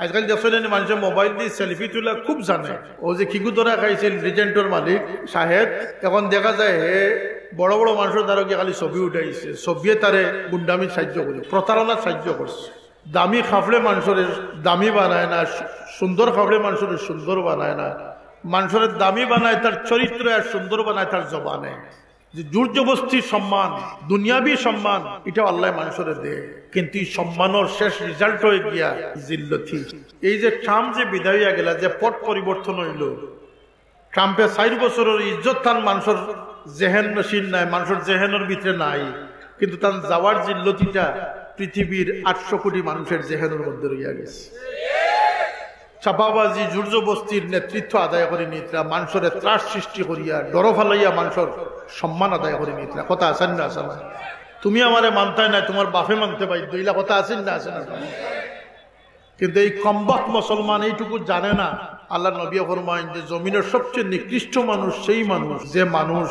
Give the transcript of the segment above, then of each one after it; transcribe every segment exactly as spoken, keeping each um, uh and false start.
আজকাল দেখছইন নি, মানষে মোবাইল দি সেলফি তুলা খুব জানে। অউ যে কিগু ধরা খাইছিল রিজেন্টর মালিক শাহেদ, এখন দেখা যায় হে বড় বড় মানষর দ্বারা গিয়া খালি ছবি উঠাইছে। ছবিয়ে তারে গুন্ডামি সাহায্য করে, প্রতারণার সাহায্য করছে। দামি কাপড়ে মানষরে দামি বানায় না, সু-, সুন্দর কাপড়ে মানষরে সুন্দর বানায় না। মানষরে দামি বানায় তার চরিত্র, আর সুন্দর বানায় তার জবানে। যে জোর জবস্তি সম্মান, দুনিয়াবি সম্মান, ইটা আল্লায় মানষরে দেয়, কিন্তু ই সম্মানর শেষ রেজাল্ট অইগিয়া জিল্লতি। এই যে ট্রাম্প যে বিদায় অইয়া গেলা, যে পট পরিবর্তন অইলো, ট্রাম্পে চাইর বছরর ইজ্জত তান মানষর জেহেন নশীন নাই, মানষর জেহেনর ভিতরে নাই, কিন্তু তান যাওয়ার জিল্লতিটা পৃথিবীর আটশো কোটি মানষর জেহেনর মধ্যে রইয়া গেছে। চাপাবাজি, জোর জবস্তির নেতৃত্ব আদায় করি নিতরা, মানষরে ত্রাস সৃষ্টি করিয়া, ডর ফালাইয়া মানষর সম্মান আদায় করি নিতরা। কথা আছে না, আছে না? তুমি আমারে মানতায় না, তুমার বাপে মানতে বাধ্য, ইলা কথা আছে না, আছে না? কিন্তু এই কমবখত মুসলমান এইটুকু জানে না। আল্লার নবী ফরমাইন যে জমিনর সবচেয়ে নিকৃষ্ট মানুষ সেই মানুষ, যে মানুষ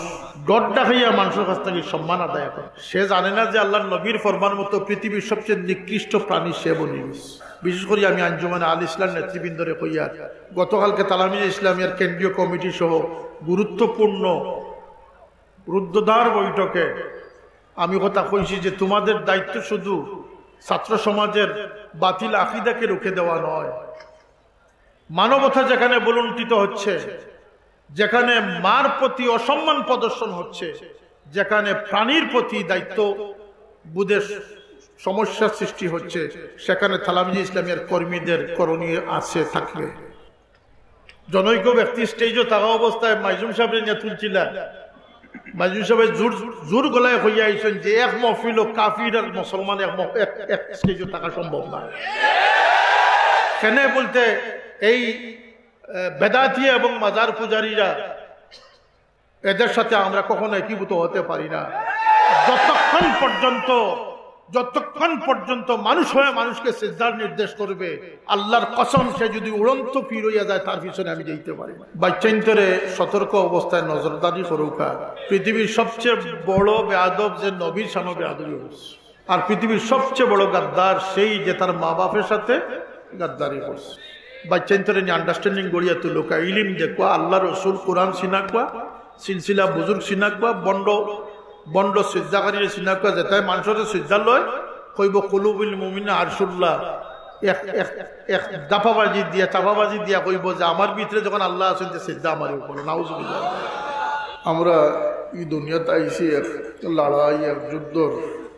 ডর দেখাইয়া মানষর কাছ থাকি সম্মান আদায় করে। সে জানে না যে আল্লার নবীর ফরমান মতো পৃথিবীর সবচেয়ে নিকৃষ্ট প্রাণী সে বনি গেছে। বিশেষ করি আমি আঞ্জুমানে আল ইসলাম নেতৃবৃন্দরে কইয়ার, গতকালকে তালামিজে ইসলামিয়ার কেন্দ্রীয় কমিটি সহ গুরুত্বপূর্ণ রুদ্ধদ্বার বৈঠকে আমি কথা কইছি যে তোমাদের দায়িত্ব শুধু ছাত্র সমাজের বাতিল আকিদাকে রুখে দেওয়া নয়, মানবতা যেখানে ভূলুণ্ঠিত হচ্ছে, যেখানে মার প্রতি অসম্মান প্রদর্শন হচ্ছে, যেখানে প্রাণীর প্রতি দায়িত্ব বোধের সমস্যা সৃষ্টি হচ্ছে, সেখানে তালামিজে ইসলামিয়ার কর্মীদের করণীয় আছে, থাকবে। জনৈক ব্যক্তি স্টেজো থাকা অবস্থায় মাইজুম সাবরে নিয়া তুলছিলা। মাইজুম সাবে জোর, জোর গলায় কইয়া আইছইন যে এক মহফিলো কাফির আর মুসলমান এক মহ-, এক, এক স্টেজো থাকা সম্ভব না। কেনে বলতে এই, আহ, বেদাতি এবং মাজার পূজারীরা এদের সাথে আমরা কখনো একীভূত হতে পারি না। যতক্ষণ পর্যন্ত, যতক্ষণ পর্যন্ত মানুষ হয়ে মানুষকে সিজদার নির্দেশ করবে, আল্লাহর কসম, সে যদি উড়ন্ত পীর হইয়া যায়, তার পিছনে আমি যাইতে পারি না। বাচ্চাইন্তরে সতর্ক অবস্থায় নজরদারি করুকা। পৃথিবীর সবচেয়ে বড় বেয়াদব যে নবীর সামনে বেয়াদবি করছে। আর পৃথিবীর সবচেয়ে বড় গাদ্দার সেই যে তার মা বাপের সাথে গাদ্দারি করছে। বাচ্চাইন্তরে নিয়া আন্ডারস্ট্যান্ডিং গড়িয়া তুলুকা, ইলিম দেখুয়া, আল্লাহ রসুল, কোরআন চিনাকুয়া, সিলসিলা বুজুর্গ চিনাকুয়া, বন্ড, বন্ড সিজদাকারীরে চিনাকুয়া, যেতায় মানষরে সিজদা লয়, কইব কুলুবুল মুমিনিনা আরশুল্লাহ, এক, এক, এক দাপাবাজি দিয়া, চাপাবাজি দিয়া কইব যে আমার ভিতরে যখন আল্লাহ আছেন, যে সিজদা আমারে উপরে, নাউজুবিল্লাহ। আমরা এই দুনিয়াত আইছি এক লড়াই, এক যুদ্ধর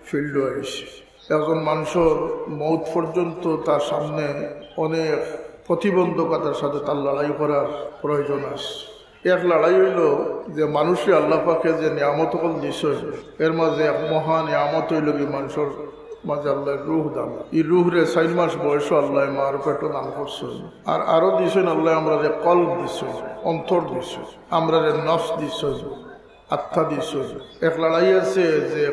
ফিল্ডো আইছি। একজন মানুষর মউত পর্যন্ত তার সামনে অনেক প্রতিবন্ধকতার সাথে তার লড়াই করার প্রয়োজন আছে। এক লড়াই অইলো যে মানুষরে আল্লাহ পাকে যে নিয়ামত অকল দিছইন, এর মাঝে এক মহা নিয়ামত অইলো কি মানুষর মাঝে আল্লাহ রুহ দান। এই রুহরে চাইর মাস বয়সো আল্লাহ মার পেটো দান করছইন। আর আরো দিছইন আল্লাহ আমরারে কলব দিছইন, অন্তর দিছইন, আমরারে নফস দিছইন, আত্মা দিছইন। এক লড়াই আছে যে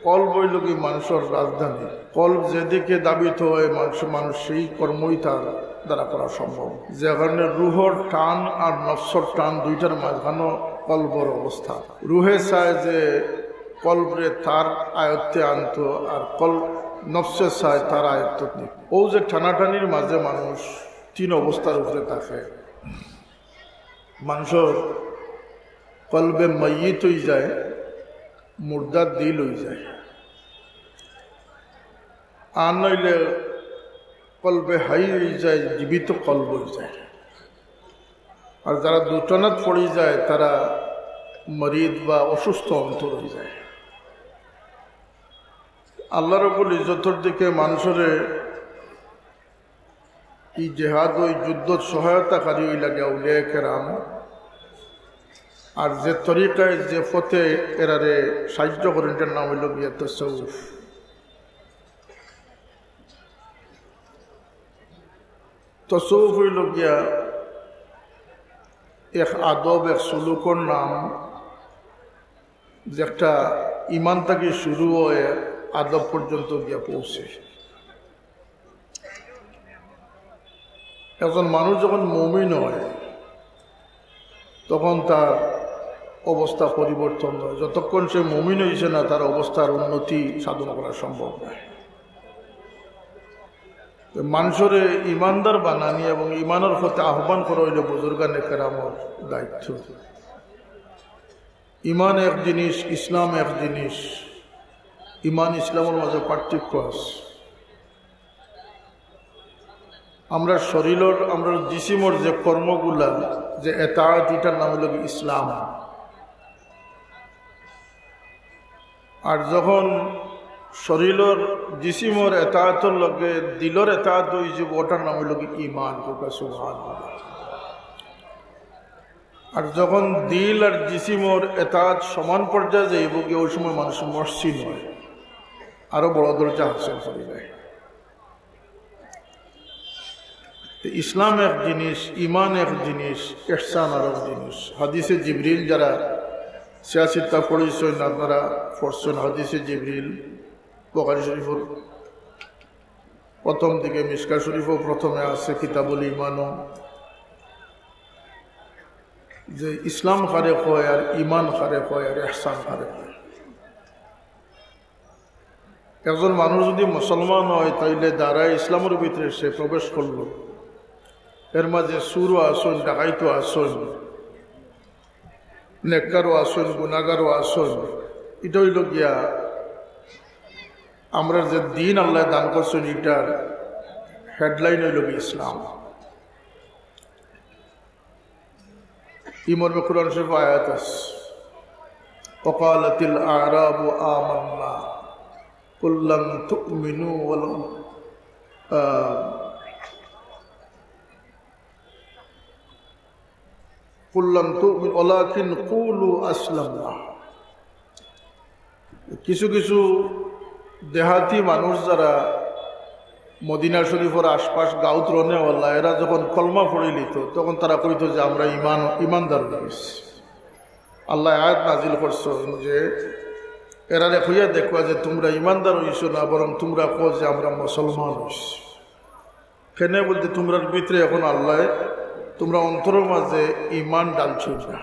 কলব অইলো কি মানুষর রাজধানী। কলব যেদিকে ধাবিত হয়, মানুষ, মানুষ সেই কর্মই তার দ্বারা করা সম্ভব। যে কারণে রুহর টান আর নফসর টান দুইটার মাঝখানো কলবর অবস্থা। রুহে চায় যে কলবরে তার আয়ত্তে আনতো, আর কল-, নফসে চায় তার আয়ত্ত নিত। অউ যে টানাটানির মাঝে মানুষ তিন অবস্থার উপরে থাকে। মানষর কলবে মাইয়িত অই যায়, মুর্দা দিল অই যায়, আর নইলে কলবে হাই অই যায়, জীবিত কলব অই যায়। আর যারা দুটানাত পড়ি যায়, তারা মরিদ বা অসুস্থ অন্তর অই যায়। আল্লাহ রব্বুল ইজ্জতর দিকে মানষরে এই জেহাদ, ওই যুদ্ধত সহায়তাকারী অইলা গিয়া আউলিয়ায়ে কেরাম। আর যে তরিকায়, যে পথে এরারে সাহায্য করেন, এটার নাম অইলো গিয়া তসৌফ। তসৌফ অইলো গিয়া এক আদব, এক সুলুকর নাম, যেটা ইমান থাকি শুরু অয়, আদব পর্যন্ত গিয়া পৌঁছে। একজন মানুষ যখন মুমিন হয়, তখন তার অবস্থা পরিবর্তন হয়। যতক্ষণ সে মুমিন হইছে না, তার অবস্থার উন্নতি সাধন করা সম্ভব নয়। তো মানষরে ইমানদার বানানি এবং ইমানর পথে আহ্বান করা অইলো বুজুর্গানে কেরামর দায়িত্ব। ইমান এক জিনিস, ইসলাম এক জিনিস। ইমান ইসলামর মাঝে পার্থক্য আছে। আমরার শরীলর, আমরার জিসিমর যে কর্মগুলা, যে এতাআত, ইটার নাম অইলো গি ইসলাম। আর যখন শরীলর, জিসিমর এতাআতর লগে দিলর এতাআত অইযিবো, ওটার নাম অইলো গি ইমান। কউক্কা সুবহানাল্লাহ। আর যখন দিল আর জিসিমর এতাআত সমান পর্যায়ে যাইবো গি, ওই সময় মানুষ মুহসিন অয়, আরো বড় দরজা হাসিল করি যায়। তো ইসলাম এক জিনিস, ইমান এক জিনিস, ইহসান আর এক জিনিস। হাদিসে জিবরিল যারা সিয়াসিত্তা পড়ছইন, আপনারা পড়ছইন হাদিসে জিবরিল, বুখারী শরীফর প্রথম দিকে, মিশকাত শরীফও প্রথমে আছে, কিতাবুল ইমানও, যে ইসলাম কারে কয় আর ইমান কারে কয় আর ইহসান কারে কয়। একজন মানুষ যদি মুসলমান অয়, তাইলে দায়রায়ে ইসলামর ভিতরে সে প্রবেশ করলো। এর মাঝে চুরও আছইন, ডাকাইতও আছইন, নেককারও আছইন, গুনাগারও আছইন। ইটা অইলো গিয়া আমরার যে দিন আল্লায় দান করছইন, ইটার হেডলাইন অইলো গি ইসলাম। ই মর্মে কোরআন শরীফ আয়াত আছে, "ওয়াকালাতিল আরাবু আমান্না, কুল লাম তুমিনু ওয়ালাম, আহ, কুল লাম তুমিনু ওয়ালাকিন কুলু আসলামনা।" কিছু কিছু দেহাতি মানুষ যারা মদিনা শরীফর আশপাশ গাঁওত রনেওয়ালা, এরা যখন কলমা পড়িলিতো, তখন তারা কইতো যে, "আমরা ইমান, ইমানদার অই গেছি।" আল্লায় আয়াত নাজিল করছইন যে, "এরারে কইয়া দেখবা যে তুমরা ইমানদার অইছো না, বরং তুমরা কও যে আমরা মুসলমান অইছি।" কেনে বলতে, তুমরার ভিতরে এখন আল্লায় তুমরা অন্তরর মাঝে ইমান ডালছইন না।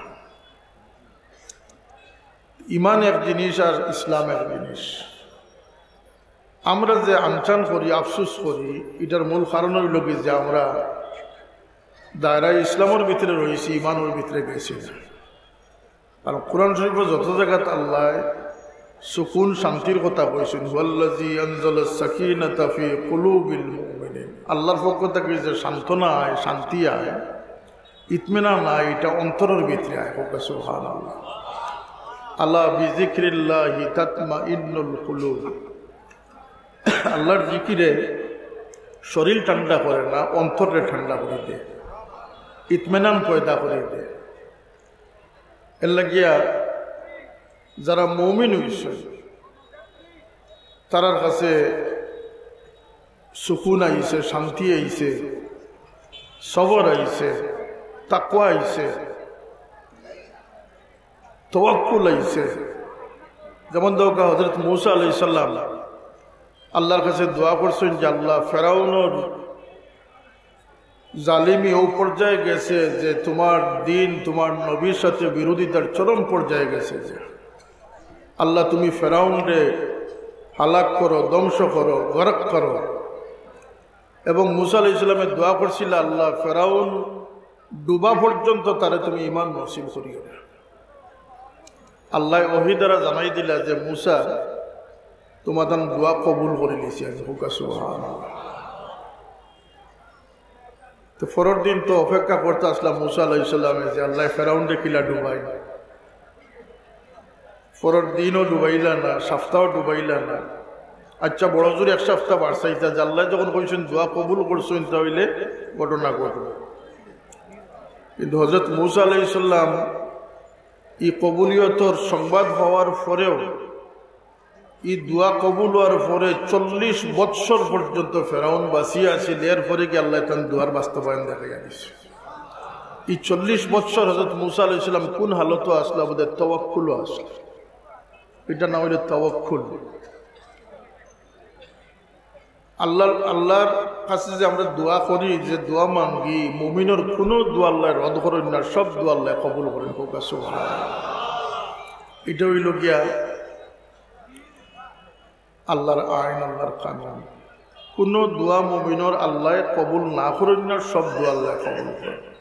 ইমান এক জিনিস আর ইসলাম এক জিনিস। আমরা যে আনচান করি, আফসোস করি, ইটার মূল কারণ অইলো গি যে আমরা দায়রায়ে ইসলামর ভিতরে রইছি, ইমানর ভিতরে গেছি না। কারণ কোরআন শরীফো যত জাগাত আল্লায় সুকুন, শান্তির কথা কইছইন, "হুয়াল্লাযী আনজালাস সাকিনাতা ফী কুলুবিল মুমিনিন।" আল্লাহর পক্ষ থাকি যে সান্ত্বনা আয়, শান্তি আয়, ইতমিনান আয়, ইটা অন্তরর ভিতরে আয়। কউক্কা সুবহানাল্লাহ। "আলা বিযিকরিল্লাহি তাতমাইন্নুল কুলুব।" আল্লাহর জিকিরে শরীর ঠান্ডা করে না, অন্তররে ঠান্ডা করি দেয়, ইতমিনান পয়দা করি দেয়। এর লাগিয়া যারা মুমিন অইছে, তারার কাছে সুকুন আইছে, শান্তি আইছে, সবর আইছে, তাকওয়া আইছে, তাওয়াক্কুল আইছে। যেমন দেখউক্কা, হযরত মুসা আলাইহিস সালাম আল্লাহর কাছে দোয়া করছইন যে, "আল্লাহ, ফেরাউনর জালিমি অউ পর্যায়ে গেছে যে তুমার দিন, তুমার নবীর সাথে বিরোধিতার চরম পর্যায়ে গেছে যে, আল্লাহ, তুমি ফেরাউনরে হালাক করো, ধ্বংস করো, গরক করো।" এবং মুসা আলাইহিস সালামে দোয়া করছিলা, "আল্লাহ, ফেরাউন ডুবা পর্যন্ত তারে তুমি ইমান নসিব করিও না।" আল্লায় ওহী দ্বারা জানাই দিলা যে, "মুসা, তুমার দোয়া কবুল করিলিছি আমি।" কউক্কা সুবহানাল্লাহ। তো পরর দিন তো অপেক্ষা করতা আছলা মুসা আলাইহিস সালামে যে আল্লায় ফেরাউনরে কিলা ডুবাইন। পরর দিনও ডুবাইলা না, সাপ্তাও ডুবাইলা না। আচ্ছা, বড় জোর এক সাপ্তা বাড়াইতা যে আল্লায় যখন কইছইন দোয়া কবুল করছইন, তা অইলে ঘটনা ঘটবো। কিন্তু হযরত মুসা আলাইহিস সালাম ই কবুলিয়তর সংবাদ পাওয়ার পরেও, ই দোয়া কবুল অওয়ার পরে চল্লিশ বৎসর পর্যন্ত ফেরাউন বাঁচিয়া আছিল। এরপরে গিয়া আল্লায় তান দোয়ার বাস্তবায়ন দেখাইয়া দিছে। ই চল্লিশ বৎসর হযরত মুসা আলাইহিস সালাম কুন হালতো আছলা? বোধহয় তাওয়াক্কুলো আছলা। ইটার নাম অইলো তাওয়াক্কুল। আল্লাহর, আল্লাহর কাছে যে আমরা দোয়া করি, যে দোয়া মাঙ্গি, মুমিনর কুনু দোয়া আল্লায় রদ করইন না, সব দোয়া আল্লায় কবুল করইন। কউক্কা সুবহানাল্লাহ। ইটা অইলো গিয়া আল্লাহর আইন, আল্লাহর কানুন। কুনু দোয়া মুমিনর আল্লায় কবুল না করইন না, সব দোয়া আল্লায় কবুল করইন।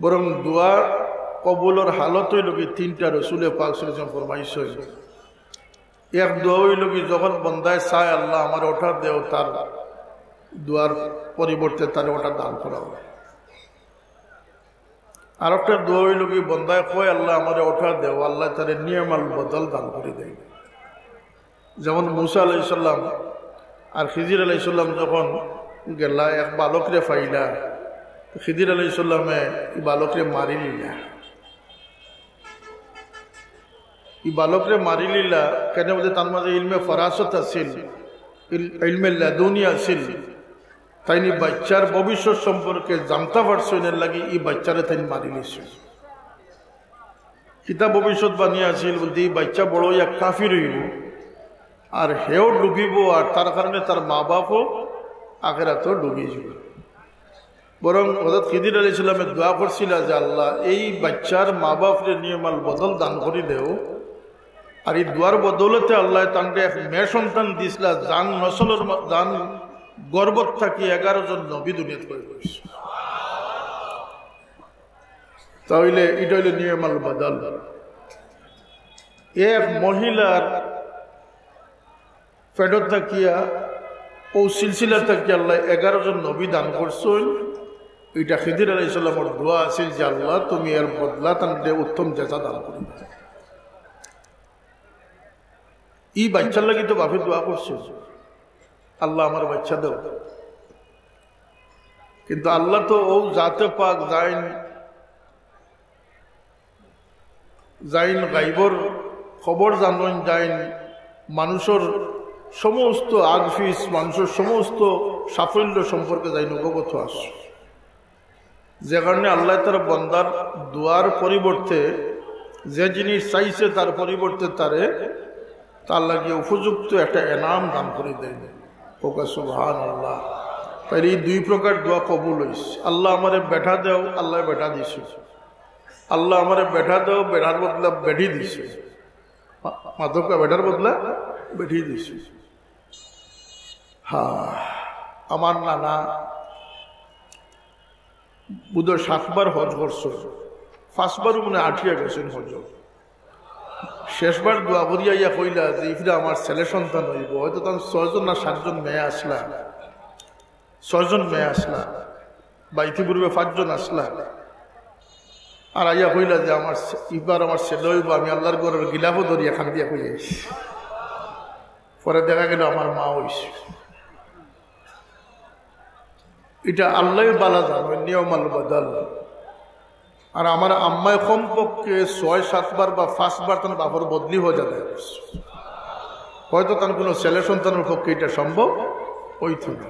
বরং দোয়া কবুলর হালত অইলো কি তিনটা, রসুলে পাক সাল্লাল্লাহু আলাইহি ওয়াসাল্লাম ফরমাইছইন, এক দোয়া অইলো কি যখন বন্দায় চায়, "আল্লাহ, আমারে অটা দেও", তার দোয়ার পরিবর্তে তারে অটা দান করা অয়। আর একটা দোয়া অইলো কি বন্দায় কয়, "আল্লাহ, আমারে অটা দেও", আল্লায় তারে নিয়মাল বদল দান করি দেয়। যেমন মুসা আলাইহিস সালাম আর খিজির আলাইহিস সালাম যখন গেলা এক বালকরে পাইলা, তো খিজির আলাইহিস সালামে ই বালকরে মারিলিলা। ই বালকরে মারিলিলা কেনে বুলে তার মাঝে ইলমে ফরাসত আছিল, ইল-, ইলমে লাদুনি আছিল। তাইন ই বাইচ্চার ভবিষ্যৎ সম্পর্কে জানতা পারছইন, এরলাগি ই বাইচ্চারে তাইন মারিলিছইন। কিতা ভবিষ্যৎবাণী আছিল বুলতে, ই বাইচ্চা বড় অইয়া কাফির অইবো, আর হেও ডুবিবো, আর তার কারণে তার মা-বাপও আখেরাতো ডুবি যিবো। বরং হযরত খিজির আলাইহিস সালামে দোয়া করছিলা যে, "আল্লাহ, এই বাইচ্চার মা-বাপরে নিয়মাল বদল দান করি দেও।" আর ই দোয়ার বদৌলতে আল্লায় তানরে এক মেয়ে সন্তান দিছলা, যান নসলর মা-, যান গর্ভত থাকি এগারো জন নবী দুনিয়াত পয়দা অইছে। তাইলে ইটা অইলো নিয়মাল বদল। এক মহিলার পেটত থাকিয়া, অউ সিলসিলা থাকি আল্লায় এগারো জন নবী দান করছইন। ইটা খিজির আলাইহিস সালামর দোয়া আছিল যে, "আল্লাহ, তুমি এর বদলা তানরে উত্তম জাযা দান করি দেও।" ই বাইচ্চার লাগি তো বাপে দোয়া করছে, "আল্লাহ, আমার বাইচ্চা দেও।" কিন্তু আল্লাহ তো অউ জাতে পাক, যাইন, যাইন গাইবর খবর জানইন, যাইন মানুষর সমস্ত আগফিস, মানুষর সমস্ত সাফল্য সম্পর্কে যাইন অবগত আছইন। যে কারণে আল্লায় তার বন্দার দোয়ার পরিবর্তে, যে জিনিস চাইছে তার পরিবর্তে তারে, তার লাগি উপযুক্ত একটা এনাম দান করি দেইন। কউক্কা সুবহানাল্লাহ। তাইলে ই দুই প্রকার দোয়া কবুল অইছে। "আল্লাহ, আমারে বেটা দেও", আল্লায় বেটা দিছে। "আল্লাহ, আমারে বেটা দেও", বেটার বদলা বেটি দিছে। মা-, মাতউক্কা, বেটার বদলা বেটি দিছে। হ্যাঁ, আমার নানা বুধহয় সাতবার হজ করছইন, পাঁচবারও মনে হয় আটিয়া গেছইন হজ। শেষবার দোয়া করিয়া আইয়া কইলা যে, "ইফিরা আমার ছেলে সন্তান অইবো।" হয়তো তান ছয়জন না সাতজন মেয়ে আছলা, ছয়জন মেয়ে আছলা, বা ইতিপূর্বে পাঁচজন আছলা। আর আইয়া কইলা যে, "আমার ছে-, ইবার আমার ছেলে অইবো, আমি আল্লাহর ঘরর গিলাফো ধরিয়া কান্দিয়া কই আইছি।" পরে দেখা গেল আমার মা অইছে। ইটা আল্লায় বালা জানইন, নিয়মাল বদল। আর আমার আম্মায় কমপক্ষে ছয় সাতবার বা পাঁচবার তান বাপর বদলি হজ আদায় করছে। হয়তো তান কুনু ছেলে সন্তানর পক্ষে ইটা সম্ভব অইতো না।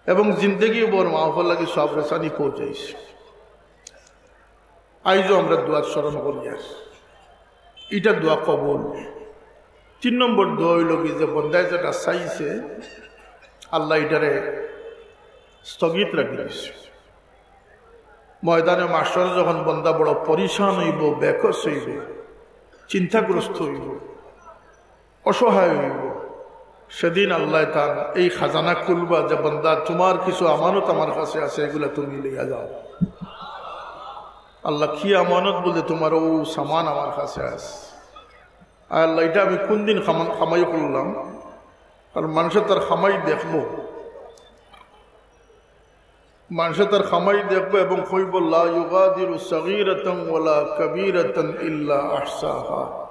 এবং জিন্দেগি ভর মা বাপর লাগি সওয়াব রেসানি পৌঁছাইছে। আইজও আমরা দোয়া স্মরণ করিয়ার, ইটা দোয়া কবুল। তিন নম্বর দোয়া অইলো কি যে বন্দায় যেটা চাইছে, আল্লায় ইটারে স্থগিত রাখি দিছে। ময়দানে মাহশর যখন বন্দা বড় পরিশান অইবো, বেকস অইবো, চিন্তাগ্রস্ত অইবো, অসহায় অইবো, সেদিন আল্লায় তার এই খাজানা খুলবা যে, "বন্দা, তুমার কিছু আমানত আমার কাছে আছে, এগুলা তুমি লইয়া যাও।" আল্লাহ, কি আমানত? বলতে, "তুমার অউ সামান আমার কাছে আছে।" আর আল্লাহ, ইটা আমি কুনদিন কামা-, কামাই করলাম? কারণ মানষে তার কামাই দেখবো, মানষে তার কামাই দেখবো এবং কইবো, "লা ইউগাদিরু সগীরাতান ওয়ালা কাবীরাতান ইল্লা আহসাহা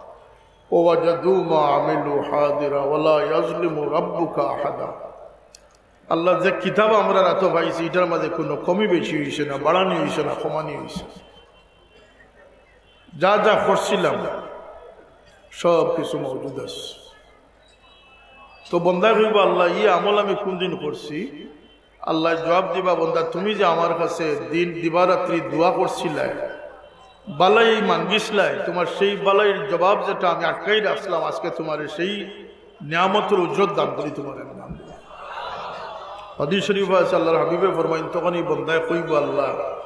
ওয়া ওয়াজাদু মা আমিলু হাদিরা ওয়ালা ইয়াজলিমু রাব্বুকা আহাদা।" আল্লাহ, যে কিতাব আমরার আতো পাইছি, ইটার মাঝে কুনু কমি বেশি অইছে না, বাড়ানি অইছে না, কমানি অইছে না। যা যা করছিলাম, সব কিছু মওজুদ আছে। তো বন্দায় কইবো, "আল্লাহ, ই আমল আমি কুনদিন করছি?" আল্লায় জবাব দিবা, "বন্দা, তুমি যে আমার কাছে দিন দিবারাত্রি দোয়া করছিলায়, বালাই মাঙ্গিছলায়, তুমার সেই বালাইর জবাব যেটা আমি আটকাই রাখছিলাম, আজকে তুমারে সেই নিয়ামতর উজরত দান করি তুমারে আমি দান করি।" হাদিস শরীফ আছে, আল্লাহর হাবিবে ফরমাইন, তখনই বন্দায় কইবো, "আল্লাহ,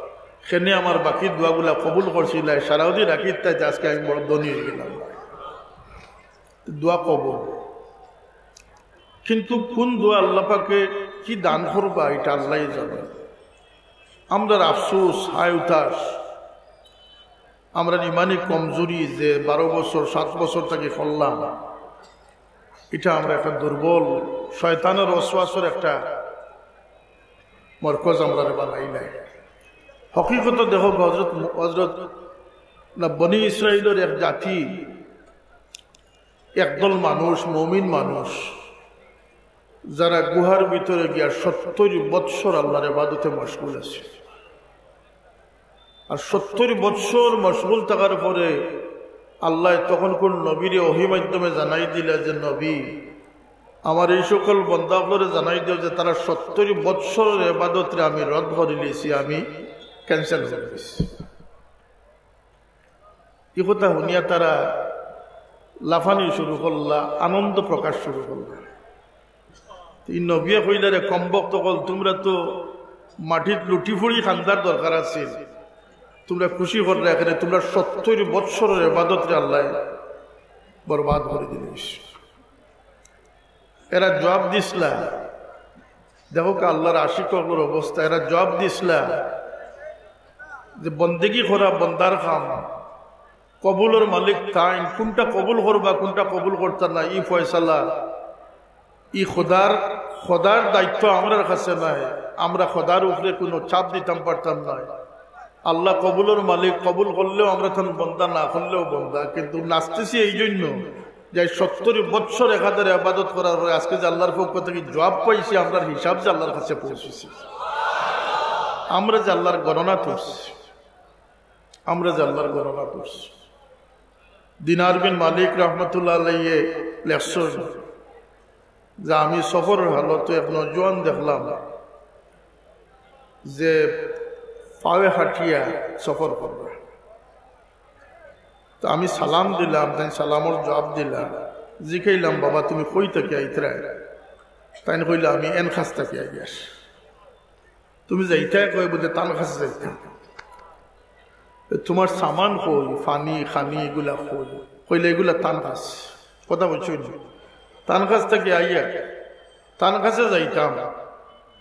কেনে আমার বাকি দোয়াগুলা কবুল করছিলায়, সারাউদি রাখিত তাই আজকে আমি বড় ধনী অইগেলাম।" দোয়া কবুল। কিন্তু কোন দোয়া আল্লাহ পাকে কি দান করবা, এটা আল্লাহই জানে। আমরার আফসোস, হায় উতাস, আমরার ইমানি কমজোরি যে বারো বছর, সাত বছর থাকি করলাম, এটা আমরা একটা দুর্বল, শয়তানের ওয়াসওয়াসার একটা মরকজ আমরারে বানাইলায়। হকিকত দেখো, হজরত, হজরত না, বনি ইসরাইলের এক জাতি, একদল মানুষ, মুমিন মানুষ, যারা গুহার ভিতরে গিয়া সত্তর বৎসর আল্লাহর ইবাদতে মশগুল আছে। আর সত্তর বৎসর মশগুল থাকার পরে আল্লাহ তখন কোন নবীরে ওহী মাধ্যমে জানাই দিলা যে, "নবী, আমার এই সকল বন্দা অকলরে জানাই দিও যে তারা সত্তর বৎসরের ইবাদতরে আমি রদ করি লিছি, আমি cancel করি দিছি।" এই কথা শুনিয়া তারা লাফানি শুরু করলা, আনন্দ প্রকাশ শুরু করলা। এই নবিয়ে কইলা, "রে কমবখত অকল, তুমরা তো মাটিত লুটি ফুড়ি কান্দার দরকার আছিল, তুমরা খুশি কররা, এখানে তুমরা সত্তর বৎসরের ইবাদতরে আল্লাহ বরবাদ করি দিলিছ।" এরা জবাব দিছলা, দেখো কা আল্লাহর আশিক অকলর অবস্থা, এরা জবাব দিছলা যে বন্দেগি করা বন্দার কাম, কবুলর মালিক তাইন, কোনটা কবুল করবা, কোনটা কবুল করতা না, ই ফয়সালা, ই খোদার, খোদার দায়িত্ব আমরার কাছে নাই। আমরা খোদার উপরে কোনো চাপ দিতাম পারতাম নায়। আল্লাহ কবুলর মালিক, কবুল করলেও আমরা তান বন্দা, না করলেও বন্দা। কিন্তু নাচতেছি এই জন্য যে সত্তর বৎসর একাধারে ইবাদত করার পরে আজকে যে আল্লাহর পক্ষ থাকি জবাব পাইছি, আমরার হিসাব যে আল্লাহর কাছে পৌঁছেছে, আমরা যে আল্লাহর গণনা করছি, আমরা যে আল্লাহর গণনা করছি। দিনার বিন মালিক রহমতুল্লাহ আলাইহি লেখছইন যে আমি সফরর হালতে এক নওজোয়ান দেখলাম যে পায়ে হাঁটিয়া সফর কররা। তো আমি সালাম দিলাম, তাইন সালামর জবাব দিলা। জিকাইলাম, "বাবা, তুমি কই থাকি আইতরায়?" তাইন কইলা, "আমি এনখাস থাকি আইয়ার।" "তুমি যাইতায় কই?" "বুলে তানখাসে যাইতাম।" "তোমার সামান কই, ফানি, খানি এগুলা কই?" কইলা, "এগুলা তানখাস।" কথা বুঝছইন নি? তানখাস থাকি আইয়া তানখাসে যাইতাম,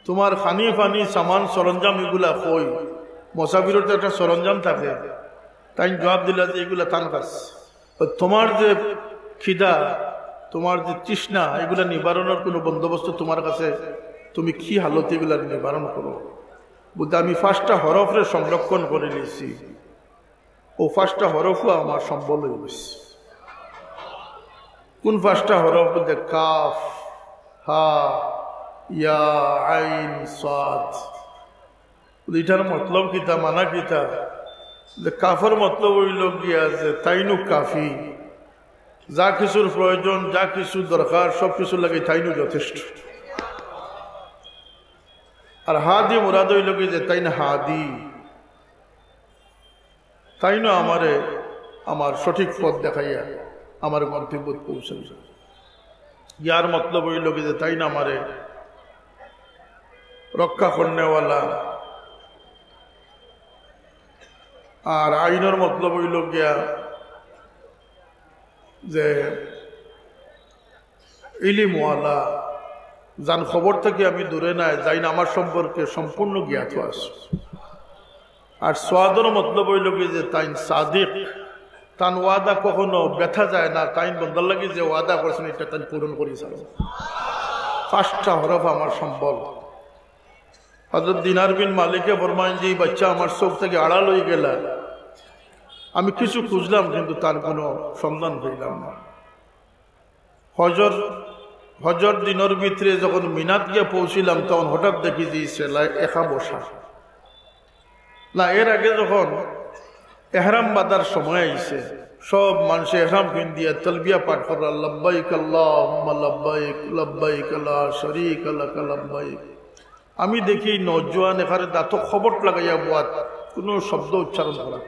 তোমার খানি ফানি সামান সরঞ্জাম এগুলা কই? মুসাফিরর তো একটা সরঞ্জাম থাকে। তাইন জবাব দিলা যে এগুলা তানখাস। তো তোমার যে খিদা, তোমার যে তৃষ্ণা, এগুলা নিবারণর কোনো বন্দোবস্ত তোমার কাছে, তুমি কি হালতে এগুলা নিবারণ করো? বুলে, "আমি পাঁচটা হরফরে সংরক্ষণ করি নিছি, ও পাঁচটা হরফও আমার সম্বল অই গেছে।" কোন পাঁচটা হরফ? বুলে, "কাফ, হা, ইয়া, আইন, সাদ।" বুলে, "ইটার মতলব কিতা, মানা কিতা?" যে কাফর মতলব অইলো গিয়া যে তাইনউ কাফি, যা কিছুর প্রয়োজন, যা কিছু দরকার, সব কিছুর লাগি তাইনউ যথেষ্ট। আর হাদি মুরাদ অইলো গিয়া যে তাইন হাদি, তাইনউ আমারে আমার সঠিক পথ দেখাইয়া আমার গন্তব্যত পৌঁছাইবা। ইয়ার মতলব অইলো গিয়া যে তাইন আমারে রক্ষা করনেওয়ালা। আর আইনর মতলব অইলো গিয়া যে ইলিমওয়ালা, যান খবর থাকি আমি দূরে নাই, যাইন আমার সম্পর্কে সম্পূর্ণ জ্ঞাত আছে। আর সাদর মতলব অইলো গিয়া যে তাইন সাদিক, তান ওয়াদা কখনো ব্যথা যায় না, তাইন বন্দার লাগি যে ওয়াদা করছইন, ইটা তাইন পূরণ করি ছাড়ইন। পাঁচটা হরফ আমার সম্বল। হযরত দিনার বিন মালিকে ফরমাইন যে, "এই বাচ্চা আমার চউখ থাকি আড়াল অই গেলা, আমি কিছু খুঁজলাম, কিন্তু তার কোনো সন্ধান পাইলাম না।" হজর, হজর দিনর ভিতরে যখন মিনাত গিয়া পৌঁছিলাম, তখন হঠাৎ দেখি যে এই ছেলে একা বসা। না, এর আগে যখন এহরাম বাঁধার সময় আইছে, সব মানষে এহরাম পিন্দিয়া তলবিয়া পাঠ কররা, "লাব্বাইক আল্লাহুম্মা লাব্বাইক, লাব্বাইক লা শারীকা লাকা লাব্বাইক।" আমি দেখি নওজোয়ান এখানে দাঁতো খবট লাগাইয়া বওয়াত, কোনো শব্দ উচ্চারণ করা।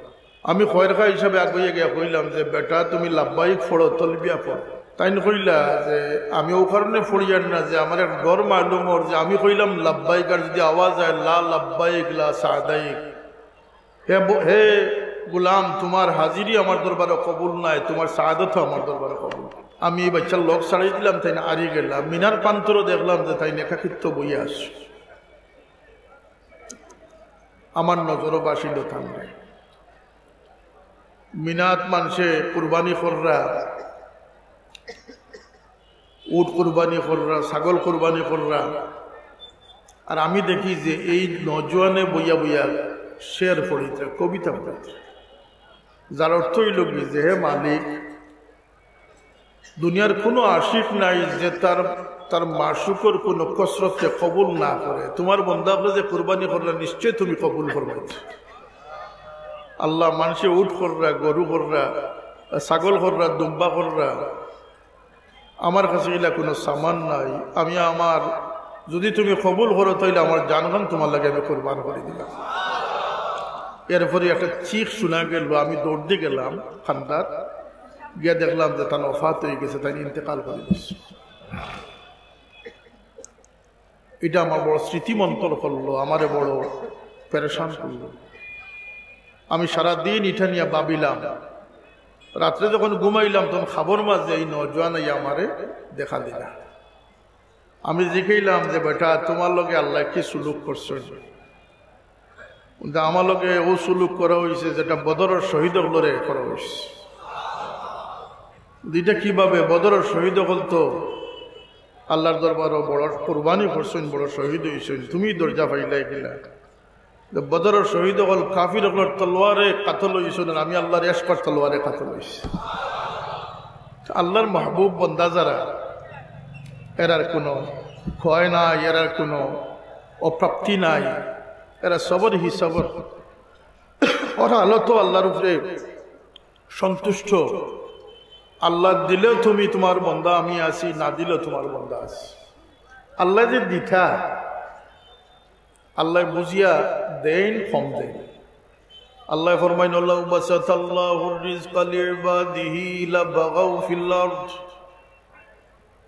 আমি খয়েরখা হিসাবে আগুইয়া গিয়া কইলাম যে, "বেটা, তুমি লাব্বাইক পড়ো, তলবিয়া পড়ো।" তাইন কইলা যে, "আমি অউ কারণে পড়িয়ার না যে আমার এক ডর মালুম অর যে আমি কইলাম লাব্বাইক, আর যদি আওয়াজ আয় লা লাব্বাইক লা সাদাইক, হে ব-, হে গুলাম, তোমার হাজিরি আমার দরবারে কবুল নায়, তোমার সাদতও আমার দরবারে কবুল নায়।" আমি এই বাচ্চার লগ ছাড়াই দিলাম, তাইন আরি গেলা। মিনার প্রান্তরো দেখলাম যে তাইন একাকিত্ব বইয়া আছে। আমার নজরো বাসিল তানরে। মিনাত মানষে কুরবানি কররা, উট কুরবানি কররা, ছাগল কুরবানি কররা, আর আমি দেখি যে এই নজওয়ানে বইয়া বইয়া শের পড়িতরা, কবিতা পড়িতরা, যার অর্থ অইলো কি যে, হে মালিক, দুনিয়ার কুনু আশিক নাই যে তার, তার মাশুকর কুনু কসরতরে কবুল না করে। তুমার বন্দা অকলে যে কুরবানি কররা, নিশ্চয় তুমি কবুল ফরমাইছো। আল্লাহ, মানষে উট কররা, গরু কররা, ছাগল কররা, দুম্বা কররা, আমার কাছে ইলা কুনু সামান নাই। আমি আমার, যুদি তুমি কবুল করো, তাইলে আমার জানখান তুমার লাগি আমি কুরবান করি দিলাম। এরপরে একটা চিখ হুনা গেল, আমি দৌড় দি গেলাম কান্দাত, গিয়া দেখলাম যে তান ওফাত অইগেছে, তাইন ইন্তেকাল করি দিছে। ইটা আমার বড় স্মৃতিমন্তর করলো, আমারে বড় পেরেশান করলো। আমি সারাদিন ইটা নিয়া ভাবিলাম। রাত্রে যখন ঘুমাইলাম, তখন খাবর মাঝে এই নওজোয়ান আইয়া আমারে দেখা দিলা। আমি জিকাইলাম যে, বেটা, তুমার লগে আল্লায় কি সুলুক করছইন? বলতে, আমার লগে অউ সুলুক করা অইছে যেটা বদরর শহীদ অকলরে করা অইছে। ইটা কিভাবে? বদরর শহীদ অকল তো আল্লাহর দরবারো বড় কুরবানি করছইন, বড় শহীদ অইছইন, তুমি দরজা পাইলায় কিলা? তো বদরর শহীদ অকল কাফির অকলর তলোয়ারে কাতল অইছইন, আর আমি আল্লাহর এশকর তলোয়ারে কাতল অইছি। তো আল্লাহর মাহবুব বন্দা যারা, এরার কুনু ক্ষয় নাই, এরার কুনু অপ্রাপ্তি নাই, এরা সবর হি সবর। ওরা আলো তো আল্লাহর উপরে সন্তুষ্ট। আল্লাহ দিলেও তুমি তুমার বন্দা আমি আছি, না দিলেও তুমার বন্দা আছি। আল্লায় যে দিতা, আল্লায় বুঝিয়া দেইন, কম দেইন। আল্লায় ফরমাইন, "ওয়ালাউ বাসাতাল্লাহুর রিজকা লিইবাদিহি লাবাগাউ ফিল আরদ,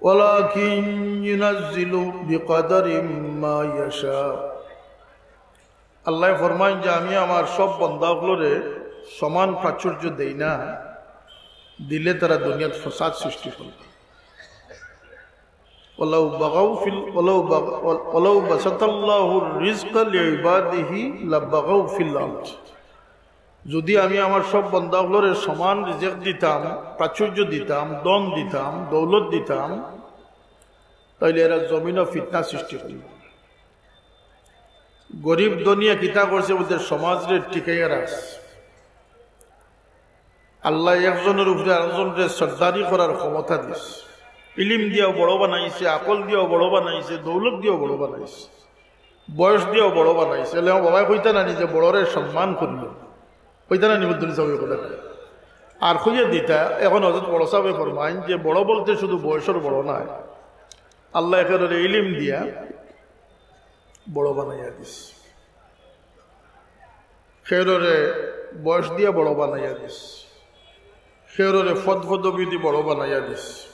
ওয়ালাকিন ইউনাজ্জিলু বিকাদারিম মা ইয়াশা।" আল্লায় ফরমাইন যে, "আমি আমার সব বন্দা অকলরে সমান প্রাচুর্য দেই না, দিলে তারা দুনিয়াত ফসাদ সৃষ্টি করবে।" ওয়ালাউ বাগাউ ফিল, ওয়ালাউ বাগা-, ওয়ালাউ বাসাতাল্লাহুর রিজকা লিইবাদিহি লাবাগাউ ফিল আরদ। যুদি আমি আমার সব বন্দা অকলরে সমান রিজিক দিতাম, প্রাচুর্য দিতাম, ধন দিতাম, দৌলত দিতাম, তাইলে এরা জমিনো ফিতনা সৃষ্টি করবে। গরিব ধনিয়ে কিতা করছে বলতে, সমাজরে টিকাইয়া রাখছে। আল্লায় একজনর উপরে আরকজনরে সর্দারি করার ক্ষমতা দিছে। ইলিম দিয়াও বড় বানাইছে, আকল দিয়াও বড় বানাইছে, দৌলত দিয়াও বড় বানাইছে, বয়স দিয়াও বড় বানাইছে। এলে আমার বাবায় কইতা নানি যে বড়রে সম্মান করিও, কইতা নানি মুদ্দুল সাহেব কথা। আর কইয়া দিতা, এখন হযরত বড় সাহেবে ফরমাইন যে বড় বলতে শুধু বয়সর বড় নায়, আল্লায় কেউরে ইলিম দিয়া বড় বানাইয়া দিছে, কেউরে বয়স দিয়া বড় বানাইয়া দিছে, কেউরে পদ পদবী দি বড় বানাইয়া দিছে।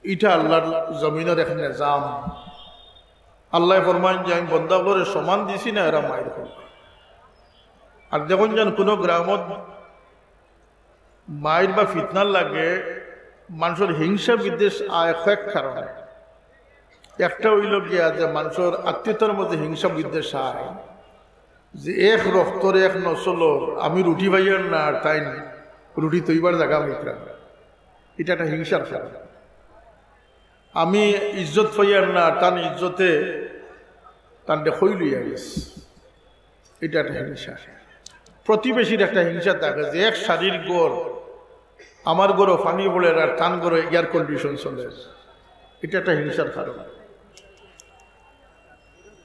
ইটা আল্লাহর জমিনর এক নিজাম। আল্লায় ফরমাইন যে আমি বন্দা অকলরে সমান দিছি না, এরা মাইর করবে। আর দেখইন যেন কুনু গ্রামত মাইর বা ফিতনার লাগি মানষর হিংসা বিদ্বেষ আয় কয়েক কারণে। একটা অইলো গিয়া যে মানষর আত্মীয়তার মাঝে হিংসা বিদ্বেষ আয়, যে এক রক্তর এক নসলর, আমি রুটি পাইয়ার না আর তাইন রুটি তৈবার জাগা পাইতরা না, ইটা একটা হিংসার কারণ। আমি ইজ্জত পাইয়ার না, তান ইজ্জতে তানরে খই লইয়া গেছে, ইটা একটা হিংসা। প্রতিবেশীর একটা হিংসা থাকে যে এক সারির ঘর, আমার ঘরো পানি পড়ের আর তান ঘরো air condition চলের, ইটা একটা হিংসার কারণ।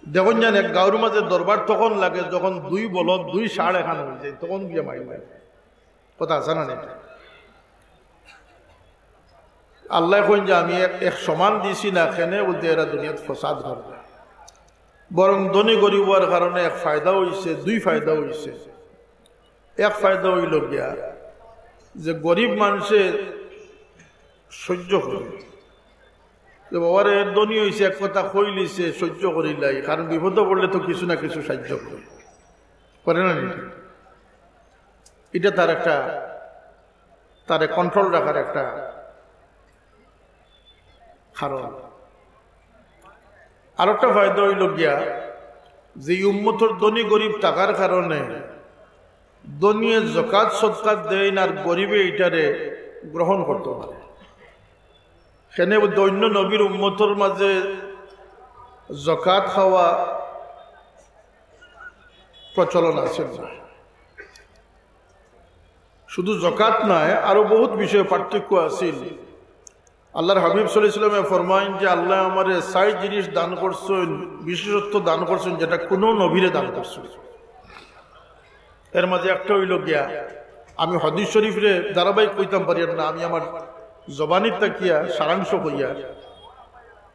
দেখইন যেন এক গাঁওর মাঝে দরবার তখন লাগে যখন দুই বলদ, দুই ষাঁড় একখান অইযায়, তখন গিয়া মাইর লাগে। কথা আছে না নাই? আল্লায় কইন যে আমি এক, এক সমান দিছি না, কেনে বলতে এরা দুনিয়াত ফসাদ করবে। বরং ধনী গরিব অওয়ার কারণে এক ফায়দা অইছে, দুই ফায়দা অইছে। এক ফায়দা অইলো গিয়া যে গরিব মানষে সহ্য করে, যে বাবারে ধনী অইছে, এক কথা কইলিছে, সহ্য করিলাই, কারণ বিপদো পড়লে তো কিছু না কিছু সাহায্য করে, করে না নি? ইটা তার একটা তারে কন্ট্রোল রাখার একটা কারণ। আর একটা ফায়দা অইল গিয়া যে উম্মতর ধনী গরিব থাকার কারণে ধনীয়ে জকাত সদকাত দেইন আর গরিবে ইটারে গ্রহণ করতে পারে। কেনে অন্য নবীর উম্মতর মাঝে জকাত খাওয়া প্রচলন আছিল না। শুধু জকাত নায়, আরো বহুত বিষয়ে পার্থক্য আছিল। আল্লাহর হাবিব সাল্লাল্লাহু আলাইহি ওয়াসাল্লামে ফরমাইন যে, "আল্লাহ আমারে চাইর জিনিস দান করছইন, বিশেষত্ব দান করছইন, যেটা কোনো নবীরে দান করছইন।" এর মাঝে একটা অইল গিয়া, আমি হাদিস শরীফরে ধারাবাহিক কইতাম পারি না, আমি আমার জবানির তাকিয়া সারাংশ কইয়া।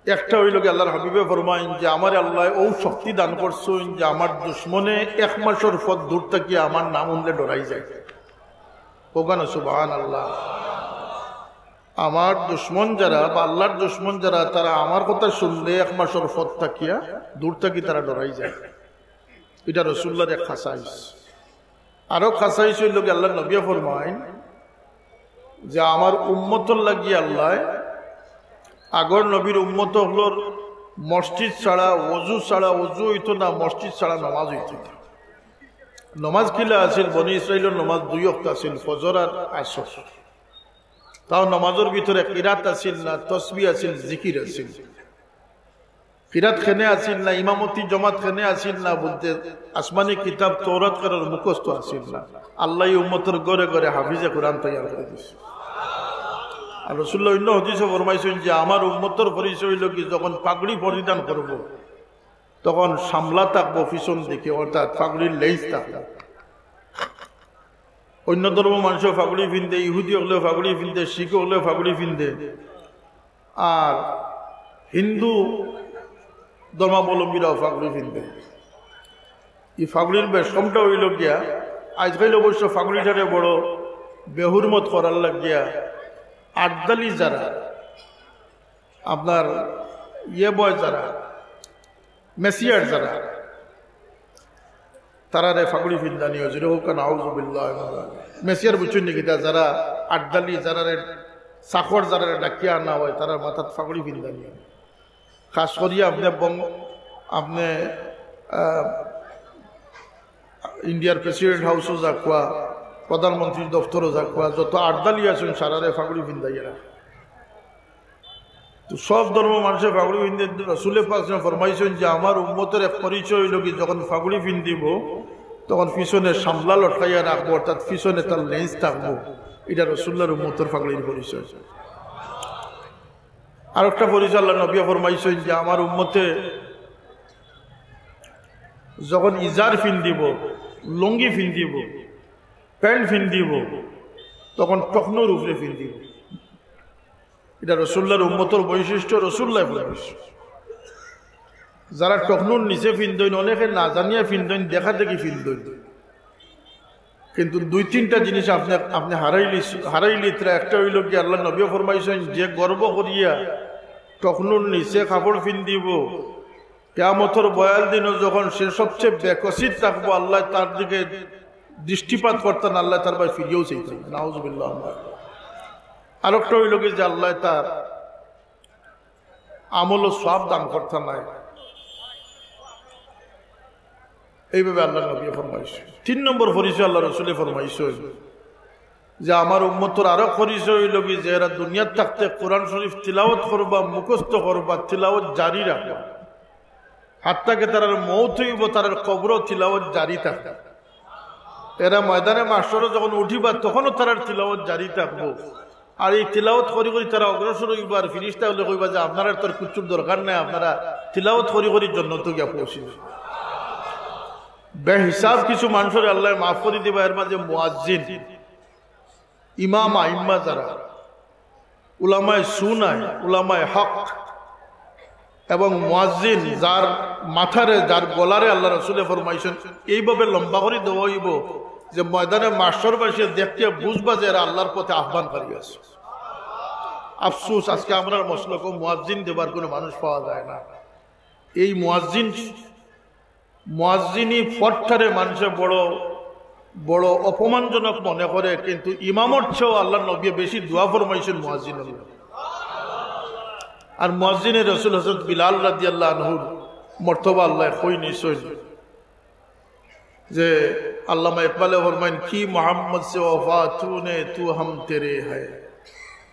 একটা অইল গিয়া আল্লাহর হাবিবে ফরমাইন যে, "আমারে আল্লাহ ও শক্তি দান করছইন যে আমার দুশমনে এক মাসর পথ দূর থাকিয়া আমার নাম হুনলে ডরাই যায়।" কউক্কা না সুবহানাল্লাহ। আমার দুশমন যারা বা আল্লাহর দুশমন যারা, তারা আমার কথা শুনলে এক মাসর পথ থাকিয়া দূর থাকি তারা ডরাই যায়। ইটা রাসূলুল্লাহর এক খাসাইস। আরো খাসাইস অইল গিয়া আল্লাহর নবীয়ে ফরমাইন যে আমার উম্মতর লাগি আল্লাহ আগর নবীর উম্মত অকলর মসজিদ ছাড়া, ওযু ছাড়া, ওযু অইতো না, মসজিদ ছাড়া নমাজ অইতো না। নমাজ কিলা আছিল? বনি ইসরাইলর নমাজ দুই ওয়াক্ত আছিল, ফজর আর আসর। তাও নমাজর ভিতরে কিরাত আছিল না, তসবিহ আছিল, জিকির আছিল। কিরাত কেনে আছিল না, ইমামতি জমাত কেনে আছিল না বলতে, আসমানি কিতাব তৌরাত কারোর মুখস্থ আছিল না। আল্লাহ এই উম্মতর ঘরে ঘরে হাফিজে কোরআন তৈয়ার করি দিছে। আর রাসূলুল্লাহ অন্য হাদিসে ফরমাইছইন যে আমার উম্মতর পরিচয় অইল কি, যখন পাগড়ি পরিধান করব, তখন সামলা থাকবো পিছন দিকে, অর্থাৎ পাগড়ির লেজ থাকবো। অন্য ধর্ম মানুষও পাগড়ি পিন্দে, ইহুদি অকলেও পাগড়ি পিন্দে, শিখ অকলেও পাগড়ি পিন্দে, আর হিন্দু ধর্মাবলম্বীরাও পাগড়ি পিন্দে। এই পাগড়ির বেশকমটা অইল গিয়া, আজকাল অবশ্য পাগড়িটারে বড় বেহুরমত করার লাগিয়া আর্দালি যারা, আপনার ইয়ে বয় যারা, মেসিয়ার যারা, তারারে পাগড়ি পিন্দানি অয়, জোরে কউক্কা না, আউযুবিল্লাহ। মেসিয়ার বুঝছইন নি কিতা? যারা আর্দালি, যারারে চাকর, যারারে ডাকিয়া আনা অয়, তারার মাথাত পাগড়ি পিন্দানি অয়। খাস করিয়া আপনে বং-, আপনে, আহ, ইন্ডিয়ার প্রেসিডেন্ট হাউসও যাউক্কা, প্রধানমন্ত্রীর দপ্তরও যাউক্কা, যত আর্দালি আছইন, সারারে পাগড়ি পিন্দাইয়া রাখে। তো সব ধর্ম মানুষে পাগড়ি পিন্দে। রাসূলে পাক সাল্লাল্লাহু আলাইহি ওয়াসাল্লাম ফরমাইছইন যে আমার উম্মতর এক পরিচয় অইল কি, যখন পাগড়ি পিন্দিব, তখন পিছনে সামলা লটকাইয়া রাখবো, অর্থাৎ পিছনে তার লেজ থাকবো। ইটা রাসূলুল্লাহর উম্মতর পাগড়ির পরিচয়। আর একটা পরিচয় আল্লাহর নবী ফরমাইছইন যে আমার উম্মতে যখন ইজার পিন্দিব, লুঙ্গি পিন্দিব, প্যান্ট পিন্দিব, তখন টকনুর উপরে পিন্দিব। ইটা রাসূলুল্লাহর উম্মতর বৈশিষ্ট্য, রাসূলুল্লাহ বৈশিষ্ট্য। যারা টকনুর নিচে পিন্দইন, অনেকে না জানিয়া পিন্দইন, দেখা দেখি পিন্দইন। কিন্তু দুই তিনটা জিনিস আপনে, আপনে হারাইলি, হারাইলিতরা। একটা অইল কি, আল্লাহর নবীয়ে ফরমাইছইন, যে গর্ব করিয়া টকনুর নিচে কাপড় পিন্দিব, কিয়ামতর বয়াল দিনও যখন সে সবচেয়ে বেকসির থাকবো, আল্লাহ তার দিকে দৃষ্টিপাত করতা না, আল্লাহ তার বায় ফিরিয়াও চাইতা না। নাউজুবিল্লাহ। আরেকটা অইল কি যে আল্লাহ তার আমলও সওয়াব দান করতা নায়। এইভাবে আল্লাহর নবী ফরমাইছইন। তিন নম্বর পরিচয় আল্লাহর রাসূলে ফরমাইছইন যে আমার উম্মতর আরো পরিচয় অইল কি যে এরা দুনিয়াত থাকতে কোরআন শরীফ তিলাওয়াত করবা, মুখস্থ করবা, তিলাওয়াত জারি রাখবা। হাত্তা কি তারার মউত অইব, তারার কবরও তিলাওয়াত জারি থাকবো। এরা ময়দানে মাহশরো যখন উঠিবা, তখনও তারার তিলাওয়াত জারি থাকবো। আর এই তিলাওয়াত করি করি তারা অগ্রসর অইবা, আর ফিরিস্তা অকলে কইবা যে, "আপনারার তো আর কিচ্ছুর দরকার নাই, আপনারা তিলাওয়াত করি করি জন্নতো গিয়া পৌঁছিবা।" বেহিসাব কিছু মানুষরে আল্লায় মাফ করি দিবা, এর মাঝে মুয়াজ্জিন, ইমাম আইম্মা যারা, উলামায়ে সু নাই, উলামায়ে হক এবং মুয়াজ্জিন, যার মাথারে, যার গলারে আল্লাহর রাসূলে ফরমাইছইন, এইভাবে লম্বা করি দেওয়া অইব যে ময়দানে মাহশর বাসিয়ে দেখতে বুঝবা যে এরা আল্লাহর পথে আহ্বানকারী আছে। আফসোস, আজকে আমরার মসলকো মুয়াজ্জিন দেবার কোনো মানুষ পাওয়া যায় না। এই মুয়াজ্জিন মুয়াজ্জিনি পদটারে মানষে বড় বড় অপমানজনক মনে করে, কিন্তু ইমামর চেয়েও আল্লাহর নবী বেশি দোয়া ফরমাইছেন মুয়াজ্জিন। আর মুয়াজ্জিনে রসুল হযরত বিলাল রাদিয়াল্লাহু আনহুর মর্তবা আল্লাহ কই নিছইন যে আল্লামা ইকবালে ফরমাইন, "কি মোহাম্মদ সে ওফা তু নে তু হাম তেরে হ্যায়,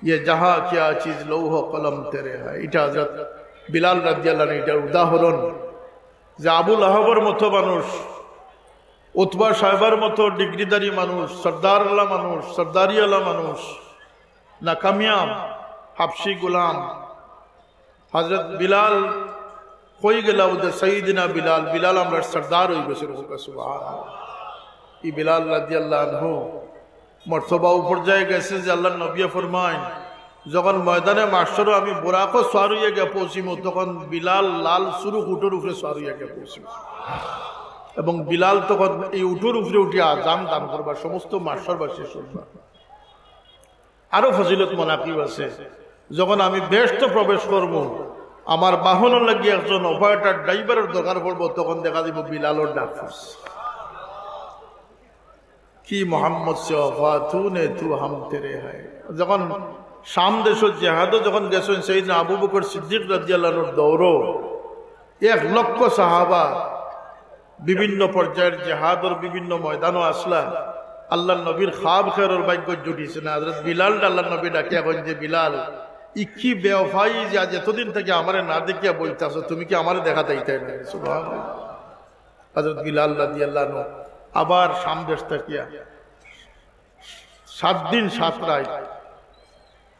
ইয়ে জাহাঁ কিয়া চিজ লৌহ কলম তেরে হ্যায়।" এটা হযরত বিলাল রাদিয়াল্লাহু আনহু, এটার উদাহরণ যে আবু লাহাবর মতো মানুষ, উতবা সাহেবের মতো ডিগ্রিধারী মানুষ, সর্দারওয়ালা মানুষ, সর্দারিওয়ালা মানুষ, নাকামিয়াব হাবশি গোলাম, হযরত বিলাল কই গেলা? ওদের সাইয়্যিদিনা বিলাল, বিলাল আমরার সর্দার অই গেছে। সুবহানাল্লাহ। এই বিলাল রাদিয়াল্লাহু আনহু মর্তবা ও পর্যায়ে গেছে যে আল্লাহর নবী ফরমাইন, "যখন ময়দানে মাহশরো আমি বুরাকো সওয়ার অইয়া গিয়া পৌঁছিমু, তখন বিলাল লাল সুরুখ উটর উপরে সওয়ার অইয়া গিয়া পৌঁছিমু।" এবং বিলাল তখন এই উটর উপরে উঠিয়া আজান দান করবা, সমস্ত মাহশরবাসী শুনবা। আরো ফজিলত মানাকিব আছে, যখন আমি বেহেশতো প্রবেশ করমু, আমার বাহনর লাগি একজন অপারেটর ড্রাইভারর দরকার পড়বো, তখন দেখা দিবো বিলালর ডাক পড়ছে। কি মোহাম্মদ সে ওফা তু নে তু হাম তেরে হ্যায়। যখন শাম দেশো জেহাদো যখন গেছইন সাইয়্যিদিনা আবু বকর সিদ্দিক রাদিয়াল্লাহু আনহুর দৌরো, এক লক্ষ সাহাবা বিভিন্ন পর্যায়ের জেহাদর বিভিন্ন ময়দানো আসলা, আল্লাহর নবীর খাব খেয়ারর ভাগ্য জুটিছে না। হযরত বিলাল আল্লাহর নবী ডাকিয়া কইন যে, "বিলাল, ই কি বেওফাই যে আজ এতদিন থাকি আমারে না দেখিয়া বইতাছো, তুমি কি আমারে দেখা দিতায় না?" সুবহানাল্লাহ। হযরত বিলাল রাদিয়াল্লাহু আনহু আবার শাম দেশ থাকিয়া সাত দিন সাত রাইত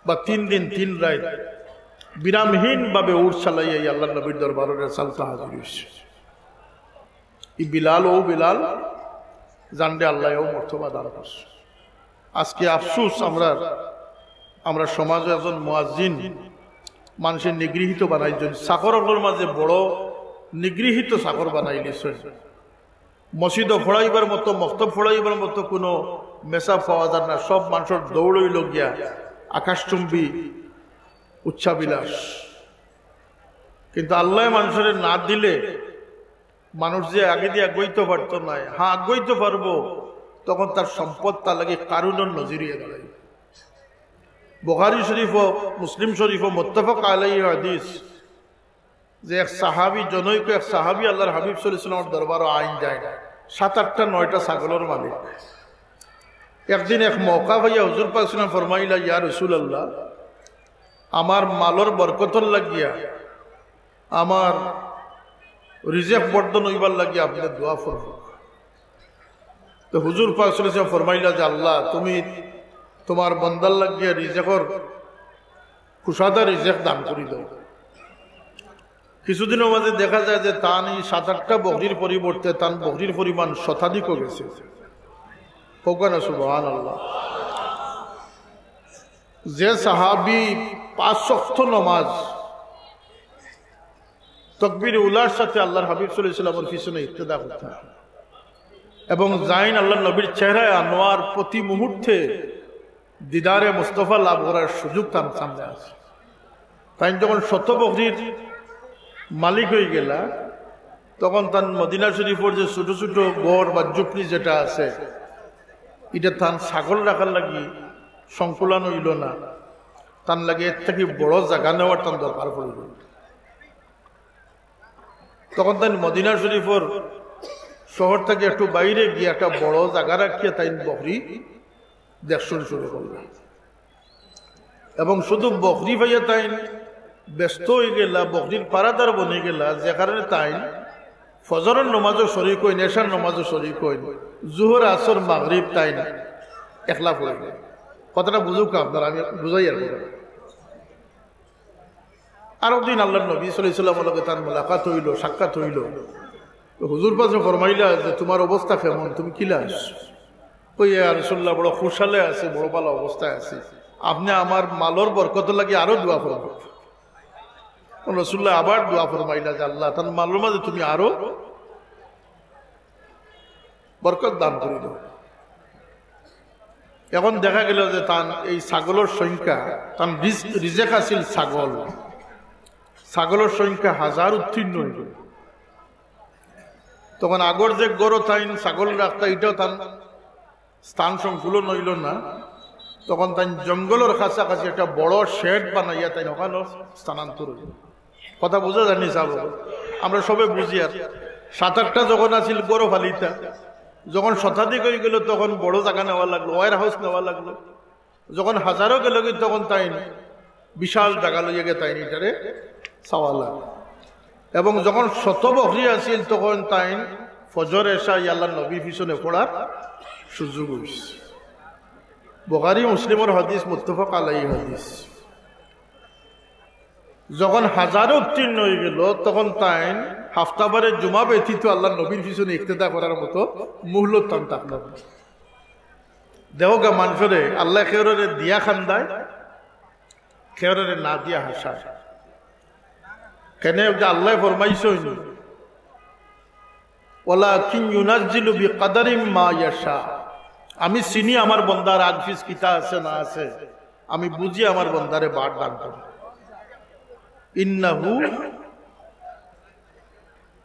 বা তিন দিন তিন রাইত বিরামহীনভাবে উট চালাইয়া এই আল্লাহর নবীর দরবারো রেসালতা হাজির অইছে। এই বিলাল, ও বিলাল, জানরে আল্লাহ ও মর্তবা দান করছে। আজকে আফসোস, আমরা, আমরা সমাজো একজন মুয়াজ্জিন মানুষে নিগৃহীত বানাইছইন, চাকর অকলর মাঝে বড় নিগৃহীত চাকর বানাইলিছইন। মসজিদো পড়াইবার মতো, মক্তব পড়াইবার মতো কোনো মেসাব পাওয়া যায় না। সব মানুষর দৌড় অইলো গিয়া আকাশচুম্বী উচ্চাবিলাস। কিন্তু আল্লায় মানুষরে না দিলে মানুষ যে আগেদি আগাইতো পারতো নায়, হ্যাঁ, আগাইতো পারবো, তখন তার সম্পদ তার লাগি কারুনর নজির অইয়া দাঁড়াইবো। বুখারী শরীফো, মুসলিম শরীফো মুত্তাফাক আলাইহি হাদিস, যে এক সাহাবী, জনৈক এক সাহাবী আল্লাহর হাবিব সাল্লাল্লাহু আলাইহি ওয়াসাল্লামর দরবারো আইন যাইন, সাত আটটা নয়টা ছাগলর মালিক। একদিন এক মওকা পাইয়া হুজুর পাক সাল্লাল্লাহু আলাইহি ওয়াসাল্লাম ফরমাইলা, "ইয়া রাসূলুল্লাহ, আমার মালর বরকতর লাগিয়া, আমার রিজেক বর্ধন অইবার লাগিয়া আপনে দোয়া ফরমাউক্কা।" তো হুজুর পাক সাল্লাল্লাহু আলাইহি ওয়াসাল্লাম ফরমাইলা যে, "আল্লাহ, তুমি তুমার বন্দার লাগিয়া রিজেকর কুশাদা রিজেক দান করি দেও।" কিছুদিনর মাঝে দেখা যায় যে তান এই সাত আটটা বকরির পরিবর্তে তান বকরির পরিমাণ শতাধিক গেছে। কউক্কা না সুবহানাল্লাহ। যে সাহাবী পাঁচ ওয়াক্ত নমাজ তকবীর উলার সাথে আল্লাহর হাবিব সাল্লাল্লাহু আলাইহি ওয়াসাল্লামর পিছনে ইক্তেদা করতা এবং যাইন আল্লাহর নবীর চেহারায় আনোয়ার প্রতি মুহূর্তে দিদারে মুস্তফা লাভ করার সুযোগ তান সামনে আছে। তাইন যখন শত বকরির মালিক অইগেলা, তখন তান মদিনা শরীফর যে ছোট ছোট ঘর বা ঝুপড়ি যেটা আছে, ইটা তান ছাগল রাখার লাগি সংকুলান অইলো না, তান লাগি এর থাকি বড় জাগা নেওয়ার তান দরকার পড়লো। তখন তাইন মদিনা শরীফর শহর থাকি একটু বাইরে গিয়া একটা বড় জাগা রাখিয়া তাইন বকরি দেখশন শুরু করলা। এবং শুধু বকরি পাইয়া তাইন ব্যস্ত অইগেলা, বকরির পারাদার বনিগেলা, যে কারণে তাইন ফজরর নমাজও শরিক অইন, এশার নমাজও শরিক অইন, জুহর, আসর, মাগরিব তাইন একলা পড়িলা। কথাটা বুঝউক্কা আপনারা, আমি বুঝাইয়ার। আরক দিন আল্লাহর নবী সাল্লাল্লাহু আলাইহি ওয়াসাল্লামর লগে তান মুলাকাত অইলো, সাক্ষাৎ অইলো। তো হুজুর পাকে ফরমাইলা যে, "তুমার অবস্থা কেমন? তুমি কিলা আছো?" কয়, "ইয়া রাসূলুল্লাহ, বড় খুশহালে আছি, বড় ভালা অবস্থায় আছি। আপনে আমার মালর বরকতর লাগি আরো দোয়া করবা।" তো রাসূলুল্লাহ আবার দোয়া ফরমাইলা যে, "আল্লাহ, তান মালর মাঝে তুমি আরো বরকত দান করি দেও।" এখন দেখা গেল যে তান এই ছাগলর সংখ্যা, তান রিজ-, রিজেক আছিল ছাগল, ছাগলর সংখ্যা হাজার উত্তীর্ণ অইল। তখন আগর যে ঘরো তাইন ছাগল রাখতা, ইটাও তান স্থান সংকুলন অইল না, তখন তাইন জঙ্গলর কাছাকাছি একটা বড় শেড বানাইয়া তাইন ওখানো স্থানান্তর অইল। কথা বুঝা যায়নি সাব? আমরা সবে বুঝি। আর সাত আটটা যখন আছিল গরু ফালিতা, যখন শতাধিক অইগেল তখন বড় জাগা নেওয়া লাগলো, ওয়ার হাউস নেওয়া লাগলো। যখন হাজারো গেলগি তখন তাইন বিশাল জাগা লইয়া গিয়া তাইন ইটারে চাওয়া লাগলো। এবং যখন শত বকরি আছিল তখন তাইন ফজর এশা আল্লার নবীর পিছনে পড়ার সুযোগ অইছে। বুখারী মুসলিমর হাদিস, মুত্তাফাক আলাইহি হাদিস। যখন হাজারো উত্তীর্ণ অইগেল তখন তাইন হাফতাবারে জুমা ব্যতীত আল্লার নবীর পিছনে ইক্তেদা করার মতো মুহলত তান থাকলো না। দেখউক্কা মানষরে আল্লায় কেউরে দিয়া খান্দায়, কেউরে না দিয়া হাসায়। কেনে যে আল্লায় ফরমাইছইন, "ওয়ালাকিন ইউনাজ্জিলু বিকাদারিম মা ইয়াশা।" আমি চিনি আমার বন্দার আগ পিছ কিতা আছে না আছে, আমি বুঝি আমার বন্দারে বার দান করি। ইন্নাহু,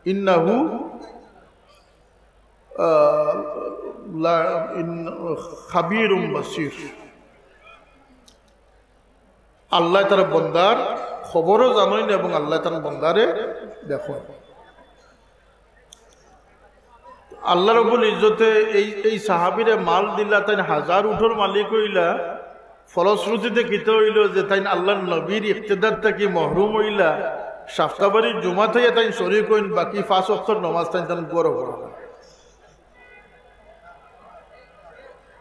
ইন্নাহু, আহ, লা-, ইন-, খাবীরুম বাসীর। আল্লায় তার বন্দার খবরও জানইন এবং আল্লায় তার বন্দারে দেখইন। আল্লাহ রব্বুল ইজ্জতে এই, এই সাহাবীরে মাল দিলা, তাইন হাজার উটর মালিক অইলা। ফলশ্রুতিতে কিতা অইল যে তাইন আল্লার নবীর ইক্তেদার থাকি মহরুম অইলা। হাফতাবারি জুমাত অইয়া তাইন শরিক অইন, বাকি পাঁচ ওয়াক্তর নমাজ তাইন তান ঘরো পড়লা।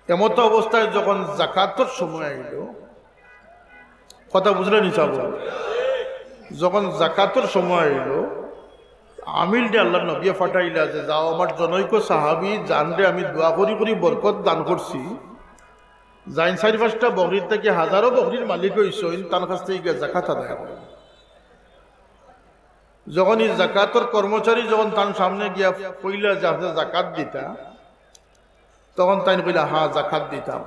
এমতো অবস্থায় যখন জাকাতর সময় আইল, কথা বুঝরা নি সাব? যখন জাকাতর সময় আইল, আমিলরে আল্লার নবীয়ে পাঠাইলা যে, "যাও, আমার জনৈক সাহাবী জানরে আমি দোয়া করি করি বরকত দান করছি, যাইন চাইর পাঁচটা বকরির থাকি হাজারো বকরির মালিক অইছইন, তান কাছ থাকি গিয়া জাকাত আদায় করো।" যখন ই জাকাতর কর্মচারী যখন তান সামনে গিয়া কইলা যে, "আপনে জাকাত দিতা?" তখন তাইন কইলা, "হ্যাঁ, জাকাত দিতাম।"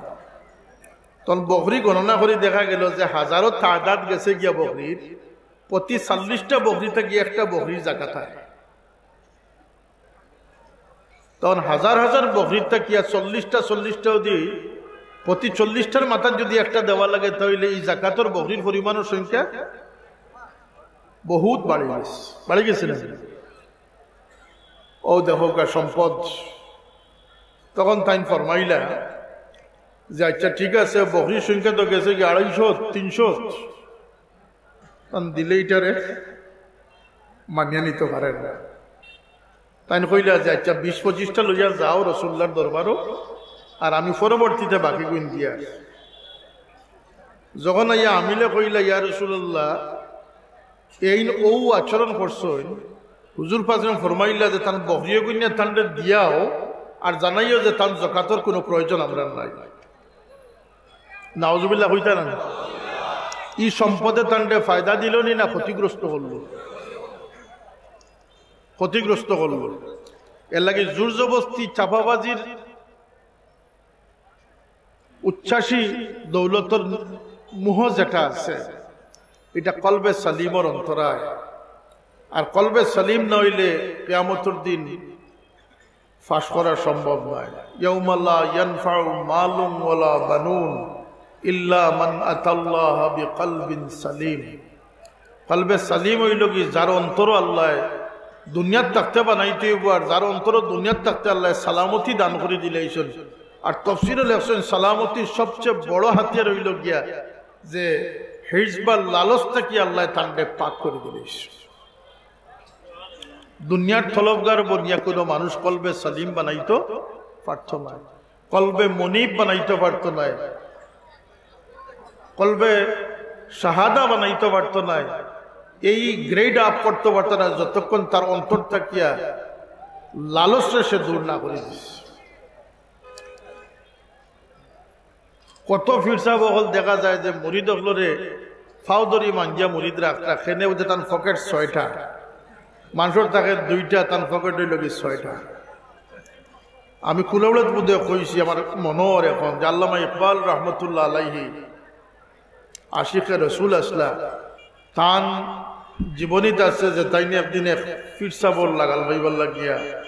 তখন বকরি গণনা করি দেখা গেল যে হাজারো তাদাদ গেছে গিয়া বকরির, প্রতি চল্লিশটা বকরি থাকি একটা বকরির জাকাত অয়। তখন হাজার হাজার বকরির থাকিয়া চল্লিশটা চল্লিশটা যদি, প্রতি চল্লিশটার মাথাত যদি একটা দেওয়া লাগে, তাইলে ই জাকাতর বকরির পরিমাণর সংখ্যা বহুত বাড়ি গেছে, বাড়ি গেছে না? অউ দেখউক্কা সম্পদ। তখন তাইন ফরমাইলা যে, "আচ্ছা, ঠিক আছে, বকরির সংখ্যা তো গেছে গি আড়াইশো, তিনশো।" তখন দিলে ইটারে মানিয়া নিতো পারের না। তাইন কইলা যে, "আচ্ছা, বিশ পঁচিশটা লইয়া যাও রসুলুল্লাহর দরবারো, আর আমি পরবর্তীতে বাকি গুইন দিয়ার।" যখন আইয়া আমিলে কইলা, "ইয়া রাসূলুল্লাহ, এইন অউ আচরণ করছইন।" হুজুর পাকে ফরমাইলা যে, "তান বকরিও গুইন্না তানরে দিয়াও, আর জানাইও যে তান জাকাতর কুনু প্রয়োজন আমরার নাই।" নাউজুবিল্লাহ কইতা না? ই সম্পদে তানরে ফায়দা দিল নি না ক্ষতিগ্রস্ত করল? ক্ষতিগ্রস্ত করল। এর লাগি জোর জবস্তি, চাপাবাজির উচ্ছ্বাসী দৌলতর মোহ যেটা আছে, এটা কলবে সলিমর অন্তরায়। আর কলবে সলিম না অইলে কিয়ামতর দিন ফাঁস করা সম্ভব নয়। ইয়াউমা লা ইয়ানফাউ মালুন ওয়ালা বানুন ইল্লা মান আতাল্লাহা বিকলবিন সালিম। কলবে সালিম অইল কি, যার অন্তর আল্লাহ দুনিয়াত থাকতে বানাইতে অইব, আর যার অন্তর দুনিয়াত থাকতে আল্লাহ সালামতি দান করি দিলাইছইন। আর তফসিরও লেখছইন, সালামতির সবচেয়ে বড় হাতিয়ার অইল গিয়া যে হিরস বা লালচ থাকি আল্লাহ তানরে পাক করি দিলাইছইন। দুনিয়ার তলবগার বনিয়া কোনো মানুষ কলবে সালিম বানাইতো পারতো না, কলবে মনিব বানাইতো পারতো না, কলবে শাহাদা বানাইতো পারতো না, এই গ্রেড আপ করতো পারতো না, যতক্ষণ তার অন্তর থাকিয়া লালচরে সে দূর না করি দিছে। কত পীর সাব অকল দেখা যায় যে মুরিদ অকলরে ফাও ধরি মাঞ্জিয়া মুরিদ রাখরা, কেনে বুঝে তান পকেট ছয়টা, মানষর থাকে দুইটা, তান পকেট অইল কি ছয়টা। আমি কুলাউড়াত বুধে কইছি, আমার মনো অর এখন, যে আল্লামা ইকবাল রহমতুল্লাহ আলাইহি আশিকে রসুল আছলা, তান জীবনীত আছে যে তাইন একদিন এক পীর সাবর লাগাল পাইবার লাগিয়া,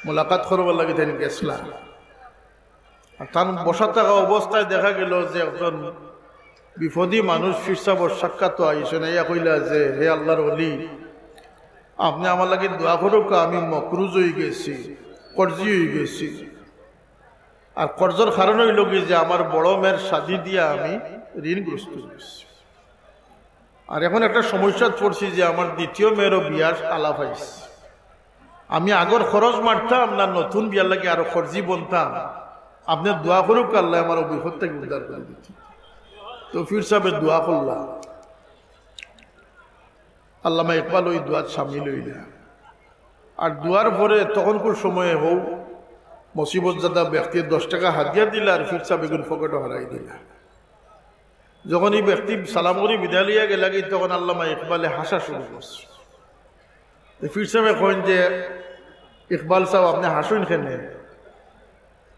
মোলাকাত করবার লাগি তাইন গেছলা। আর তান বসা থাকা অবস্থায় দেখা গেল যে একজন বিপদী মানুষ পীর সাবর সাক্ষাৎ আইছইন, আইয়া কইলা যে, "হে আল্লাহর ওলি, আপনে আমার লাগি দোয়া করউক্কা, আমি মকরুজ অইগেছি, কর্জি অইগেছি। আর কর্জর কারণ অইলো কি যে আমার বড় মেয়ের শাদি দিয়া আমি ঋণগ্রস্ত অইগেছি। আর এখন একটা সমস্যাত পড়ছি যে আমার দ্বিতীয় মেয়েরও বিয়ার আলাপ আইছে। আমি আগর খরচ মারতাম না নতুন বিয়ার লাগি আরো কর্জি বনতাম? আপনে দোয়া করউক্কা, আল্লায় আমার অউ বিপদ থাকি উদ্ধার করি দিতা।" তো পীর সাবে দোয়া করলা, আল্লামা ইকবাল ওই দোয়াত শামিল অইলা। আর দোয়ার পরে তখনকুর সময়ে হউ মুসিবতজাদা ব্যক্তিয়ে দশ টেকা হাদিয়া দিলা আর পীর সাবে ইগুন পকেটো হারাই দিলা। যখন ই ব্যক্তি সালাম করি বিদায় লইয়া গেলাগি, তখন আল্লামা ইকবালে হাসা শুরু করছে। তো পীর সাবে কইন যে, "ইকবাল সাব, আপনে হাসইন কেনে?"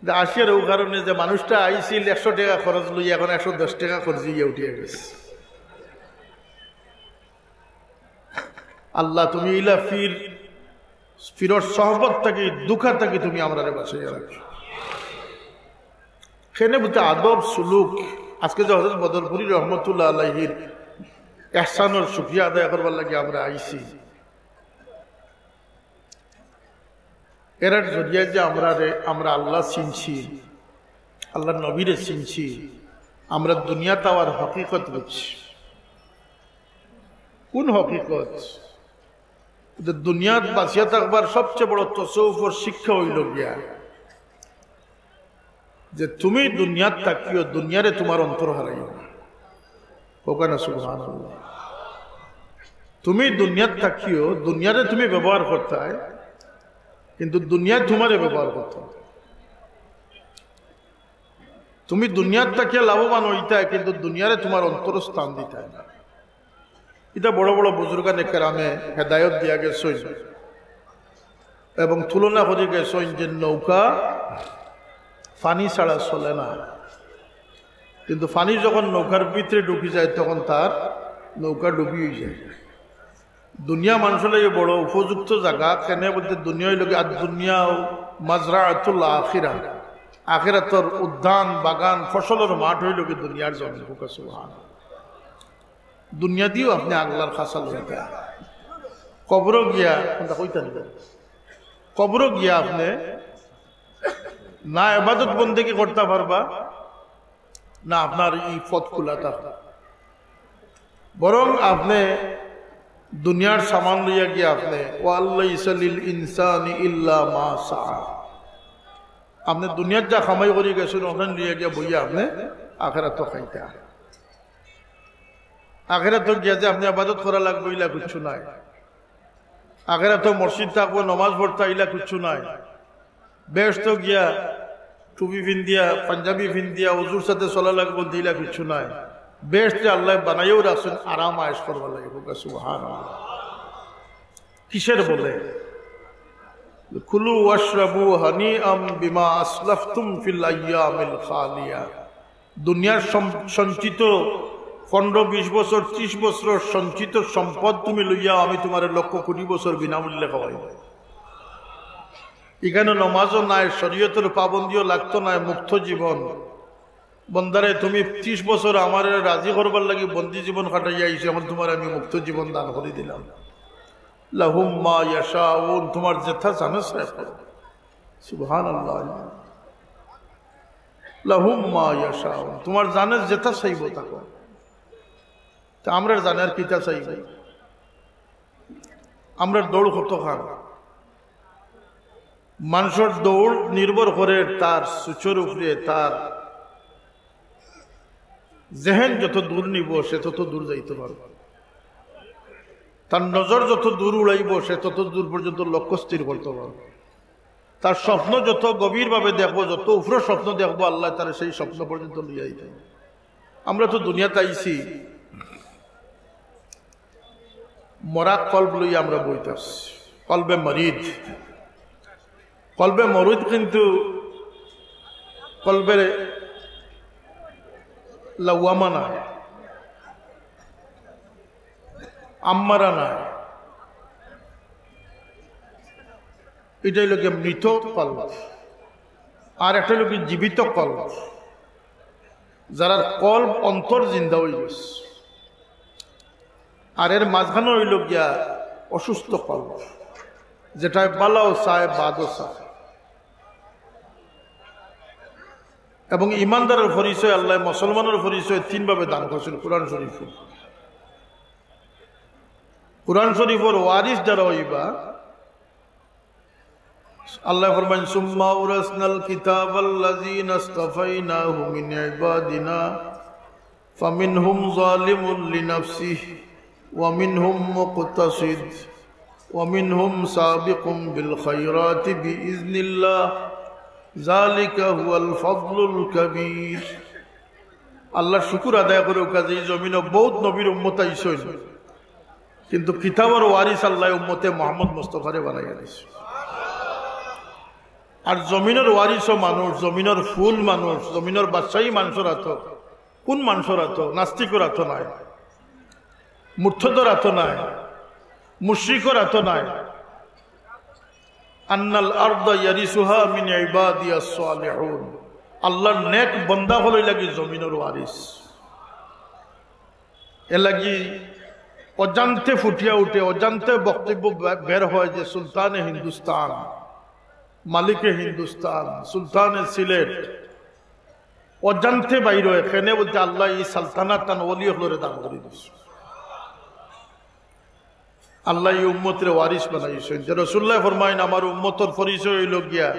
যে, "হাসিয়ার অউ কারণে যে মানুষটা আইছিল একশো টেকা খরচ লইয়া, এখন একশো দশ টেকা খরচ অইয়া উঠিয়া গেছে।" আল্লাহ, তুমি ইলা পীর, পীরর সহবত থাকি, ধুকা থাকি তুমি আমরারে বাঁচাইয়া রাখো। কেনে বুঝতে আদব সুলুক। আজকে যে হযরত বদরপুরি রহমতুল্লাহ আলাইহির এহসানর শুকরিয়া আদায় করবার লাগি আমরা আইছি, এরার জরিয়ায় যে আমরারে, আমরা আল্লাহ চিনছি, আল্লাহর নবীরে চিনছি, আমরা দুনিয়াত আওয়ার হকিকত বুঝছি। কোন হকিকত? যে দুনিয়াত বাঁচিয়া থাকবার সবচেয়ে বড় তসৌফর শিক্ষা অইলো গিয়া যে তুমি দুনিয়াত থাকিও, দুনিয়ারে তুমার অন্তর হারাইও না। কউক্কা না সুবহানাল্লাহ। তুমি দুনিয়াত থাকিও, দুনিয়ারে তুমি ব্যবহার করতায়, কিন্তু দুনিয়ায় তুমারে ব্যবহার করতো না। তুমি দুনিয়াত থাকিয়া লাভবান অইতায়, কিন্তু দুনিয়ারে তুমার অন্তরো স্থান দিতায় না। ইটা বড় বড় বুজুর্গানে কেরামে হেদায়ত দিয়া গেছইন এবং তুলনা করি গেছইন যে নৌকা পানি ছাড়া চলে না, কিন্তু পানি যখন নৌকার ভিতরে ঢুকি যায়, তখন তার নৌকা ডুবি অইযায়। দুনিয়া মানষর লাগি বড় উপযুক্ত জাগা, কেনে বুলতে দুনিয়া অইলো গি, আর দুনিয়া মাজরাতুল আখিরা, আখিরাতর উদ্যান, বাগান, ফসলর মাঠ অইলো গি দুনিয়ার জমিন। কউক্কা সুবহান। দুনিয়া দিও আপনে আল্লাহর খাছা লইতা। কবরো গিয়া, কোনটা কইতা নিব? কবরো গিয়া আপনে না ইবাদত বন্দেগি করতা পারবা, না আপনার ই পথ খোলা থাকবো। বরং আপনে দুনিয়ার সামান লইয়া গিয়া আপনে, "ওয়া আল্লাইসা লিল ইনসানি ইল্লা মা সাআ।" আপনে দুনিয়াত যা কামাই করি গেছইন, অখান লইয়া গিয়া বইয়া আপনে আখেরাতো খাইতা। আখেরাতো গিয়া যে আপনে ইবাদত করা লাগবো, ইলা কিচ্ছু নাই। আখেরাতো মসজিদ থাকবো, নমাজ পড়তা, ইলা কিচ্ছু নাই। বেহেশতো গিয়া টুপি ফিন্দিয়া, পাঞ্জাবি ফিন্দিয়া, অজুর সাথে চলা লাগবো, ইলা কিচ্ছু নাই। বেহেশতে আল্লায় বানাইয়াউ রাখছইন আরাম আয়েশ করবার লাগি। কউক্কা সুবহানাল্লাহ। কিসের বলে? কুলু ওয়াশরাবু হানিআম বিমা আসলাফতুম ফিল আইয়ামিল খালিয়া। দুনিয়ার সম-, সঞ্চিত পনেরো বিশ বছর, ত্রিশ বছরর সঞ্চিত সম্পদ তুমি লইয়া আমি তুমারে লক্ষ কোটি বছর বিনামূল্যে খাওয়াইমু। ইখানো নমাজও নাই, শরীয়তর পাবন্দিও লাগতো নায়, মুক্ত জীবন। বন্দারে, তুমি ত্রিশ বছর আমারে রাজি করবার লাগি বন্দি জীবন কাটাইয়া আইছো, এখন তুমারে আমি মুক্ত জীবন দান করি দিলাম। লাহুম মা ইয়াশাউন, তুমার যেতা জানে চায় করো। সুবহানাল্লাহ। লাহুম মা ইয়াশাউন, তুমার জানে যেতা চাইবো তা কর। তে আমরার জানে আর কিতা চাইবো? আমরার দৌড় কতখান? মানষর দৌড় নির্ভর করে তার সুচর উপরে, তার জেহেন যত দূর নিবো, সে তত দূর যাইতো পারবো। তার নজর যত দূর উড়াইবো, সে তত দূর পর্যন্ত লক্ষ্য স্থির করতো পারবো। তার স্বপ্ন যত গভীরভাবে দেখবো, যত উপরে স্বপ্ন দেখবো, আল্লায় তারে সেই স্বপ্ন পর্যন্ত লইয়া যাইতা। আমরা তো দুনিয়াত আইছি, মরা কলব লইয়া আমরা বইতাছি, কলবে মরিদ। কলবে মরিদ কিন্তু কলবে লাওয়ামা নায়, আম্মারা নায়। ইটা অইলো গিয়া মৃত কলব। আর একটা অইলো কি জীবিত কলব, যারার কলব অন্তর জিন্দা অই গেছে। আর এর মাঝখানো অইলো গিয়া অসুস্থ কলব, যেটায় বালাও চায়, বাদও চায়। এবং ইমানদারর পরিচয় আল্লায় মুসলমানর পরিচয় তিনভাবে দান করছইন কোরআন শরীফো। কোরআন শরীফর ওয়ারিস যারা অইবা, আল্লায় ফরমাইন, "সুম্মা আওরাসনাল কিতাবাল্লাযীনা ইসতাফাইনা মিন ইবাদিনা ফামিনহুম যালিমুন লিনাফসিহি ওয়া মিনহুম মুকতাসিদ ওয়া মিনহুম সাবিকুম বিল খায়রাতি বিইজনিল্লাহ, যালিকা হুয়াল ফাদলুল কাবীর।" আল্লাহর শুকুর আদায় করউক্কা যে ই জমিনো বউত নবীর উম্মত আইছইন, কিন্তু কিতাবর ওয়ারিস আল্লায় উম্মতে মুহাম্মদ মুস্তাফারে বানাইয়া দিছইন। আর জমিনর ওয়ারিসও মানুষ, জমিনর ফুল মানুষ, জমিনর বাদশাহী মানষর আতো। কুন মানষর আতো? নাস্তিকর আতো নায়, মুরতাদর আতো নায়, মুশরিকর আতো নায়। আন্নাল আরদা ইয়ারিসুহা মিন ইবাদিয়াস সালিহুন। আল্লাহর নেক বন্দা অকলর লাগি জমিনর ওয়ারিস। এর লাগি অজান্তে ফুটিয়া উঠে, অজান্তে বক্তব্য বে-, বের হয় যে সুলতানে হিন্দুস্তান, মালিকে হিন্দুস্তান, সুলতানে সিলেট, অজান্তে বাইর হয়। কেনে বুলতে আল্লায় ই সালতানাত তান ওলি অকলরে দান করি দিছইন। আল্লায় ই উম্মতরে ওয়ারিস বানাইছইন। যে রাসুলুল্লায় ফরমাইন, "আমার উম্মতর পরিচয় অইলো গিয়া,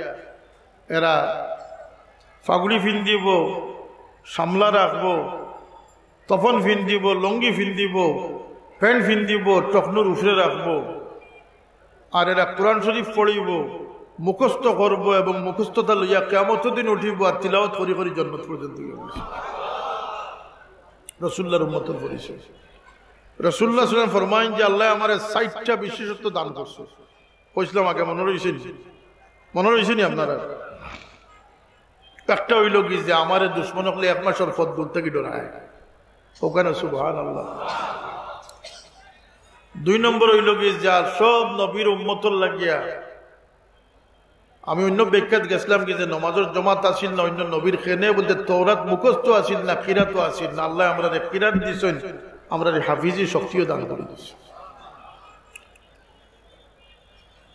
এরা ফাগুড়ি ফিন্দিবো, সামলা রাখবো, তফন ফিন্দিবো, লুঙ্গি ফিন্দিবো, প্যান্ট ফিন্দিবো, টকনুর উপরে রাখবো। আর এরা কোরআন শরীফ পড়িবো, মুখস্থ করবো এবং মুখস্থতা লইয়া কিয়ামতর দিন উঠিবো আর তিলাওয়াত করি করি জন্নত পর্যন্ত যাইবো।" রাসুলুল্লাহর উম্মতর পরিচয়। রাসুলুল্লাহ সাল্লাল্লাহু আলাইহি ওয়াসাল্লাম ফরমাইন যে, "আল্লায় আমারে চাইরটা বিশেষত্ব দান করছইন।" কইছলাম আগে, মনো রইছে নি? মনো রইছে নি আপনারার? একটা অইলো কি যে আমারে দুশমন অকলে এক মাসর পথ দূর থাকি ডরায়। অখানো সুবহানাল্লাহ। দুই নম্বর অইলো কি যে আর সব নবীর উম্মতর লাগিয়া, আমি অইন্য ব্যাখ্যাত গেছলাম কি যে নমাজর জমাত আছিল না অইন্য নবীর, কেনে বুলতে তৌরাত মুখস্থ আছিল না, কিরাতও আছিল না। আল্লায় আমরারে কিরাত দিছইন, আমরারে হাফিজি শক্তিও দান করি দিছইন।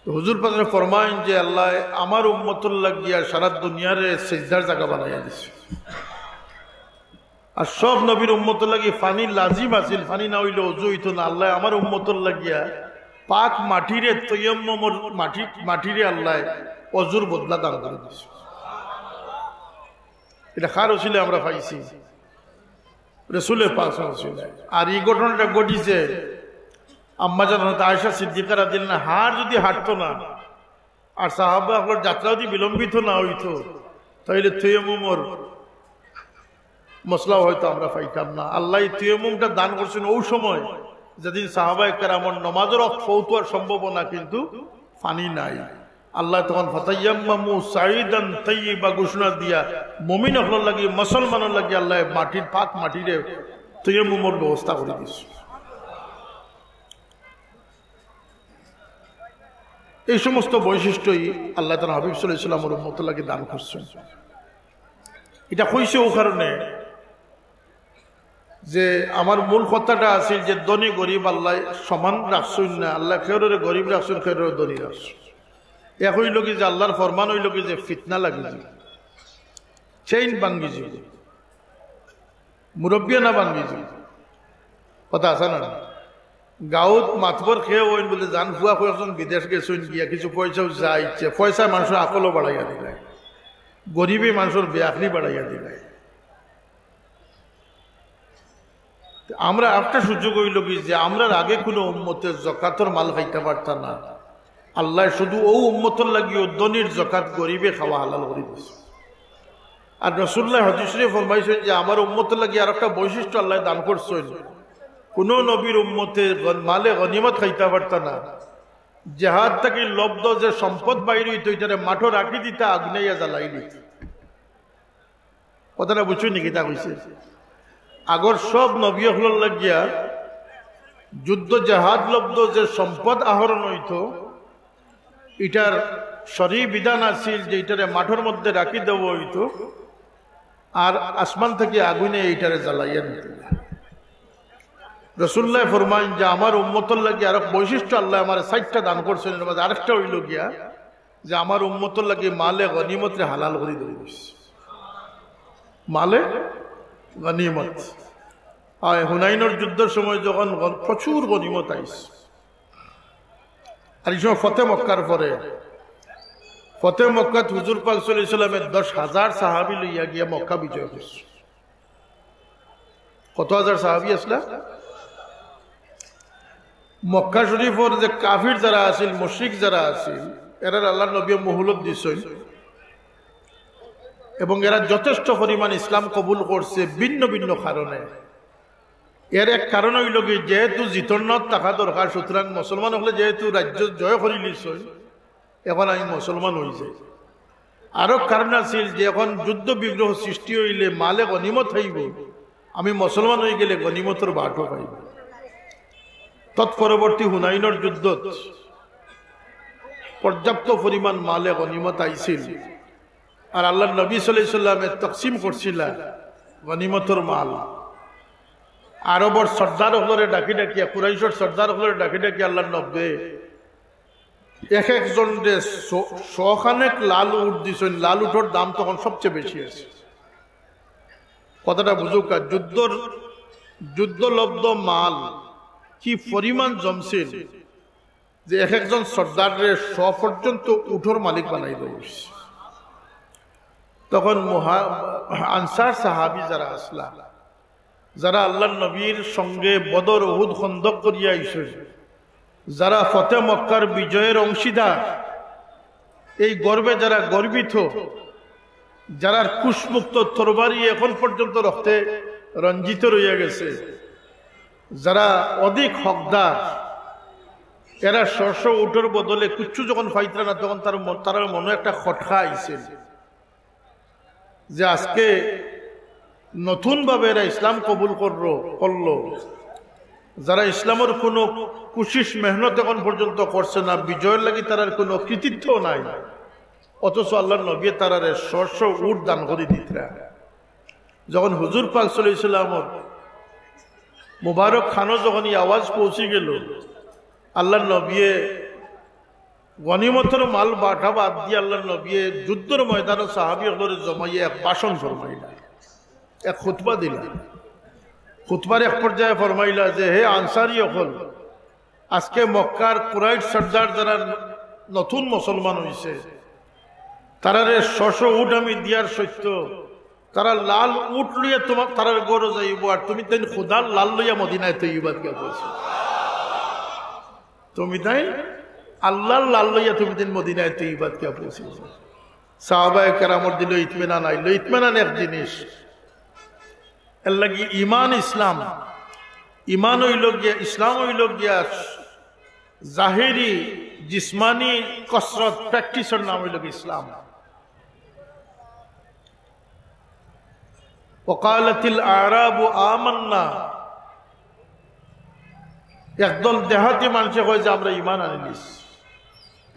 তো হুজুর পাকে ফরমাইন যে, "আল্লায় আমার উম্মতর লাগিয়া সারা দুনিয়ারে সিজদার জাগা বানাইয়া দিছইন।" আর সব নবীর উম্মতর লাগি পানি লাজিম আছিল, পানি না অইলে অজু অইতো না। আল্লায় আমার উম্মতর লাগিয়া পাক মাটিরে, তৈয়ম্মমর মাটি, মাটিরে আল্লায় অজুর বদলা দান করি দিছইন। ইটা কার উছিলায় আমরা পাইছি? রাসুলে পাক সাল্লাল্লাহু আলাইহি ওয়াসাল্লাম। আর ই ঘটনাটা ঘটিছে আম্মাজান হযরত আয়েশা সিদ্দিকা রাদিয়াল্লাহু আনহার যদি হাঁটতো না, আর সাহাবা অকলর যাত্রা যদি বিলম্বিত না অইতো, তাইলে তৈয়ম্মুমর মসলা হয়তো আমরা পাইতাম না। আল্লায় তৈয়ম্মুমটা দান করছইন অউ সময়, যেদিন সাহাবায়ে কেরামর নমাজর ওয়াক্ত ফৌত অওয়ার সম্ভাবনা, কিন্তু পানি নাই। আল্লায় তখন "ফাতায়াম্মামু সাঈদান তাইয়্যিবা" ঘোষণা দিয়া মুমিন অকলর লাগি, মুসলমানর লাগি আল্লায় মাটির, পাক মাটিরে তৈয়ম্মুমর ব্যবস্থা করি দিছইন। এই সমস্ত বৈশিষ্ট্যই আল্লায় তান হাবিব সাল্লাল্লাহু আলাইহি ওয়াসাল্লামর উম্মতর লাগি দান করছইন। ইটা কইছি অউ কারণে যে আমার মূল কথাটা আছিল যে ধনী গরিব আল্লায় সমান রাখছইন না, আল্লায় কেউরে গরিব রাখছইন, কেউরে ধনী রাখছইন। এক অইলো কি যে আল্লাহর ফরমান অইলো কি যে ফিতনা লাগি যাইবো, চেইন ভাঙ্গি যাইবো, মুরব্বিয়ানা ভাঙ্গি যাইবো। কথা আছে না? গাঁওত মাতবর কেউ অইন বুলে, জান ফুয়া কয়েকজন বিদেশ গেছইন, গিয়া কিছু পয়সাও যাইছে, পয়সায় মানষর আকলও বাড়াইয়া দিলায়, গরিবে মানষর বেআকলি বাড়াইয়া দিলায়। তে আমরা একটা সুযোগ অইলো কি যে আমরার আগে কুনু উম্মতে জকাতর মাল খাইতা পারতা না, আল্লায় শুধু অউ উম্মতর লাগিও ধনীর জকাত গরিবে খাওয়া হালাল করি দিছইন। আর রাসুলুল্লায় হাদিস শরীফো ফরমাইছইন যে আমার উম্মতর লাগি আরোকটা বৈশিষ্ট্য আল্লায় দান করছইন, কুনু নবীর উম্মতে গন-, মালে গনিমত খাইতা পারতা না, জেহাদ থাকি লব্ধ যে সম্পদ বাইর অইতো, ইটারে মাঠো রাখি দিতা, আগুনাইয়া জ্বালাই দিতা। কথাটা বুঝছইন নি কিতা কইছি? আগর সব নবী অকলর লাগিয়া যুদ্ধ জেহাদ লব্ধ যে সম্পদ আহরণ অইতো, ইটার শরী বিধান আছিল যে ইটারে মাঠর মধ্যে রাখি দেওয়া অইতো, আর আসমান থাকি আগুনে ইটারে জ্বালাইয়া নিতো। রাসূলুল্লায় ফরমাইন যে আমার উম্মতর লাগি আরক বৈশিষ্ট্য আল্লায় আমারে চাইরটা দান করছইন, এর মাঝে আরেকটা অইলো গিয়া যে আমার উম্মতর লাগি মালে গনিমতরে হালাল করি দেওয়া অইছে। মালে গনিমত। আর হুনাইনর যুদ্ধর সময় যখন গন-, প্রচুর গনিমত আইছে, আর ই সময় ফতে মক্কার পরে, ফতে মক্কাত হুজুর পাক সাল্লাল্লাহু আলাইহি ওয়াসাল্লামে দশ হাজার সাহাবী লইয়া গিয়া মক্কা বিজয় করছে। কত হাজার সাহাবী আছলা? মক্কা শরীফর যে কাফির যারা আছিল, মুশরিক যারা আছিল, এরারে আল্লার নবীয়ে মহলত দিছইন এবং এরা যথেষ্ট পরিমাণ ইসলাম কবুল করছে ভিন্ন ভিন্ন কারণে। এর এক কারণ অইলো কি, যেহেতু জিতর নাত থাকা দরকার, সুতরাং মুসলমান অকলে যেহেতু রাজ্য জয় করিলিছইন, এখন আমি মুসলমান অইযাই। আরো কারণ আছিল যে এখন যুদ্ধ বিগ্রহ সৃষ্টি অইলে মালে গনিমত অইবো, আমি মুসলমান অইগেলে গনিমতর বাটো পাইবো। তৎপরবর্তী হুনাইনর যুদ্ধত পর্যাপ্ত পরিমাণ মালে গনিমত আইছিল, আর আল্লার নবী সাল্লাল্লাহু আলাইহি ওয়াসাল্লামে তকসিম করছিলা গনিমতর মাল। আরবর সর্দার অকলরে ডাকি ডাকিয়া, কুরাইশর সর্দার অকলরে ডাকি ডাকিয়া আল্লার নবীয়ে এক একজনরে শ-, শখানেক লাল উট দিছইন। লাল উটর দাম তখন সবচেয়ে বেশি আছিল। কথাটা বুঝউক্কা, যুদ্ধর, যুদ্ধলব্ধ মাল কি পরিমাণ জমছিল যে এক একজন সর্দাররে শ পর্যন্ত উটর মালিক বানাই দেওয়া অইছে। তখন মুহা-, আনসার সাহাবী যারা আছলা, যারা আল্লার নবীর সঙ্গে বদর, উহুদ, খন্দক করিয়া আইছইন, যারা ফতে মক্কার বিজয়ের অংশীদার, এই গর্বে যারা গর্বিত, যারার কুশমুক্ত তরবারি এখন পর্যন্ত রক্তে রঞ্জিত রইয়া গেছে, যারা অধিক হকদার, এরা শ শ উটর বদলে কিচ্ছু যখন পাইতরা না, তখন তার মন-, তারার মনো একটা খটকা আইছিল যে আজকে নতুনভাবে এরা ইসলাম কবুল করলো, করলো, যারা ইসলামর কুনু কুশিশ মেহনত এখন পর্যন্ত করছে না, বিজয়র লাগি তারার কুনু কৃতিত্ব নাই, অথচ আল্লার নবীয়ে তারারে শ শ উট দান করি দিতরা। যখন হুজুর পাক সাল্লাল্লাহু আলাইহি ওয়াসাল্লামর মুবারক কানো যখন ই আওয়াজ পৌঁছি গেল, আল্লার নবীয়ে গনিমতর মাল বাটা বাদ দিয়া আল্লার নবীয়ে যুদ্ধর ময়দানো সাহাবী অকলরে জমাইয়া এক ভাষণ ফরমাইলা, এক খুতবা দিলা। খুতবার এক পর্যায়ে ফরমাইলা যে, "হে আনসারী অকল, আজকে মক্কার কুরাইশ সর্দার যারা নতুন মুসলমান অইছে, তারারে শ শ উট আমি দিয়ার সত্য, তারা লাল উট লইয়া তোমার, তারার ঘরো যাইবো, আর তুমি তাইন খুদার লাল লইয়া মদিনায় তৈয়বাত গিয়া পৌঁছো।" তুমি তাইন আল্লার লাল লইয়া তুমি তাইন মদিনায় তৈয়বাত গিয়া পৌঁছো। সাহাবায়ে কেরামর দিলো ইতমিনান আইলো। ইতমিনান এক জিনিস। এর লাগি ইমান ইসলাম, ইমান অইলো গিয়া, ইসলাম অইলো গিয়া জাহিরি, জিসমানি কসরত, প্র্যাকটিসর নাম অইলো গিয়া ইসলাম। ওকালাতিল আরাবু আমান্না, একদল দেহাতি মানষে কয় যে আমরা ইমান আনিলিছি।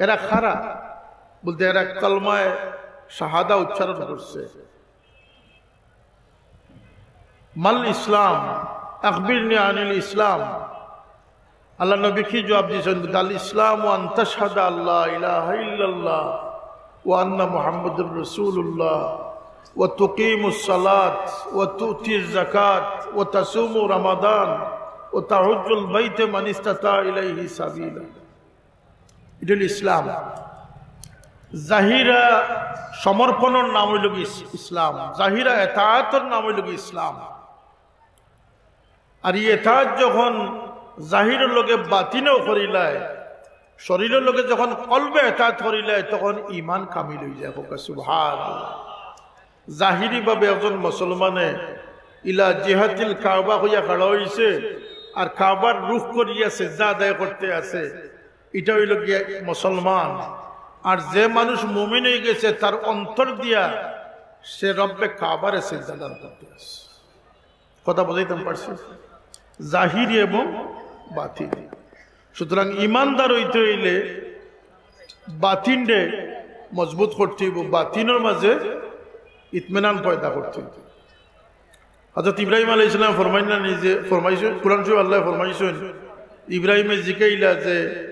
এরা কারা? বলতে এরা কলমায়ে শাহাদা উচ্চারণ করছে। মাল ইসলাম, আখবিরনি আনিল ইসলাম। আল্লার নবী কি জবাব দিছইন? আল ইসলামু আন তাশহাদা আল্লা ইলাহা ইল্লাল্লাহ ওয়া আন্না মুহাম্মাদুর রাসূলুল্লাহ ওয়া তুকিমুস সালাত ওয়া তুতিজ যাকাত ওয়া তাসুমু রমাদান ওয়া তাহুজ্জুল বাইতা মান ইস্তাতা ইলাইহি সাবিলা। ইটা অইলো ইসলাম। জাহিরা সমর্পণর নাম অইলো গি ইস-, ইসলাম। জাহিরা এতাআতর নাম অইলো গি ইসলাম। আর ই এতাআত যখন জাহিরর লগে বাতিনও করিলায়, শরীরর লগে যখন কলবে এতাআত করিলায়, তখন ইমান কামিল অইযায়। কউক্কা সুবহানাল্লাহ। জাহিরিভাবে একজন মুসলমানে ইলা জিহাতিল কাবা কইয়া খাড়া অইছে, আর কাবার রুখ করিয়া সেজদা আদায় করতে আছে, ইটা অইলো গিয়া মুসলমান। আর যে মানুষ মুমিন অইগেছে, তার অন্তর দিয়া সে রব্বে কাবারে সেজদা আদায় করতে আছে। কথা বুঝাইতাম পারছি? জাহিরি এবং বাতিনি। সুতরাং ইমানদার অইতে অইলে বাতিনরে মজবুত করতে অইবো, বাতিনর মাঝে ইতমিনান পয়দা করতে অইবো। হযরত ইব্রাহিম আলাইহিস সালাম ফরমাইন না নিজে, ফরমাইছইন, কোরআন শরীফ আল্লায় ফরমাইছইন, ইব্রাহিমে জিকাইলা যে,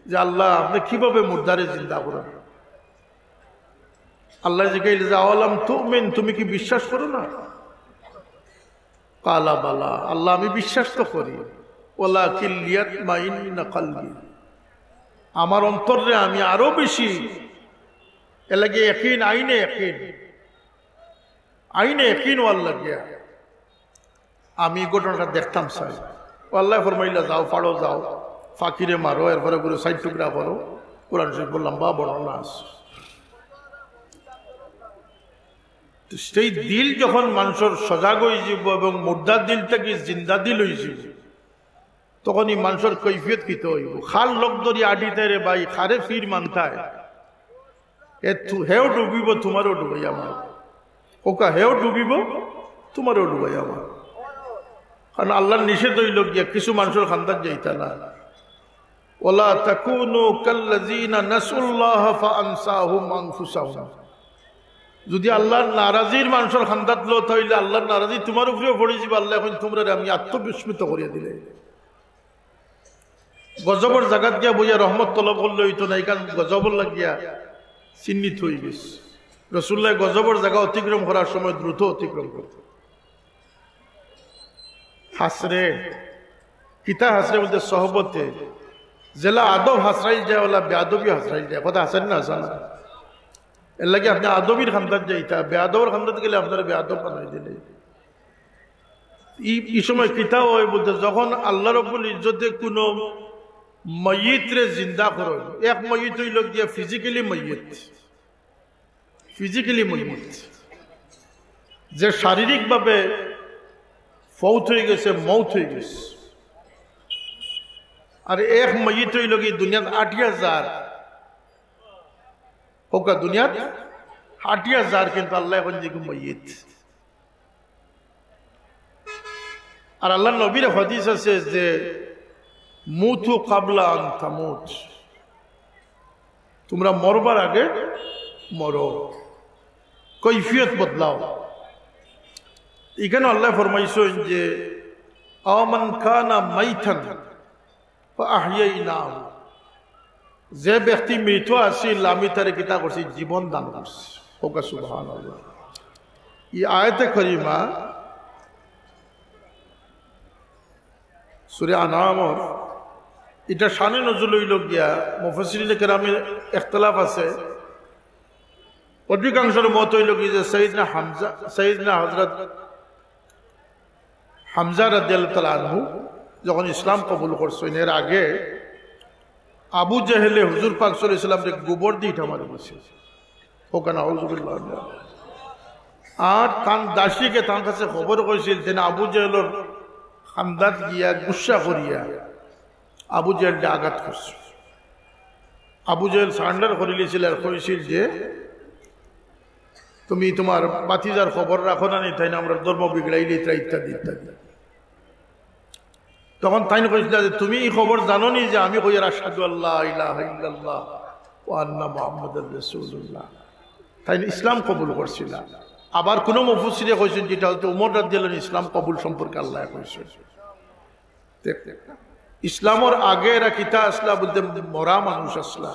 যে "আল্লাহ, আপনে কিভাবে মুর্দারে জিন্দা করইন?" আল্লায় জিকাইলা যে, "আওয়ালাম তুমিন, তুমি কি বিশ্বাস করো না?" কালা বালা, "আল্লাহ, আমি বিশ্বাস তো করি, ওয়ালাকিন লিয়াতমাইন্না কলবি, আমার অন্তররে আমি আরো বেশি, এর লাগি ইয়াকিন, আইনে ইয়াকিন, আইনে ইয়াকিন অওয়ার লাগিয়া আমি ঘটনাটা দেখতাম চাই।" ও আল্লায় ফরমাইলা, "যাও, ফাড়ো, যাও, ফাকিরে মারো, এরপরে গুরু সাইড টুকরা করো।" কোরআন শরীফ লম্বা বর্ণনা আছে। তো সেই দিল যখন মানষর সজাগ অইযিবো এবং মুর্দা দিল থাকি জিন্দা দিল অইযিবো, তখন ই মানষর কৈফিয়ত কিতা অইবো? খাল লগ ধরি আটিতায় রে ভাই, খারে ফির মানতায়। এ তু-, হেও ডুবিবো, তুমারেও ডুবাইয়া মারবো। কউক্কা, হেও ডুবিবো, তুমারেও ডুবাইয়া মারবো। কারণ আল্লার নিষেধ অইলো গিয়া কিছু মানষর খান্দাত যাইতা না। ওয়ালা তাকুনু কাল্লাযিনা নাসুল্লাহা ফাআনসাহুম আনফুসাহুম। যুদি আল্লার নারাজির মানষর খান্দাত লও, তাইলে আল্লার নারাজি তুমার উপরেও পড়িযিবো। আল্লায় কইন, "তুমরারে আমি আত্মবিস্মৃত করিয়া দিলে।" গজবর জাগাত গিয়া বইয়া রহমত তলব করলে অইতো না, ইখান গজবর লাগিয়া চিহ্নিত অইগেছে। রাসুলুল্লায় গজবর জাগা অতিক্রম করার সময় দ্রুত অতিক্রম করতা। হাসরে, কিতা হাসরে বলতে সহবতে, যেলা আদব হাসরাইল যায়, ওলা বেয়াদবি হাসরাইল যায়। কথা হাসের না, হাসে না? এর লাগি আপনে আদবির খান্দাত যাইতা, বেয়াদবর খান্দাত গেলে আপনারে বেয়াদব বানাই দিলে। ই, ই সময় কিতা অয় বলতে, যখন আল্লাহ রব্বুল ইজ্জতে কুনু ময়িতরে জিন্দা করইন, এক ময়িত অইলো গিয়া physically ময়িত, physically ময়িত, যে শারীরিকভাবে ফৌত অইগেছে, মৌত অইগেছে। আর এক ময়িত অইলো গিয়া দুনিয়াত আটিয়া যার, কউক্কা দুনিয়াত আটিয়া যার, কিন্তু আল্লায় কইন যে ইগু ময়িত। আর আল্লার নবীর হাদিস আছে যে, "মুতু কাবলা আন তামুত", তুমরা মরবার আগে মরো, কৈফিয়ত বদলাও। ইখানো আল্লায় ফরমাইছইন যে, "আওমান কানা মাইতান ফাআহইয়াইনাহু।" যে ব্যক্তি মৃত আছিল, আমি তারে কিতা করছি? জীবন দান করছি। কউক্কা সুবহানাল্লাহ। ই আয়াতে করিমা সূরা আনআমর, ইটা শানে নজুল অইলো গিয়া, মুফাসসিরিনে কেরামের ইখতিলাফ আছে। অধিকাংশর মত অইলো কি যে সাইয়েদনা হামজা, সাইয়েদনা হযরত হামজা রাদিয়াল্লাহু তাআলা আনহু যখন ইসলাম কবুল করছইন, এর আগে আবু জেহেলে হুজুর পাক সাল্লাল্লাহু আলাইহি ওয়াসাল্লামরে গোবর দি ইটা মারি দিছিল। কউক্কা নাউজুবিল্লাহ। আর তান দাসীকে তান কাছে খবর কইছিল যে আবু জেহেলর খান্দাত গিয়া গুসা করিয়া আবু জেহেলরে আঘাত করছে। আবু জেহেল surrender করিলিছিল আর কইছিল যে, "তুমি তুমার ভাতিজার খবর রাখো না নি, তাইন আমরার ধর্ম বিগড়াইলিতরা", ইত্যাদি ইত্যাদি। তখন তাইন কইছিলা যে, "তুমি ই খবর জানো নি যে আমি কইয়ার আশহাদু আল্লা ইলাহা ইল্লাল্লাহ ওয়া আন্না মুহাম্মাদার রাসূলুল্লাহ?" তাইন ইসলাম কবুল করছিলা। আবার কুনু মুফাসসিরে কইছইন যেটা হযরত উমর রাদিয়াল্লাহু আনহু ইসলাম কবুল সম্পর্কে আল্লায় কইছইন। দেখ, ইসলামর আগে এরা কিতা আছলা বলতে মরা মানুষ আছলা।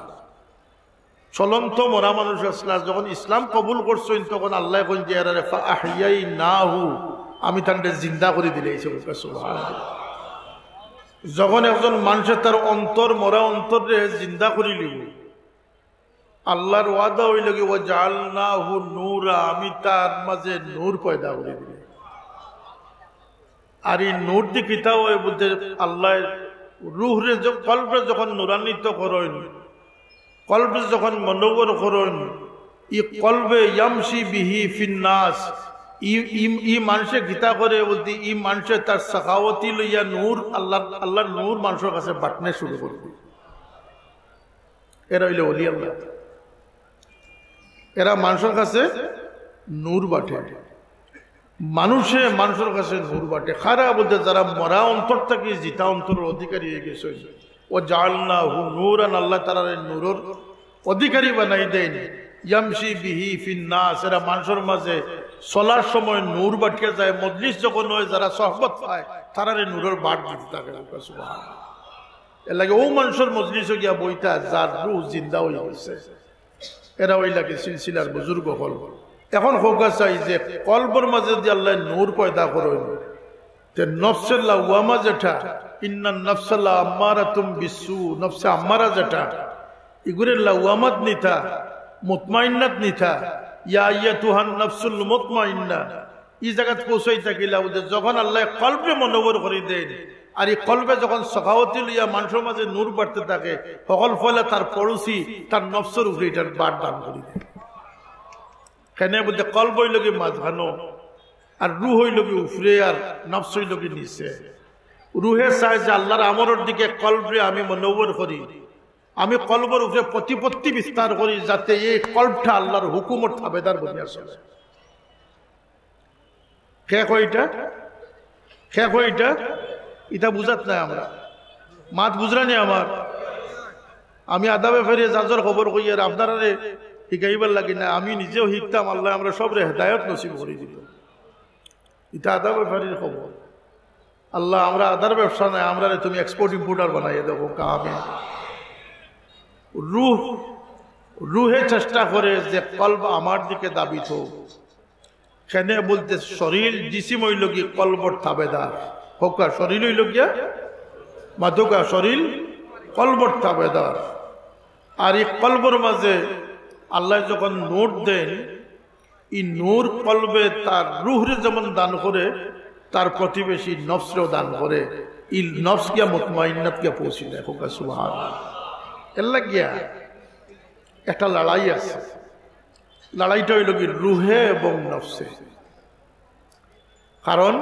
চলন্ত মরা মানুষ আছলা, যখন ইসলাম কবুল করছইন, তখন আল্লায় কইন যে, "এরারে ফাআহইয়াইনাহু, আমি তানরে জিন্দা করি দিলাইছি।" সুবহানাল্লাহ। যখন একজন মানষে তার অন্তর, মরা অন্তররে জিন্দা করিলিবো, আল্লার ওয়াদা অইলো গি, "ওয়া জাআলনাহু নূরা", আমি তার মাঝে নূর পয়দা করি দিলাইছি। আর ই নূর দি কিতা অয় বলতে, আল্লায় রুহরে য-, কলবরে যখন নূরান্বিত করইন, কলবরে যখন মনোহর করইন, ই কলবে ইয়ামশি বিহি ফিন্নাস, ই, ই, ই মানষে কিতা করে বলতে, ই মানষে তার সাখাওয়াতি লইয়া নূর, আল্লার, আল্লার নূর মানষর কাছে বাটনে শুরু করবো। এরা অইলে ওলি আল্লাহ। এরা মানষর কাছে নূর বাটে, মানষে মানষর কাছে নূর বাটে। কারা বলতে, যারা মরা অন্তর থাকি জিতা অন্তরর অধিকারী অইগেছে। "ওয়া জাআলনাহু নূরান", আল্লায় তারারে নূরর অধিকারী বানাই দেইন। ইয়ামশি বিহি ফিন নাস, এরা মানষর মাঝে চলার সময় নূর বাটিয়া যায়, মজলিস যখন অয়, যারা সহবত পায়, তারারে নূরর বাট দিতে থাকে। সুবহানাল্লাহ। এর লাগি অউ মানষর মজলিসো গিয়া বইতা, যার রুহ জিন্দা অই গেছে। এরা অইলা কি সিলসিলার বুজুর্গ অকল। এখন কউক্কা চাই যে কলবর মাঝে যদি আল্লায় নূর পয়দা করইন, তে নফসে লাওয়ামা যেটা, ইন্নান নাফসা লাআম্মারাতুম বিসসু, নফসে আম্মারা যেটা, ইগুরে লাওয়ামাত নিতা, মুতমাইন্নাত নিতা, ইয়া আইয়াতুহান নাফসুল মুতমাইন্না, ই জাগাত পৌঁছাই থাকিলা বুঝে, যখন আল্লায় কলবরে মনোবর করি দেইন, আর ই কলবে যখন সখাওতি লইয়া মানষর মাঝে নূর বাটতে থাকে, হকল ফলে তার পড়োশি, তার নফসর উপরে ইটার বাট দান করি দেইন। কেনে বুলতে কলব অইল গি মাঝখানো, আর রুহ অইল গি উপরে, আর নফস অইল গি নিচে। রুহে চায় যে আল্লাহর আমরর দিকে কলবরে আমি মনোবর করি, আমি কলবর উপরে প্রতিপত্তি বিস্তার করি, যাতে এই কলবটা আল্লাহর হুকুমর তাবেদার বনিয়া চলে। কে কয় ইটা? কে কয় ইটা? ইটা বুঝাত নায় আমরা। মাত বুঝরা নি আমার? আমি আধা ব্যাপারে যার যার খবর কই, আর আপনারারে শিখাইবার লাগি না, আমি নিজেও শিখতাম, আল্লায় আমরা সবরে হেদায়ত নসিব করি দিত। ইটা আধা ব্যাপারীর খবর। আল্লাহ, আমরা আধার ব্যবসা নাই, আমরারে তুমি এক্সপোর্ট ইম্পোর্টার বানাইয়া দেবো, কামে। রুহ, রুহে চেষ্টা করে যে কলব আমার দিকে দাবিত হোক। কেনে বুলতে শরীর, জিসিম অইল গি কলবর তাবেদার। কউক্কা, শরীর অইল গিয়া, মাতউক্কা, শরীর কলবর তাবেদার। আর ই কলবর মাঝে আল্লায় যখন নূর দেইন, ই নূর কলবে তার রুহরে যেমন দান করে, তার প্রতিবেশী নফসরেও দান করে। ই নফস গিয়া মুতমাইন্নাত গিয়া পৌঁছি যায়। কউক্কা সুবহানাল্লাহ। এর লাগিয়া একটা লড়াই আছে। লড়াইটা অইল গি রুহে এবং নফসে। কারণ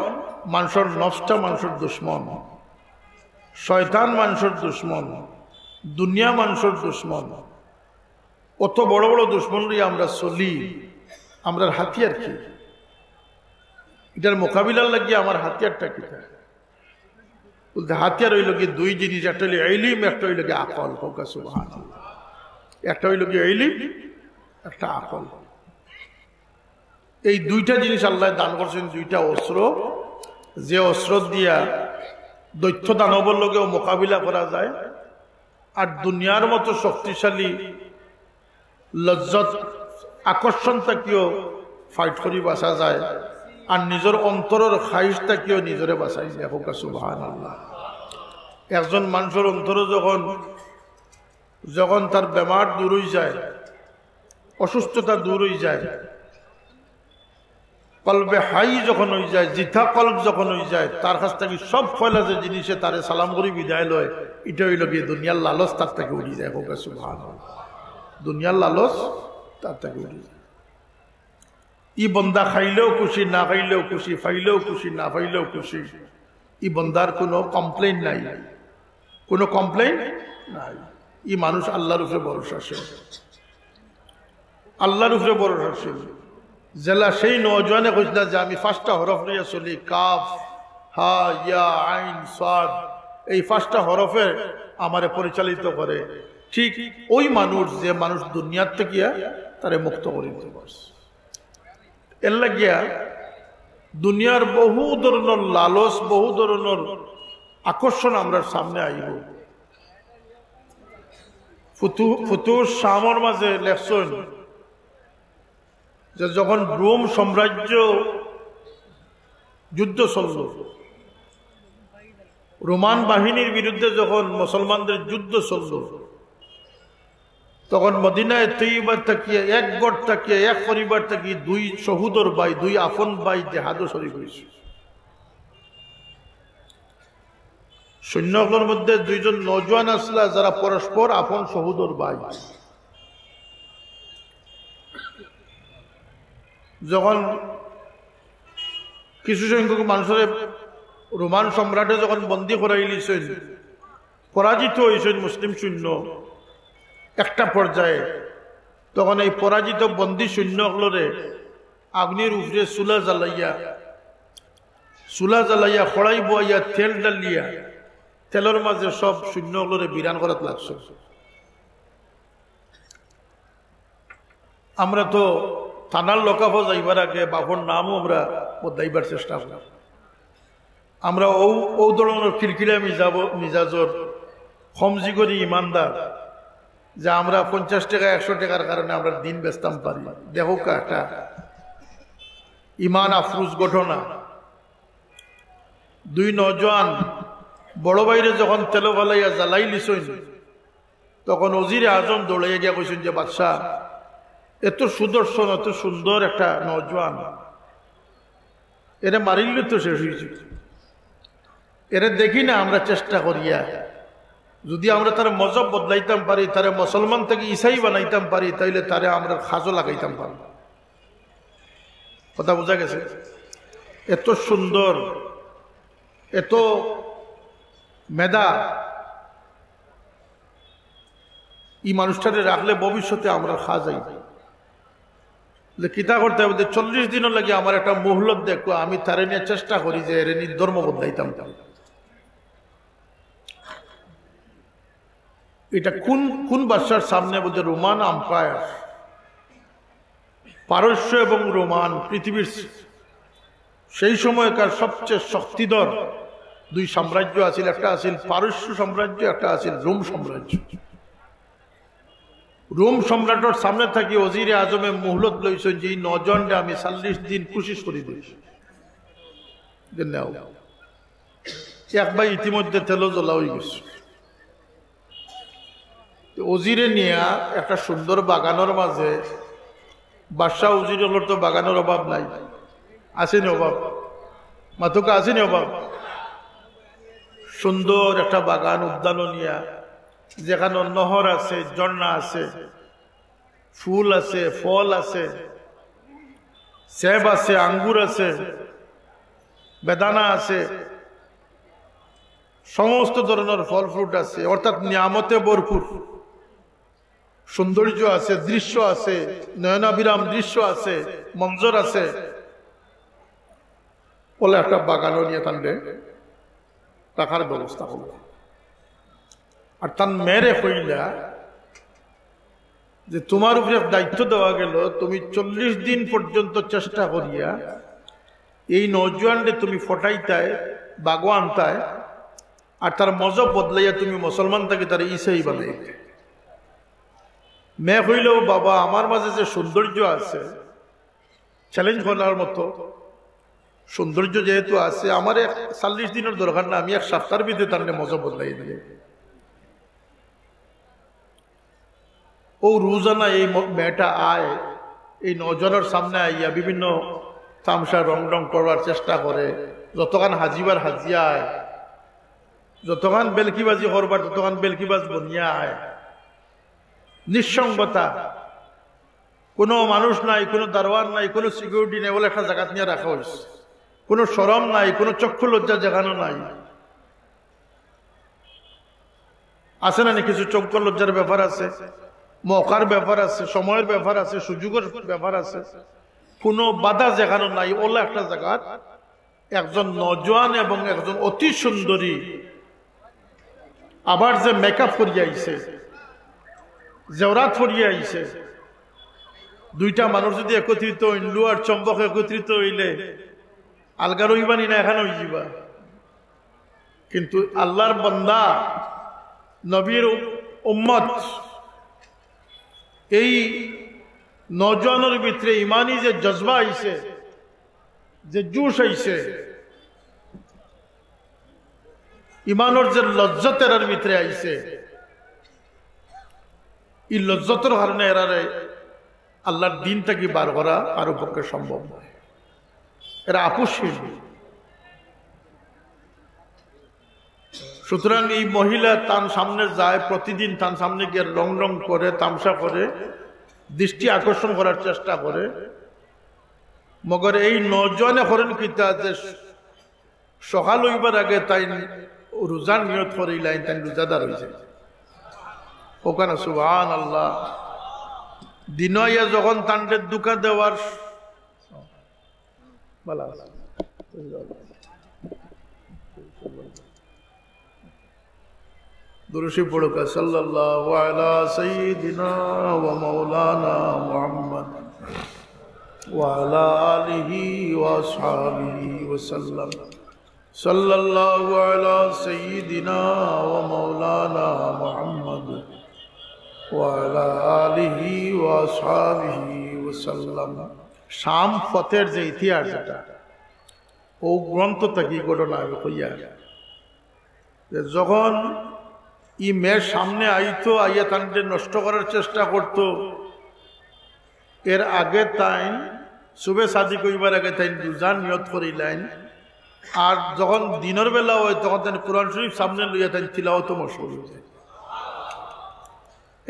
মানষর নফসটা মানষর দুশমন, শয়তান মানষর দুশমন, দুনিয়া মানষর দুশমন। অত বড় বড় দুশমন লইয়া আমরা চলি, আমরার হাতিয়ার কি? ইটার মোকাবিলার লাগি আমার হাতিয়ারটা কিতা? বুলতে হাতিয়ার অইল গি দুই জিনিস, একটা অইল ইলিম, একটা অইল গি আকল। কউক্কা সুবহানাল্লাহ। একটা অইল গি ইলিম, একটা আকল। এই দুইটা জিনিস আল্লায় দান করছেন, দুইটা অস্ত্র, যে অস্ত্র দিয়া দৈত্য দানবর লগেও মোকাবিলা করা যায়, আর দুনিয়ার মতো শক্তিশালী লজ্জত, আকর্ষণ থাকিও ফাইট করি বাঁচা যায়, আর নিজর অন্তরর খাহিশ থাকিও নিজরে বাঁচাই যায়। কউক্কা সুবহানাল্লাহ। একজন মানষর অন্তরো যখন, যখন তার বেমার দূর অই যায়, অসুস্থতা দূর অই যায়, কলবে হাই যখন অই যায়, জিতা কলব যখন অই যায়, তার কাছ থাকি সব পয়লা যে জিনিসে তারে সালাম করি বিদায় লয়, ইটা অইল গিয়া দুনিয়ার লালচ তার থাকি উড়ি যায়। কউক্কা সুবহানাল্লাহ। দুনিয়ার লালচ তার থাকি উড়ি যায়। ই বন্দা খাইলেও খুশি, না খাইলেও খুশি, পাইলেও খুশি, না পাইলেও খুশি। ই বন্দার কোনো কমপ্লেইন নাই, কোনো কমপ্লেইন নাই। ই মানুষ আল্লাহর উপরে ভরসাশীল, আল্লাহর উপরে ভরসাশীল। যেলা সেই নওজোয়ানে কইছলা যে আমি পাঁচটা হরফ লইয়া চলি, কাফ, হা, ইয়া, আইন, সাদ, এই পাঁচটা হরফে আমারে পরিচালিত করে। ঠিক ওই মানুষ, যে মানুষ দুনিয়ার থাকিয়া তারে মুক্ত করি দিতে পারছে। এর লাগিয়া দুনিয়ার বহু ধরনর লালচ, বহু ধরনর আকর্ষণ আমরার সামনে আইব। ফুতু-, ফুতুহ শামর মাঝে লেখছইন যে যখন রোম সাম্রাজ্য যুদ্ধ চলল, রোমান বাহিনীর বিরুদ্ধে যখন মুসলমানদের যুদ্ধ চলল, তখন মদিনায়ে তৈয়বা থাকিয়া এক ঘর থাকিয়া এক পরিবার থাকি দুই সহোদর ভাই, দুই আপন ভাই জেহাদো শরিক অইছে। সৈন্য অকলর মধ্যে দুইজন নওজোয়ান আছলা, যারা পরস্পর আপন সহোদর ভাই। যখন কিছু সংখ্যক মানুষরে রোমান সম্রাটে যখন বন্দী করাইলিছইন, পরাজিত অইছইন মুসলিম সৈন্য একটা পর্যায়ে, তখন এই পরাজিত বন্দী সৈন্য অকলরে আগুনির উপরে চুলা জ্বালাইয়া, চুলা জ্বালাইয়া, কড়াই বওয়াইয়া, তেল ডালিয়া, তেলর মাঝে সব সৈন্য অকলরে বিরান করাত লাগছে। আমরা তো থানার লকআপো যাইবার আগে বাপর নামও আমরা বদলাইবার চেষ্টা করি। আমরা ও ও ধরনের খিলখিলা মিজাব মিজাজর, কমজিগরি ইমানদার, যে আমরা পঞ্চাশ টেকা একশো টেকার কারণে আমরা দিন বেচতাম পারি। দেখউক্কা একটা ইমান আফরোজ ঘটনা। দুই নওজোয়ান বড় ভাইরে যখন তেলো ফালাইয়া জ্বালাইলিছইন, তখন ওজিরে আজম দৌড়াইয়া গিয়া কইছইন যে, "বাদশা, এত সুদর্শন, এত সুন্দর একটা নওজোয়ান, এরে মারিলে তো শেষ অইযিবো। এরে দেখি না আমরা চেষ্টা করিয়া, যদি আমরা তার মজহব বদলাইতাম পারি, তারে মুসলমান থাকি ইসাই বানাইতাম পারি, তাইলে তারে আমরা কাজো লাগাইতাম পারি।" কথা বুঝা গেছে? এত সুন্দর, এত মেধা, ই মানুষটারে রাখলে ভবিষ্যতে আমরার কাজ অইবো। যে কিতা করতে অইবো, যে চল্লিশ দিনর লাগি আমার একটা মুহলত দেখো, আমি তারে নিয়া চেষ্টা করি যে এরে নি ধর্ম বদলাইতাম। এটা কোন, কোন বাদশার সামনে? বলতে, রোমান আম্পায়ার, পারস্য এবং রোমান, পৃথিবীর সেই সময়কার সবচেয়ে শক্তিধর দুই সাম্রাজ্য আছিল। একটা আছিল পারস্য সাম্রাজ্য, একটা আছিল রোম সাম্রাজ্য। রোম সম্রাটর সামনে থাকি ওজিরে আজমে মুহলত লইছইন যে ই নওজোয়ানরে আমি চল্লিশ দিন কোশিশ করি দেখি যে নেও। এক ভাই ইতিমধ্যে তেলো জ্বলা অই গেছে। তো ওজিরে নিয়া একটা সুন্দর বাগানর মাঝে, বাদশা ওজির অকলর তো বাগানর অভাব নাই, আছে নি অভাব? মাতউক্কা, আছে নি অভাব? সুন্দর একটা বাগান, উদ্যান নিয়া, যেখানো নহর আছে, ঝর্ণা আছে, ফুল আছে, ফল আছে, সেব আছে, আঙ্গুর আছে, বেদানা আছে, সমস্ত ধরনের ফল fruit আছে, অর্থাৎ নিয়ামতে ভরপুর। সৌন্দর্য আছে, দৃশ্য আছে, নয়নাভিরাম দৃশ্য আছে, মঞ্জর আছে। বলে একটা বাগানো নিয়া তানরে রাখার ব্যবস্থা করল। আর তান মেয়েরে কইলা যে, "তোমার উপরে এক দায়িত্ব দেওয়া গেল, তুমি চল্লিশ দিন পর্যন্ত চেষ্টা করিয়া এই নওজোয়ানরে তুমি ফটাইতায়, বাগো আনতায়, আর তার মজহব বদলাইয়া তুমি মুসলমান থাকি তারে ইসাই বানাইতায়।" মেয়ে কইল, "বাবা, আমার মাঝে যে সৌন্দর্য আছে, challenge করার মতো সৌন্দর্য যেহেতু আছে, আমার এক চল্লিশ দিনর দরকার না, আমি এক সপ্তাহর ভিতরে তার মজহব বদলাই দিই।" ও রোজানা এই ম-, মেয়েটা আয়, এই নওজোয়ানর সামনে আইয়া বিভিন্ন তামশা রং রং করবার চেষ্টা করে, যতখান হাজিবার হাজিয়া আয়, যতখান বেলকিবাজি করবার ততখান বেলকিবাজ বনিয়া আয়। নিঃসঙ্গতা, কোনো মানুষ নাই, কোনো দারোয়ান নাই, কোনো security নাই, বলে একটা জাগাত নিয়া রাখা অইছে। কোনো শরম নাই, কোনো চক্ষু লজ্জা যেখানো নাই। আছে না নি কিছু চক্ষু লজ্জার ব্যাপার আছে, মৌকার ব্যাপার আছে, সময়র ব্যাপার আছে, সুযোগর ব্যাপার আছে, কোনো বাধা যেখানো নাই, ওলা একটা জাগাত একজন নওজোয়ান এবং একজন অতি সুন্দরী, আবার যে makeup করিয়া আইছে, জেওরাত করিয়া আইছে, দুইটা মানুষ যদি একত্রিত অইন, লু আর চুম্বক একত্রিত অইলে আলগা রইবা নি না, একখান অইযিবা। কিন্তু আল্লাহর বান্দা, নবীর উম্মত, এই নওজোয়ানর ভিতরে ইমানি যে জজবা আইছে, যে জোশ আইছে, ইমানর যে লজ্জত এরার ভিতরে আইছে, এই লজ্জতর কারণে এরারে আল্লাহর দিন থাকি বার করা কারো পক্ষে সম্ভব নয়। এরা আপসহীন। সুতরাং এই মহিলা তান সামনে যায়, প্রতিদিন তান সামনে গিয়া রং রং করে, তামশা করে, দৃষ্টি আকর্ষণ করার চেষ্টা করে। মগর এই নওজোয়ানে করেন কিতা যে সকাল অইবার আগে তাইন রোজার নিয়ত করিলাইন, তাইন রোজাদার অইছে। ওখানে সুবহানাল্লাহ। দিন আইয়া যখন তানরে ধোঁকা দেওয়ার, ভালা আছে। দুরুদ শরিফ পড়ুক্কা, সাল্লাল্লাহু আলা সাইয়্যিদিনা ওয়া মাওলানা মুহাম্মদ। وعلى آله وأصحابه وسلم. صلى الله على سيدنا ومولانا محمد وعلى آله وأصحابه وسلم. শাম ফতের যে ইতিহাস, যেটা ও গ্রন্থ থাকি ঘটনা আমি কইয়ার, যে যখন ই মেয়ের সামনে আইতো, আইয়া তানরে নষ্ট করার চেষ্টা করতো, এর আগে তাইন সুবে সাদিক অইবার আগে তাইন রোজার নিয়ত করিলাইন। আর যখন দিনর বেলা অয়, তখন তাইন কোরআন শরীফ সামনে লইয়া তাইন তিলাওয়াতো মশগুল অই যায়।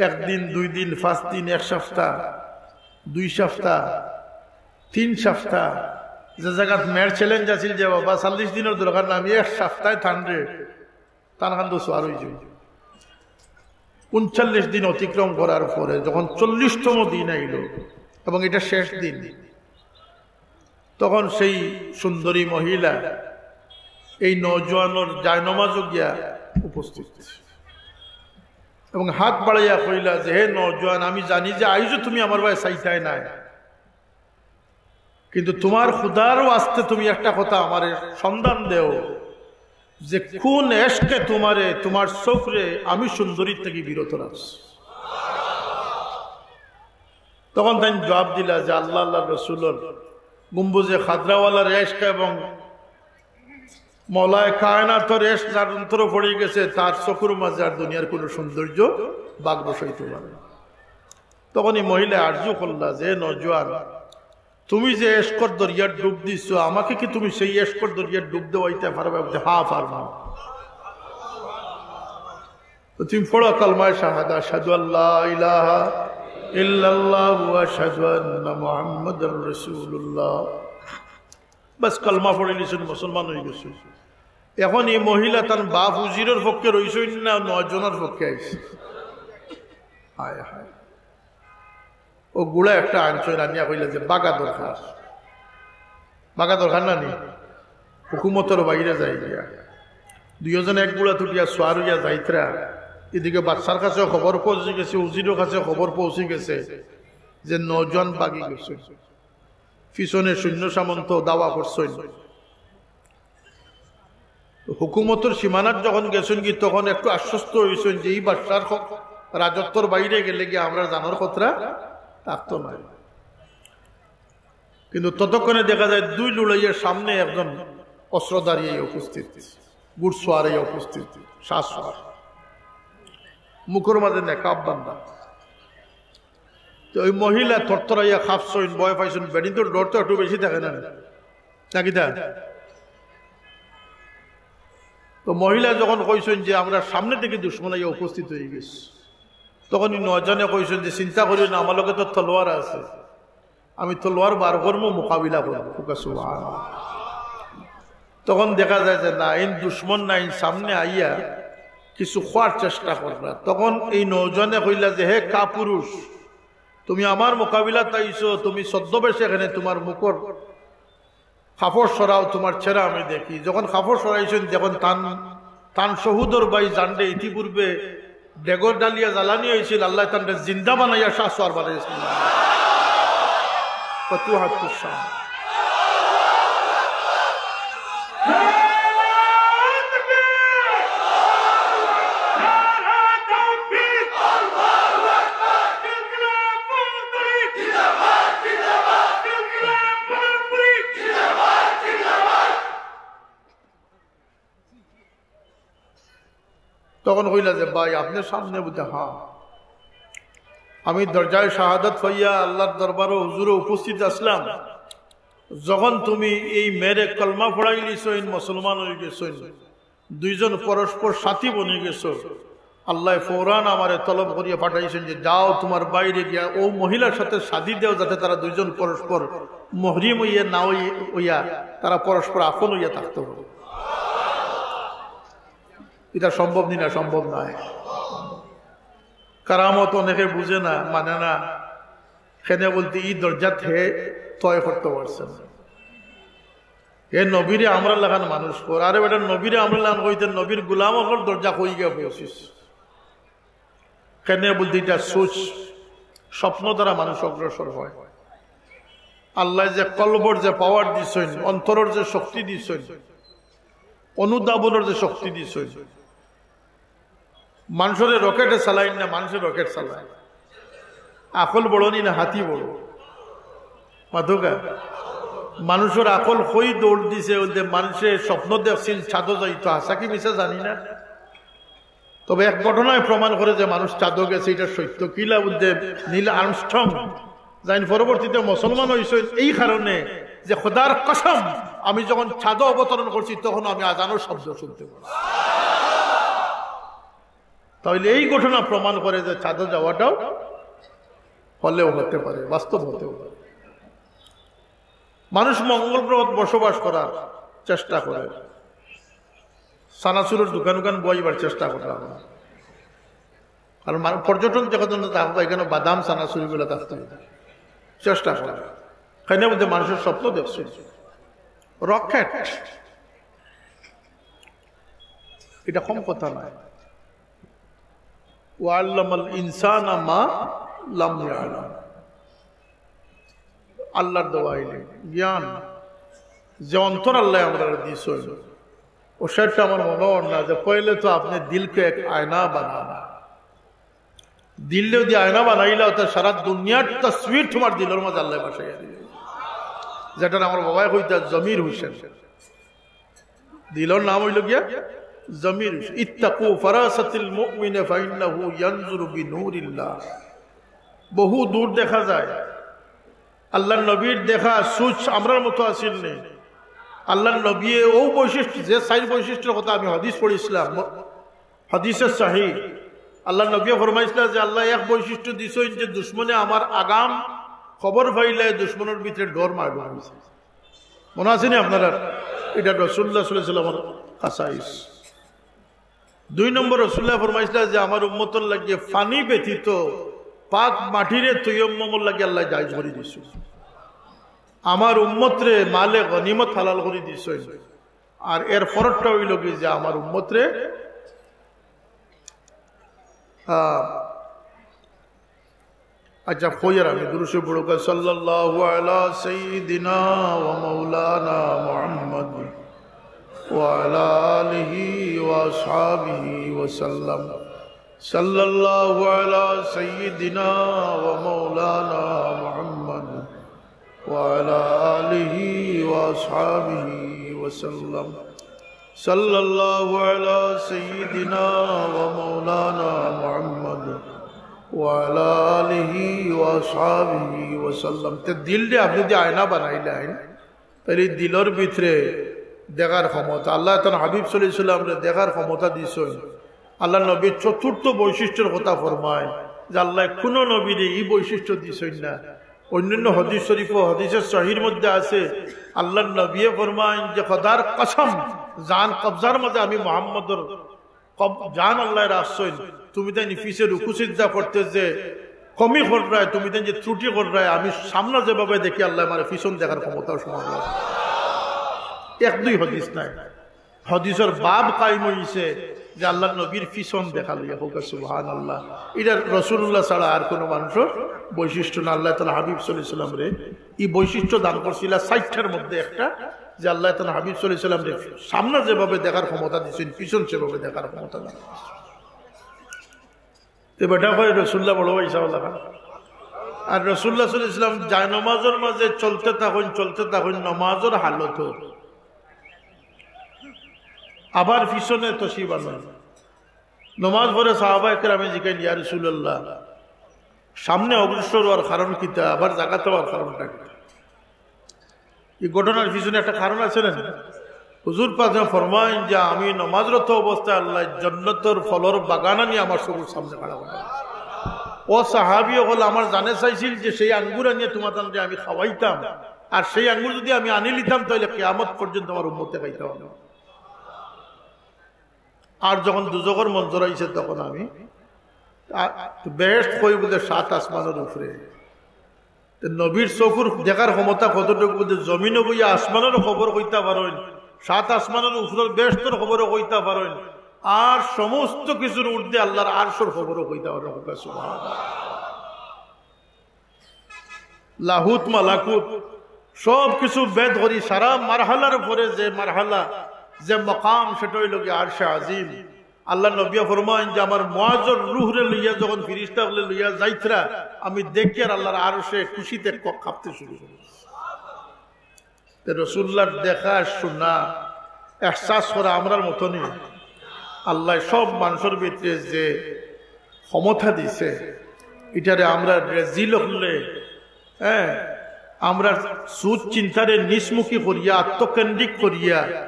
একদিন, দুই দিন, পাঁচ দিন, এক সপ্তাহ, দুই সপ্তাহ, তিন সপ্তাহ, যে জাগাত মেয়ের challenge আছিল যে, "বাবা, চল্লিশ দিনর দরকার না, আমি এক সপ্তাহে তানরে, তান কান্দো সোয়ার অই যাই।" ঊনচল্লিশ দিন অতিক্রম করার পরে যখন চল্লিশতম দিন আইল, এবং এটা শেষ দিন, তখন সেই সুন্দরী মহিলা এই নওজোয়ানর জায়নমাজো গিয়া উপস্থিত এবং হাত বাড়াইয়া কইলা যে, "হে নওজোয়ান, আমি জানি যে আইজও তুমি আমার বায় চাইতায় নায়, কিন্তু তোমার খুদার ওয়াস্তে তুমি একটা কথা আমারে সন্ধান দেও যে কোন এশকে তোমারে, তোমার চোখরে আমি সুন্দরীর থাকি বিরত রাখছি।" তখন তাইন জবাব দিলা যে, "আল্লাহ, আল্লাহর রসুলর গুম্বুজে খাদরাওয়ালার এশক এবং মওলায় কায়নাতর এশক যার অন্তরো পড়ি গেছে, তার চকুর মাঝে আর দুনিয়ার কোনো সৌন্দর্য বাগ বসাইতে পারে না।" তখন এই মহিলা আরজু করলা যে, "নওজোয়ান, তুমি যে এশকর দরিয়ার ডুব দিছো, আমাকে কি তুমি সেই এশকর দরিয়ার ডুব দেওয়াইতে পারবে?" বলতে, "হ্যাঁ, পারবো।" তো তুমি পড়ো কলমায়ে শাহাদা, "আশহাদু আল্লা ইলাহা ইল্লাল্লাহু ওয়া আশহাদু আন্না মুহাম্মাদার রাসূলুল্লাহ।" বাস, কলমা পড়ি নিছইন, মুসলমান অই গেছইন। এখন এই মহিলা তান বাপ উজিরর পক্ষে রইছইন না নওজোয়ানর পক্ষে আইছে? হায় হায়। ও গুড়া একটা আনছইন, আনিয়া কইলা যে, "বাগা দরকার, বাগা দরকার না নি, হুকুমতর বাইরে যাই গিয়া।" দুইজন এক গুড়া তুটিয়া সোয়ার অইয়া যাইতরা, এদিকে বাদশার কাছে খবর পৌঁছি গেছে, উজিরর কাছে খবর পৌঁছি গেছে যে নওজোয়ান বাগি গেছে। পিছনে সৈন্য সামন্ত দাওয়া করছইন। হুকুমতর সীমানাত যখন গেছইন কি, তখন একটু আশ্বস্ত অইছইন যে এই বাদশার খ-, রাজত্বর বাইরে গেলে গিয়া আমরার জানর খতরা থাকতো নায়। কিন্তু ততক্ষণে দেখা যায় দুই লুড়াইয়ের সামনে একজন অস্ত্রধারী আইয়া উপস্থিত, ঘুড়সওয়ার আইয়া উপস্থিত, শাহসওয়ার, মুখর মাঝে নেকাব বান্ধা। তো ওই মহিলা থরথরাইয়া কাঁপছইন, ভয় পাইছইন, বেটিন্তর ডর তো একটু বেশি থাকে না, নাকি তা? তো মহিলা যখন কইছইন যে, "আমরার সামনে থাকি দুশমন আইয়া উপস্থিত অই গেছে", তখন এই নওজোয়ানে কইছইন যে, "চিন্তা করিও না, আমার লগে তো তলোয়ার আছে, আমি তলোয়ার বার করমু, মোকাবিলা করমু।" কউক্কা সুবহানাল্লাহ। তখন দেখা যায় যে না, ইন দুশমন না, ইন সামনে আইয়া কিছু কওয়ার চেষ্টা কররা। তখন এই নওজোয়ানে কইলা যে, "হে কাপুরুষ, তুমি আমার মোকাবিলাত আইছো, তুমি ছদ্মবেশে এখানে তোমার মুখর কাপড় সরাও, তোমার চেহারা আমি দেখি।" যখন কাপড় সরাইছইন, দেখইন তান, তান সহোদর ভাই জানরে ইতিপূর্বে ডেগর ডালিয়া জ্বালানি অইছিল, আল্লায় তানরে জিন্দা বানাইয়া শাহসওয়ার বানাইছইন। ফতুহাতুশ শাম। তখন কইলা যে, "ভাই, আপনে সামনে?" বুলতে, "হ্যাঁ, আমি দরজায় শাহাদাত পাইয়া আল্লাহর দরবারো হুজুরো উপস্থিত আছলাম। যখন তুমি এই মেয়েরে কলমা পড়াইলিছইন, মুসলমান অই গেছইন, দুইজন পরস্পর সাথী বনি গেছো, আল্লায় ফৌরান আমারে তলব করিয়া পাঠাইছইন যে, 'যাও, তোমার ভাইরে গিয়া অউ মহিলার সাথে শাদি দেও, যাতে তারা দুইজন পরস্পর মহরিম অইয়া না অই-, অইয়া তারা পরস্পর আপন অইয়া থাকতো পারে।'" ইটা সম্ভব নি না? সম্ভব নায়। কারামত অনেকে বুঝে না, মানে না। কেনে বুলতে ই দরজাত হে তয় করতো পারছে না। হে নবীরে আমরার লাখান মানুষ কর। আরে বেটা, নবীরে আমরার লাখান কইতে নবীর গোলাম অকলর দরজা কই গিয়া পৌঁছিস। কেনে বুলতে ইটা সুচ, স্বপ্ন দ্বারা মানুষ অগ্রসর হয়। আল্লায় যে কলবর যে পাওয়ার দিছইন, অন্তরর যে শক্তি দিছইন, অনুধাবনর যে শক্তি দিছইন, মানষরে রকেটে চালাইন না, মানষে রকেট চালায়। আকল বড় নি না হাতি বড়? মাতউক্কা। মানষর আকল কই দৌড় দিছে, বলতে মানষে স্বপ্ন দেখছিল চাঁদো যাইতো, হাছা কি মিছা জানি না। তবে এক ঘটনায় প্রমাণ করে যে মানুষ চাঁদো গেছে, ইটা সত্য। কিলা বলতে, নীল আর্মস্ট্রং, যাইন পরবর্তীতে মুসলমান অইছইন এই কারণে যে, "খোদার কসম, আমি যখন চাঁদো অবতরণ করছি, তখন আমি আজানর শব্দ শুনতে পাই।" তাইলে এই ঘটনা প্রমাণ করে যে চাঁদো যাওয়াটাও হলেও হতে পারে, বাস্তব হতেও পারে। মানুষ মঙ্গল গ্রহত বসবাস করার চেষ্টা করে, চানাচুরর দোকান উকান বওয়াইবার চেষ্টা করে। কারণ মানু-, পর্যটন জগতে তো থাকবো, এখানে বাদাম চানাচুর ইগুলা থাকতে হবে। চেষ্টা করে। কেনে বলতে মানষর স্বপ্ন দেখছে। রকেট। ইটা কম কথা নায়। "ওয়াল্লামাল ইনসানা মা লাম ইয়ালাম।" আল্লাহর দেওয়া ইলম, জ্ঞান, যে অন্তর আল্লায় আমরারে দিছইন, ও সেটা আমার মনে হয় না যে পয়লে তো আপনি দিলকে এক আয়না বানানা। দিলরে যদি আয়না বানাইলা, তো সারা দুনিয়ার তসবির তুমার দিলর মাঝে আল্লায় বসাইয়া দিবা। যেটারে আমার বাবায় কইতা জমির হোসেন। দিলর নাম অইলো গিয়া জমির হোসেন। "ইত্তাকু ফারাসাতিল মুমিনে ফাইন্নাহু ইয়ানজুরু বিনুরিল্লাহ।" বহু দূর দেখা যায়। আল্লাহর নবীর দেখা সুচ আমরার মতো আছিল নি। আল্লাহর নবীয়ে ও বৈশিষ্ট্য, যে চাইর বৈশিষ্ট্যর কথা আমি হাদিস পড়ছিলাম, হাদিসে সহি, আল্লাহর নবীয়ে ফরমাইছিলা যে আল্লায় এক বৈশিষ্ট্য দিছইন যে দুশমনে আমার আগাম খবর পাইলে দুশমনর ভিতরে ডর মারবে। মনে আছে নি আপনারার? ইটা রাসূলুল্লাহ সাল্লাল্লাহু আলাইহি ওয়াসাল্লামর খাসাইস। দুই নম্বর, রাসূলুল্লায় ফরমাইছিলা যে আমার উম্মতর লাগি পানি ব্যতীত পাক মাটিরে তৈয়ম্মমর লাগি আল্লায় জায়েজ করি দিছইন। আমার উম্মতরে মালে গনিমত হালাল করি দিছইন। আর এর ফরকটা অইলো কি যে আমার উম্মতরে, আহ, আচ্ছা, কইয়ার আমি দুরুদ শরিফ পড়ুক্কা। সাল্লাল্লাহু আলা সাইয়্যিদিনা ওয়া মাওলানা মুহাম্মদ ওয়া আলা আলিহি ওয়া আসহাবিহি ওয়া সাল্লাম। সাল্লাল্লাহু আলা সাইয়্যিদিনা ওয়া মাওলানা মুহাম্মদ ওয়া আলা আলিহি ওয়া আসহাবিহি ওয়া সাল্লাম। সাল্লাল্লাহু আলা সাইয়্যিদিনা ওয়া মাওলানা মুহাম্মদ ওয়া আলা আলিহি ওয়া আসহাবিহি ওয়া সাল্লাম। তে দিলরে আপনি যদি আয়না বানাইলাইন, তাইলে দিলর ভিতরে দেখার ক্ষমতা, আল্লায় তান হাবিব সাল্লাল্লাহু আলাইহি ওয়াসাল্লামরে দেখার ক্ষমতা দিছইন। আল্লাহর নবীর চতুর্থ বৈশিষ্ট্যর কথা ফরমায় যে আল্লায় কুনু নবীরে ই বৈশিষ্ট্য দিছইন না। অন্যান্য হাদিস শরিফ ও হাদিসে সহির মধ্যে আছে, আল্লাহর নবীয়ে ফরমাইন যে খোদার কসম, জান কবজার মাঝে আমি মুহাম্মদর কব-, জান আল্লায় রাখছইন, তুমি তাইন পিছে রুকু সিজদা করতে যে কমি কররায়, তুমি তাইন যে ত্রুটি কররায়, আমি সামনে যেভাবে দেখি আল্লায় আমারে পিছন দেখার ক্ষমতাও সমান রাখে। এক দুই হাদিস নায়। হাদিসর বাব কায়েম অইছে যে আল্লাহর নবীর পিছন দেখা লইয়া। কউক্কা সুবহানাল্লাহ। ইটা রাসূলুল্লাহ ছাড়া আর কুনু মানুষর বৈশিষ্ট্য না। আল্লায় তান হাবিব সাল্লাল্লাহু আলাইহি ওয়াসাল্লামরে ই বৈশিষ্ট্য দান করছিলা চাইরটার মধ্যে একটা, যে আল্লায় তান হাবিব সাল্লাল্লাহু আলাইহি ওয়াসাল্লামরে সামনে যেভাবে দেখার ক্ষমতা দিছইন, পিছন সেভাবে দেখার ক্ষমতা দান করছইন। তে বেটা কয়, "রাসূলুল্লাহ বড় ভাই সাহেব লাগা।" আর রাসূলুল্লাহ সাল্লাল্লাহু আলাইহি ওয়াসাল্লাম জায়নামাজর মাঝে চলতে থাকইন, চলতে থাকইন, নামাজর হালতো। আবার পিছনে তশরিফ আনইন। নামাজ পড়ে সাহাবায়ে কেরামে জিকাইন, "ইয়া রাসূলুল্লাহ, সামনে অগ্রসর অওয়ার কারণ কিতা? আবার জাগাত আওয়ার কারণটা কিতা?" ই ঘটনার পিছনে একটা কারণ আছে না? হুজুর পাকে ফরমাইন যে, "আমি নামাজরত অবস্থায় আল্লায় জন্নতর ফলর বাগান আনি আমার চকুর সামনে খাড়া করা।" ও সাহাবী অকল, আমার জানে চাইছিল যে সেই আঙ্গুর আনিয়া তুমাতানরে আমি খাওয়াইতাম, আর সেই আঙ্গুর যদি আমি আনিলিতাম, তাইলে কিয়ামত পর্যন্ত আমার উম্মতে খাইতা পারতো না। আর যখন দুজখর মঞ্জর আইছে, তখন আমি, আ, বেহেশত কই বুলে সাত আসমানর উপরে। তে নবীর চকুর দেখার ক্ষমতা কতটুকু বুলে জমিনো বইয়া আসমানর খবর কইতা পারইন, সাত আসমানর উপরর বেহেশতর খবরও কইতা পারইন, আর সমস্ত কিছুর ঊর্ধ্বে আল্লাহর আরশর খবরও কইতা পারইন। কউক্কা সুবহানাল্লাহ। লাহুত মালাকুত, সব কিছু বেদ করি, সারা মারহালার পরে যে মারহালা, যে মকাম, সেটা অইল গিয়া আরশে আজিম। আল্লাহর নবিয়ে ফরমাইন যে আমার মুআজর রুহরে লইয়া যখন ফিরিস্তা অকলে লইয়া যাইতরা, আমি দেখি আর আল্লাহর আরশে খুশিতে ক-, কাঁপতে শুরু করি। তে রসুল্লাহর দেখা, শোনা, এহসাস করা আমরার মতনই। আল্লাহ সব মানুষের ভিতরে যে ক্ষমতা দিছে, ইটারে আমরা রেজিল হলে, হ্যাঁ, আমরা সুদ চিন্তারে নিষ্মুখী করিয়া, আত্মকেন্দ্রিক করিয়া,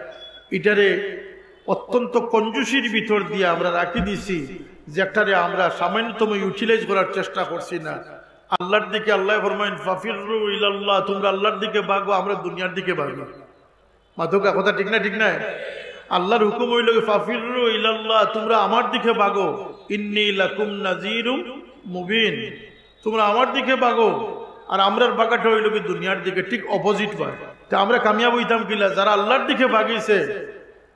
ইটারে অত্যন্ত কঞ্জুসির ভিতর দিয়া আমরা রাখি দিছি, যেটারে আমরা সামান্যতম ইউটিলাইজ করার চেষ্টা করছি না। আল্লাহর দিকে, আল্লাহ ফরমাইন, "ফাফিররু ইলাল্লাহ", তোমরা আল্লাহর দিকে ভাগো, আমরা দুনিয়ার দিকে ভাগি। মাতউক্কা কথা ঠিক না, ঠিক না? আল্লাহর হুকুম অইল কি, "ফাফিররু ইলাল্লাহ", তোমরা আমার দিকে ভাগো, "ইন্নী লাকুম নাজিরুম মুবিন", তোমরা আমার দিকে ভাগো। আর আমরার ভাগাটা অইল কি দুনিয়ার দিকে, ঠিক অপোজিট ভাই। তে আমরা কামিয়াব অইতাম কিলা? যারা আল্লাহর দিকে ভাগিছে,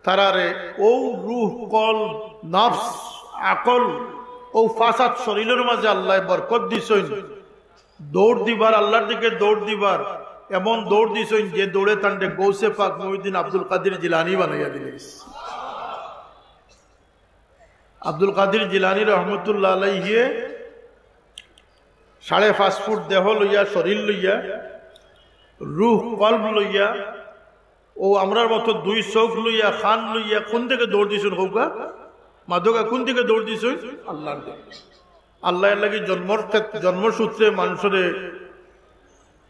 তারারে ও রুহ, কলব, নফস, আকল, ও ফাসাদ শরীরের মাঝে আল্লাহ বরকত দিছইন। দৌড় দিবার, আল্লাহর দিকে দৌড় দিবার, এমন দৌড় দিছইন যে দৌড়ে তানরে গৌসে পাক মহিউদ্দিন আব্দুল কাদির জিলানী বানাইয়া দিলে। আব্দুল কাদির জিলানী রহমতুল্লাহ আলাইহি সাড়ে পাঁচ ফুট দেহ লইয়া, শরীর লইয়া, রুহ কলব লইয়া, ও আমরার মতো দুই চোখ লইয়া, কান লইয়া, কোন দিকে দৌড় দিছইন কউক্কা? মাতউক্কা, কোন দিকে দৌড় দিছইন? আল্লাহর দিকে। আল্লাহ এর লাগি জন্মর ক্ষেত-, জন্মসূত্রে মানুষরে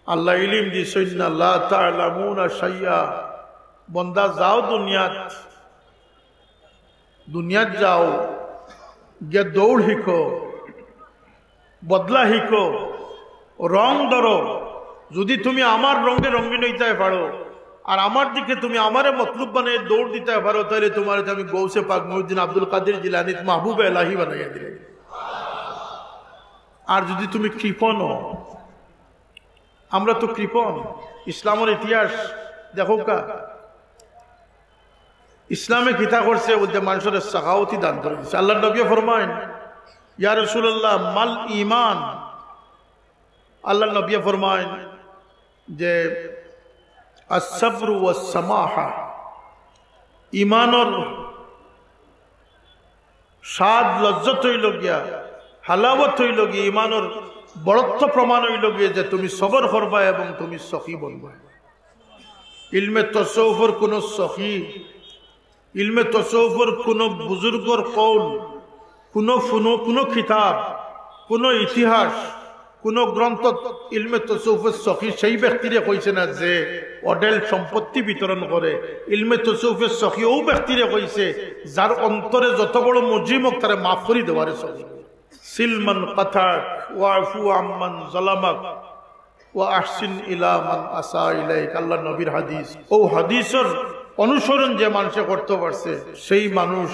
আল্লাহ ইলিম দিছইন না, "লা তা'লামুনা শাইয়া।" বন্দা, যাও দুনিয়াত, দুনিয়াত যাও, গিয়া দৌড় হিকো, বদলা হিকো, রং ধরো। যদি তুমি আমার রঙে রঙিন অইতায় পারো, আর আমার দিকে তুমি আমারে মতলুব বানাই দৌড় দিতায় পারো, তাইলে তোমারে আমি গৌসে পাক মহিউদ্দিন আব্দুল কাদির জিলানীত মাহবুবে এলাহি বানাইয়া দিলে। আর যদি তুমি কৃপণ, আমরা তো কৃপণ, ইসলামের ইতিহাস দেখউক্কা, ইসলামে কিতা করছে, ওদের মানুষের সাখাওয়াতি দান করে দিছে। আল্লাহর নবী ফরমাইন, "ইয়া রাসূলুল্লাহ, মাল ঈমান?" আল্লাহর নবী ফরমাইন যে, "আস-সাবরু ওয়াস-সামাহা।" ঈমানর স্বাদ লজ্জত অইল গিয়া, হালাওয়াত অইল গিয়া, ঈমানর বড়ত্ব প্রমাণ অইল গিয়া যে তুমি সবর করবা এবং তুমি সখী বনবা। ইলমে তসৌফর কোনো সখী, ইলমে তসৌফর কোনো বুজুর্গর কৌল, কোনো ফুনো-, কোনো কিতাব, কোনো ইতিহাস, কোনো গ্রন্থ, ইলমে তসৌফর সখী সেই ব্যক্তিরে কইছে না যে অঢেল সম্পত্তি বিতরণ করে। ইলমে তসৌফর সখী ও ব্যক্তিরে কইছে যার অন্তরে যত বড় মুজরিম হোক, তারে মাফ করি দেওয়ারে সখী। সিল মান কাতাক ওয়াফু আম্মান জালামাক ওয়া আহসিন ইলা মান আসা ইলাইক। আল্লাহর নবীর হাদিস। ও হাদিসর অনুসরণ যে মানুষে করতে পারছে, সেই মানুষ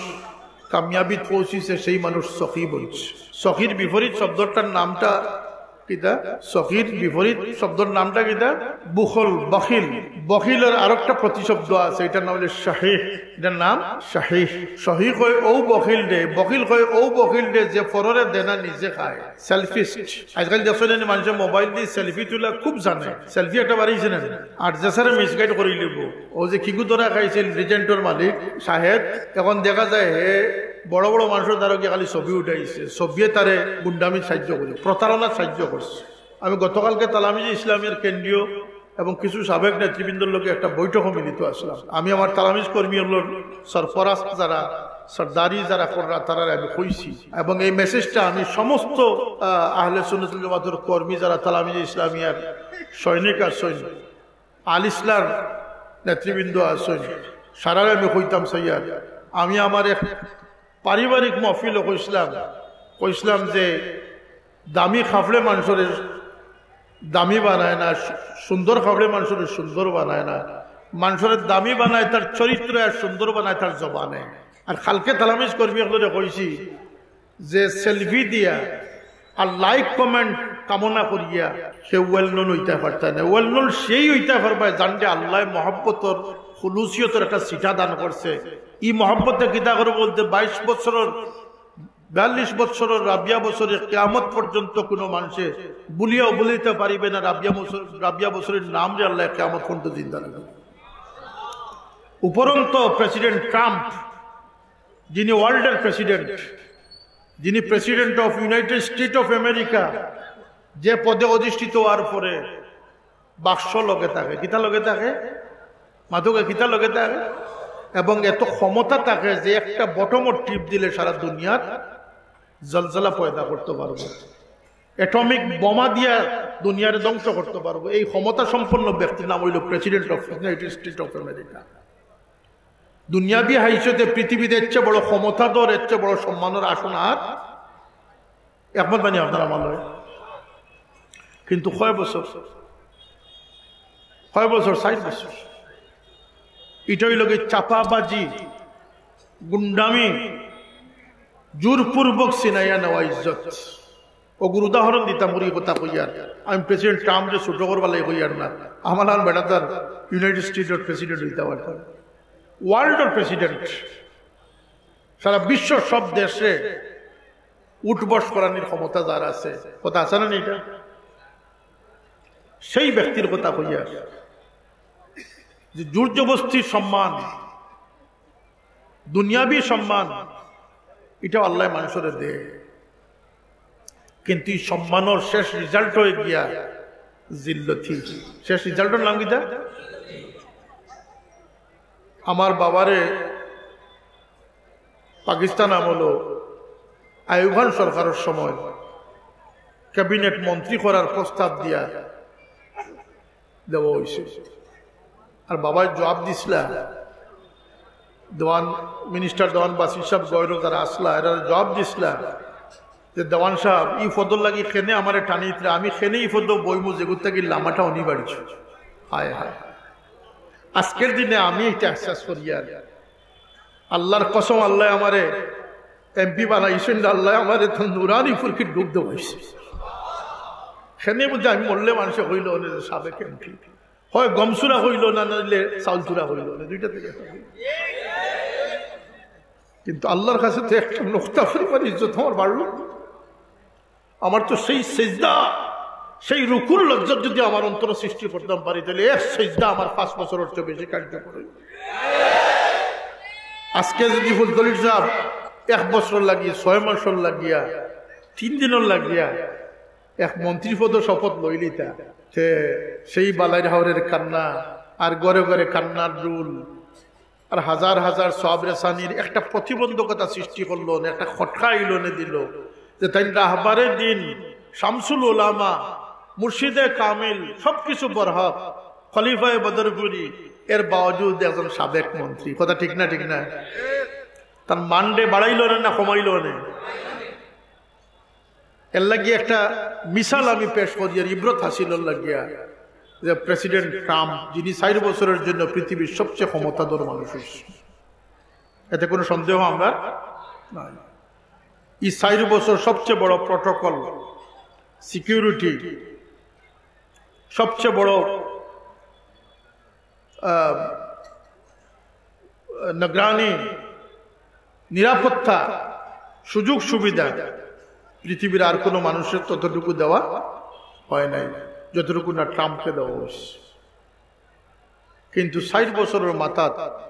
কামিয়াবিত পৌঁছিছে, সেই মানুষ সখী বনছে। সখীর বিপরীত শব্দটার নামটা কিতা? সখীর বিপরীত শব্দর নামটা কিতা? বুখল, বখিল। বখিলর আরেকটা প্রতিশব্দ আছে, এটার নাম অইল শাহিহ। এটার নাম শাহিহ। সহি কয় ও বখিল রে, বখিল কয় ও বখিল রে, যে পররে দেনা নিজে খায়। সেলফিস্ট। আজকাল দেখছো না, মানুষে মোবাইল দি সেলফি তুলা খুব জানে। সেলফি একটা বাড়াইছে না? আর যে সারে মিসগাইড করি লিব। ও যে কিগু ধরা খাইছিল, রিজেন্টর মালিক সাহেব, এখন দেখা যায় হে বড় বড় মানুষর দ্বারা গিয়া খালি ছবি উঠাইছে, ছবিয়ে তারে গুন্ডামিত সাহায্য করে, প্রতারণার সাহায্য করছে। আমি গতকালকে তালামিজে ইসলামিয়ার কেন্দ্রীয় এবং কিছু সাবেক নেতৃবৃন্দর লগে একটা বৈঠকও মিলিত আসলাম। আমি আমার তালামিজ কর্মী অকলর সরফরাজ যারা, সর্দারি যারা কররা, তারারে আমি কইছি। এবং এই মেসেজটা আমি সমস্ত, আহ, আহলে সুন্নাতুল জামাতের কর্মী যারা তালামিজে ইসলামিয়ার সৈনিক আছইন, আল ইসলার নেতৃবৃন্দ আছইন, সারারে আমি কইতাম চাইয়ার, আমি আমার এক পারিবারিক মহফিলো কইছিলাম, কইছিলাম যে দামি কাপড়ে মানুষরে দামি বানায় না, সু-, সুন্দর কাপড়ে মানুষরে সুন্দর বানায় না। মানুষরে দামি বানায় তার চরিত্র, আর সুন্দর বানায় তার জবানে। আর কালকে তালামিজ কর্মী অকলরে কইছি যে সেলফি দিয়া আর লাইক কমেন্ট কামনা করিয়া কেউ ওয়েল নোন অইতা পারতা না। ওয়েল নোন সেই অইতা পারবা যানরে আল্লায় মহব্বতর, খুলুসিয়তর একটা ছিটা দান করছে। ই মহব্বতে কিতা করে বলতে, বাইশ বছরর বিয়াল্লিশ বছরর রাবিয়া বছরে কিয়ামত পর্যন্ত কোনো মানুষে ভুলিয়াও ভুলিতে পারিবে না রাবিয়া বছর, রাবিয়া বছরর নামরে আল্লায় কিয়ামত পর্যন্ত জিন্দা রাখবে। উপরন্ত প্রেসিডেন্ট ট্রাম্প, যিনি ওয়ার্ল্ডর প্রেসিডেন্ট, যিনি President of United States of America, যে পদে অধিষ্ঠিত হওয়ার পরে বাক্স লগে থাকে, কিতা লগে থাকে? মাতুক্কা, কিতা লগে থাকে? এবং এত ক্ষমতা থাকে যে একটা বটমর টিপ দিলে সারা দুনিয়ার জলজলা পয়দা করতে পারবো, অ্যাটমিক বোমা দিয়া দুনিয়ারে ধ্বংস করতে পারবো। এই ক্ষমতা সম্পন্ন ব্যক্তির নাম হইল President of United States of America। দুনিয়াবি হাইসতে পৃথিবীতে এর চেয়ে বড় ক্ষমতাধর, এর চেয়ে বড় সম্মানের আসন আর একমত বানি আপনারা আমার লগে। কিন্তু কয় বছর? কয় বছর? ষাট বছর। এটা হইল গিয়া চাপাবাজি, গুন্ডামি, জোরপূর্বক ছিনাইয়া নেওয়া ইজ্জত। অগুর উদাহরণ দিতাম, ওর কথা কইয়ার। আমি প্রেসিডেন্ট ট্রাম্পরে ছোট করবার লাগি কইয়ার না, আমার আর বেটা তার ইউনাইটেড স্টেটর প্রেসিডেন্ট হইতে পারতাম, ওয়ার্ল্ডর প্রেসিডেন্ট। সারা বিশ্ব সব দেশে উঠবস করানির ক্ষমতা যার আছে, কথা আছে না নি এটা? সেই ব্যক্তির কথা কইয়ার যে জোর জবস্তির সম্মান, দুনিয়াবি সম্মান, এটা আল্লায় মানুষরে দেয়, কিন্তু এই সম্মানর শেষ রেজাল্ট হয়ে গিয়া জিল্লতি। শেষ রেজাল্টর নাম কিতা? আমার বাবারে পাকিস্তান আমলো আইয়ুব খান সরকারের সময় ক্যাবিনেট মন্ত্রী করার প্রস্তাব দিয়া দেওয়া হয়েছে। আর বাবায় জবাব দিছলা, দেওয়ান, মিনিস্টার দেওয়ান বাসির সাহেব গয়রো যারা আসলা, এরা জবাব দিছলা যে, "দেওয়ান সাহেব, ই পদর লাগি কেনে আমারে টানিতরা, আমি কেনে ই পদো বইমু, যেগুর থাকি লামাটা অনি বাড়িছে।" হায় হায়, আজকের দিনে আমি এটা আহসাস করিয়ার। আল্লাহর কসম, আল্লায় আমারে এমপি বানাইছইন না, আল্লায় আমারে তো নুরানি ফুরকির ডুব দেওয়াইছে। কেনে বুঝে আমি মরলে মানুষে কইল অনে যে সাবেক এমপি। হয় গমচুরা কইল, না নাইলে চাউলচুরা কইল, না দুইটা থেকে একটা কইল। কিন্তু আল্লাহর কাছে তো একটা নোক্তা পরিমাণ ইজ্জত আমার বাড়লো। আমার তো সেই সেজদা, সেই রুকুর লজ্জত যদি আমার অন্তরে সৃষ্টি করতাম পারি, তাহলে এক সেজদা আমার পাঁচ বছরের চেয়ে বেশি কার্যকর হইব। আজকে যদি ফুলতলির সাহেব এক বছর লাগিয়া, ছয় মাসর লাগিয়া, তিন দিনর লাগিয়া এক মন্ত্রী পদ শপথ লইলিতা, তে সেই বালাইর হাওরের কান্না আর ঘরে ঘরে কান্নার রুল, আর হাজার হাজার সওয়াব রেসানির একটা প্রতিবন্ধকতা সৃষ্টি করলো না, একটা খটকা আইলো না দিল যে তাইন রাহবারে দিন, শামসুল উলামা, মুর্শিদে কামিল, সবকিছু বরহক, খলিফায়ে বদরপুরি, এর বাওজুদ একজন সাবেক মন্ত্রী। কথা ঠিক না, ঠিক না? তার মানরে বাড়াইলো না, না কমাইলো না? এর লাগি একটা মিসাল আমি পেশ করি, আর ইবরত হাসিলর লাগিয়া, যে প্রেসিডেন্ট ট্রাম্প, যিনি চার বছরের জন্য পৃথিবীর সবচেয়ে ক্ষমতাধর মানুষ হইছে, এতে কোনো সন্দেহ আমরা নাই। এই চার বছর সবচেয়ে বড় প্রটোকল, সিকিউরিটি, সবচেয়ে বড় আহ, নিগরানি, নিরাপত্তা, সুযোগ সুবিধা পৃথিবীর আর কোনো মানুষের ততটুকু দেওয়া হয় নাই, যতটুকু না ট্রাম্পকে দেওয়া হয়েছে। কিন্তু ষাট বছরের মাথাত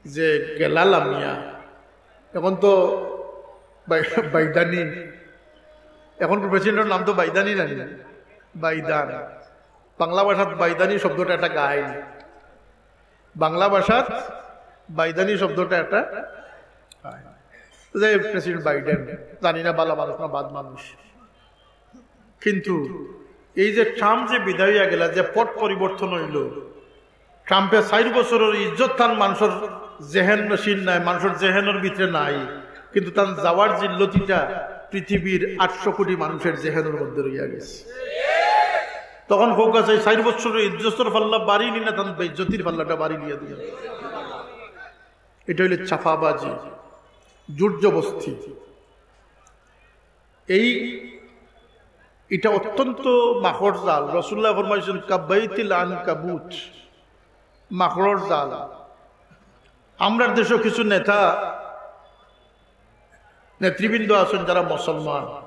যে গেলা লামিয়া, এখন তো বাই-, বাইদানি, এখন প্রেসিডেন্টের নাম তো বাইদানি নানি, বাইদান। বাংলা ভাষাত বাইদানি শব্দটা একটা গাইন, বাংলা ভাষাত বাইদানি শব্দটা একটা গাইন। যাই হোক, প্রেসিডেন্ট বাইডেন, জানি না বালা মানুষ না বাদ মানুষ, কিন্তু এই যে ট্রাম্প যে বিদায় হইয়া গেলা, যে পট পরিবর্তন হইল, ট্রাম্পে চার বছরের ইজ্জত তান মানুষের জেহেন নসিন নাই, মানুষের জেহেনের ভিতরে নাই, কিন্তু তান যাওয়ার জিল্লতিটা পৃথিবীর আটশো কোটি মানুষের জেহেনের মধ্যে রইয়া গেছে। তখন হোক আছে, চার বছরের ইজ্জতের পাল্লা বাড়ি নি না, তান বেইজ্জতির পাল্লাটা বাড়ি নিয়ে দিয়ে। এটা হইলে চাপাবাজি, জোর জবস্তি। এই, এটা অত্যন্ত মাকড় জাল। রাসূলুল্লাহ ফরমাইছেন, "কাবাইতিল আনকাবুত", মাকড়র জাল। আমরার দেশও কিছু নেতা নেতৃবৃন্দ আছইন যারা মুসলমান,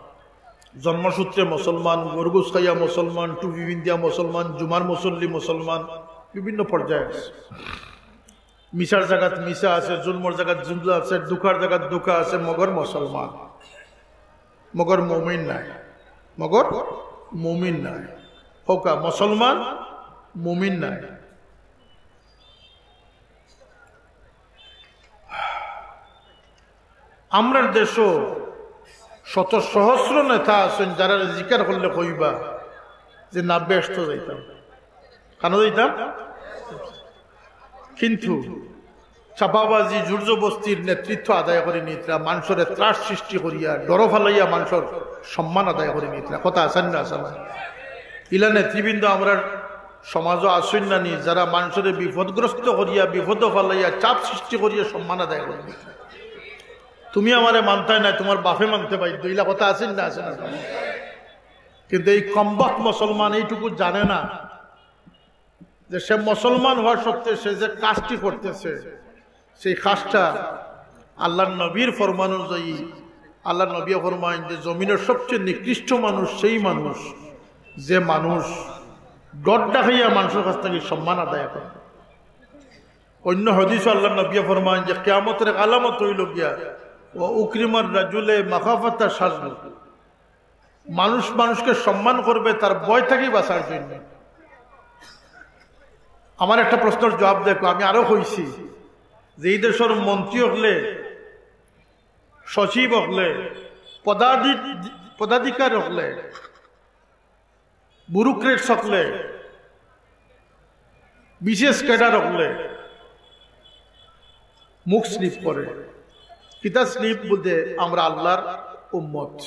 জন্মসূত্রে মুসলমান, গরু গোস খাইয়া মুসলমান, টুপি পিন্দিয়া মুসলমান, জুমার মুসল্লি মুসলমান, বিভিন্ন পর্যায়ে আছে। মিছার জাগাত মিছা আছে, জুলমর জাগাত জুলম আছে, ধুকার জাগাত ধুকা আছে, মগর মুসলমান, মগর মুমিন নায়, মগর মুমিন নায়। হক্কা মুসলমান, মুমিন নায়। আমরার দেশো শত সহস্র নেতা আছইন, যারারে জিকার করলে কইবা যে না, বেহেস্তো যাইতাম, কানো যাইতাম। কিন্তু চাপাবাজি, জোরজবস্তির নেতৃত্ব আদায় করি নিতরা, মানষরে ত্রাস সৃষ্টি করিয়া, ডর ফালাইয়া মানষর সম্মান আদায় করি নিতরা। কথা আছে না, আছে না? ইলা নেতৃবৃন্দ আমরার সমাজো আছইন না নি, যারা মানষরে বিপদগ্রস্ত করিয়া, বিপদো ফালাইয়া, চাপ সৃষ্টি করিয়া সম্মান আদায় করি নিতরা? তুমি আমারে মানতায় নায়, তুমার বাপে মানতে বাধ্য, ইলা কথা আছে না, আছে না? কিন্তু এই কমবখত মুসলমান এইটুকু জানে না যে সে মুসলমান হওয়া সত্ত্বে সে যে কাজটি করতেছে, সেই কাজটা আল্লাহর নবীর ফরমান অনুযায়ী, আল্লাহর নবী ফরমাইন যে জমিনের সবচেয়ে নিকৃষ্ট মানুষ সেই মানুষ, যে মানুষ ডর দেখাইয়া মানষর কাছ থাকি সম্মান আদায় করে। অন্য হাদিসো আল্লাহর নবী ফরমাইন যে কিয়ামতর এক আলামত অইলো গিয়া, "ওয়া উকরিমার রাজুলে মাখাফাতা শাররি।" মানুষ মানুষকে সম্মান করবে তার ভয় থাকি বাঁচার জন্য। আমার একটা প্রশ্নর জবাব দেখো, আমি আরো কইছি যে এই দেশর মন্ত্রী অকলে, সচিব অকলে, পদাধি-, পদাধিকার অকলে, ব্যুরোক্রেটস অকলে, বিশেষ ক্যাডার অকলে মুখ স্লিপ করে। কিতা স্লিপ বলতে? আমরা আল্লাহর উম্মত,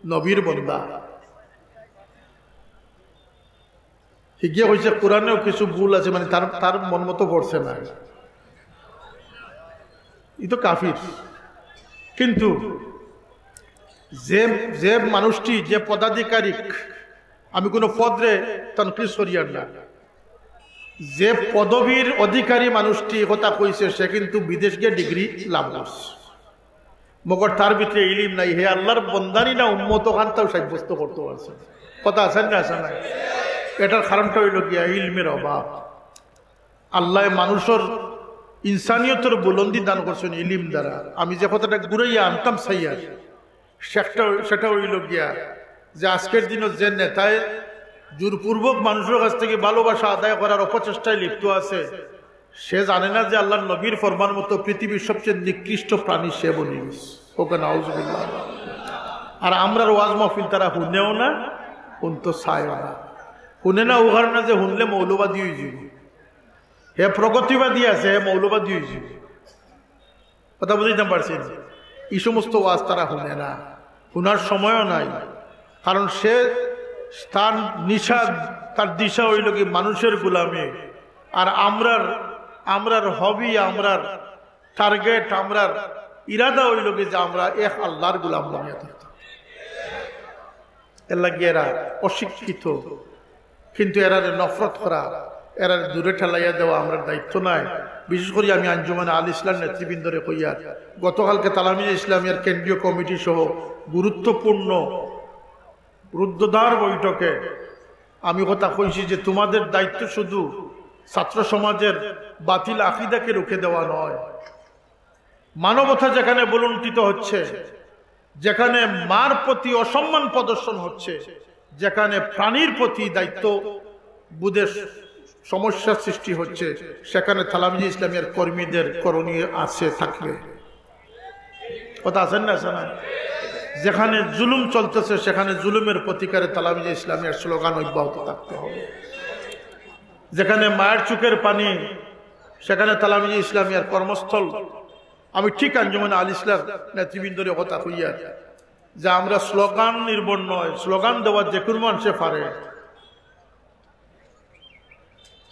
নবীর বন্দা। হিগিয়ে কইছে কোরআনেও কিছু ভুল আছে, মানে তার, তার মন মতো পড়ছে না। ই তো কাফির। কিন্তু যে, যে মানুষটি, যে পদাধিকারিক, আমি কোনো পদরে তনকিস করিয়ার না, যে পদবীর অধিকারী মানুষটি কথা কইছে, সে কিন্তু বিদেশ গিয়া ডিগ্রি লাভ করছে। মগর তার ভিতরে ইলিম নাই, হে আল্লাহর বন্দা নি না উম্মত, অখানটাও সাব্যস্ত করতে পারছে না। কথা আছে না, আছে না? এটার কারণটা অইলো গিয়া ইলমের অভাব। আল্লায় মানুষর ইনসানিয়তর বুলন্দি দান করছইন ইলিম দ্বারা। আমি যে কথাটা ঘুরাইয়া আনতাম চাইয়ার, সেটা, সেটা অইলো গিয়া যে আজকের দিনো যে নেতায় জোরপূর্বক মানুষর কাছ থাকি ভালোবাসা আদায় করার অপচেষ্টায় লিপ্ত আছে, সে জানে না যে আল্লাহর নবীর ফরমান মতো পৃথিবীর সবচেয়ে নিকৃষ্ট প্রাণী সে বনি গেছে। ওকে নাউজুবিল্লাহ। আর আমরার ওয়াজ মাহফিল তারা হুনেও না, হুনতো চায়ও না। হুনে না ও কারণে যে হুনলে মৌলবাদী অইযিবো, হে প্রগতিবাদী আছে, হে মৌলবাদী অইযিবো। কথা বুঝাইতাম পারছি নি? এই সমস্ত ওয়াজ তারা হুনে না, হুনার সময়ও নাই। কারণ সে, তার নিশা, তার দিশা অইলো গি মানুষের গোলামি। আর আমরার, আমরার হবি, আমরার টার্গেট, আমরার ইরাদা অইলো গি যে আমরা এক আল্লাহর গোলাম বানিয়া থাকতাম। এর লাগি এরা অশিক্ষিত, কিন্তু এরারে নফরত করা, এরারে দূরে ঠেলাইয়া দেওয়া আমরার দায়িত্ব নায়। বিশেষ করি আমি আঞ্জুমানে আল ইসলাম নেতৃবৃন্দরে কইয়ার, গতকালকে তালামিজে ইসলামিয়ার কেন্দ্রীয় কমিটি সহ গুরুত্বপূর্ণ রুদ্ধদ্বার বৈঠকে আমি কথা কইছি যে তোমাদের দায়িত্ব শুধু ছাত্র সমাজের বাতিল আকিদাকে রুখে দেওয়া নয়, মানবতা যেখানে ভূলুণ্ঠিত হচ্ছে, যেখানে মার প্রতি অসম্মান প্রদর্শন হচ্ছে, যেখানে প্রাণীর প্রতি দায়িত্ব বোধের সমস্যা সৃষ্টি হচ্ছে, সেখানে তালামিজে ইসলামিয়ার কর্মীদের করণীয় আছে, থাকবে। কথা আছে না, আছে না? যেখানে জুলুম চলতেছে, সেখানে জুলুমের প্রতিকারে তালামিজে ইসলামিয়ার স্লোগান অব্যাহত থাকতে হবে। যেখানে মায়ের চোখের পানি, সেখানে তালামিজে ইসলামিয়ার কর্মস্থল। আমি ঠিক আঞ্জুমানে আল ইসলাম নেতৃবৃন্দরে কথা কইয়ার যে আমরা স্লোগান নির্ভর নয়, স্লোগান দেওয়ার যে কোনো মানুষে পারে।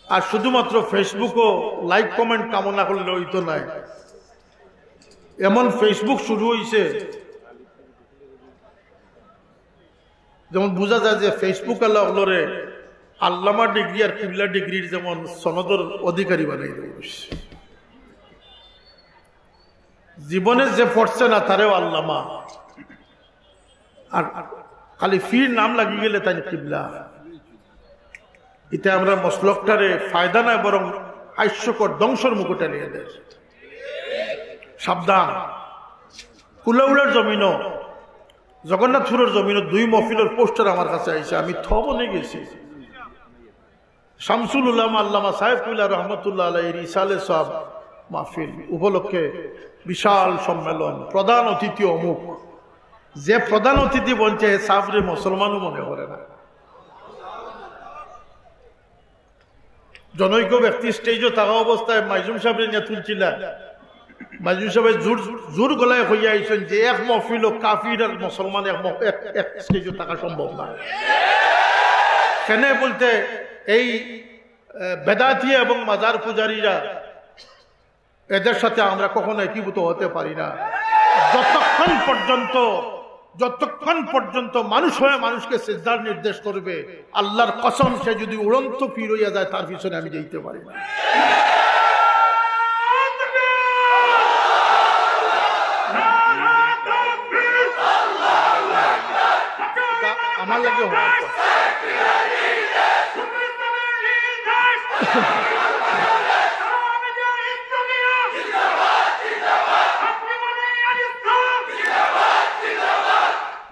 আর শুধুমাত্র Facebook-ও লাইক কমেন্ট কামনা করলে অইতো নায়। এমন Facebook শুরু অইছে, যেমন বুঝা যায় যে Facebook আলা অকলরে আল্লামা ডিগ্রি আর কিবলা ডিগ্রির যেমন সনদর অধিকারী বানাই দেওয়া অইছে। জীবনে যে পড়ছে না, তারেও আল্লামা। আর খালি ফির নাম লাগি গেলে তাই কিবলা। ইতে আমরা মসলকটারে ফায়দা নাই, বরং হাস্যকর ধ্বংসর মুখে ঠেলিয়ে দেয়। সাবধান। কুলাউড়ার জমিনও, জগন্নাথপুরের জমিনও দুই মহফিলর পোস্টার আমার কাছে আইছে, আমি থ বনে গেছি। শামসুল উলামা আল্লামা সাহেব কুইলা রহমতুল্লাহ আলাইহির ইসালে সওয়াব মাহফিল উপলক্ষে বিশাল সম্মেলন, প্রধান অতিথি অমুক। যে প্রধান অতিথি বলছে, হে সাহেবরে মুসলমানও মনে করে না। জনৈক ব্যক্তি স্টেজও থাকা অবস্থায় মাইজুম সাহেবরে নিয়ে তুলছিলা। মাইজুম সাহেব জোর, জোর গলায় কইয়া আইছেন যে এক মহফিলও কাফির আর মুসলমান এক মহ-, এক, এক স্টেজও থাকা সম্ভব না। কেনে বলতে এই, আহ, বেদাতি এবং মাজার পূজারীরা, এদের সাথে আমরা কখনো একীভূত হতে পারি না। যতক্ষণ পর্যন্ত, যতক্ষণ পর্যন্ত মানুষ হয়ে মানুষকে সিজদার নির্দেশ করবে, আল্লাহর কসম, সে যদি উড়ন্ত পীর হইয়া যায়, তার পিছনে আমি যাইতে পারি না। আমার লাগে হওয়ার কথা।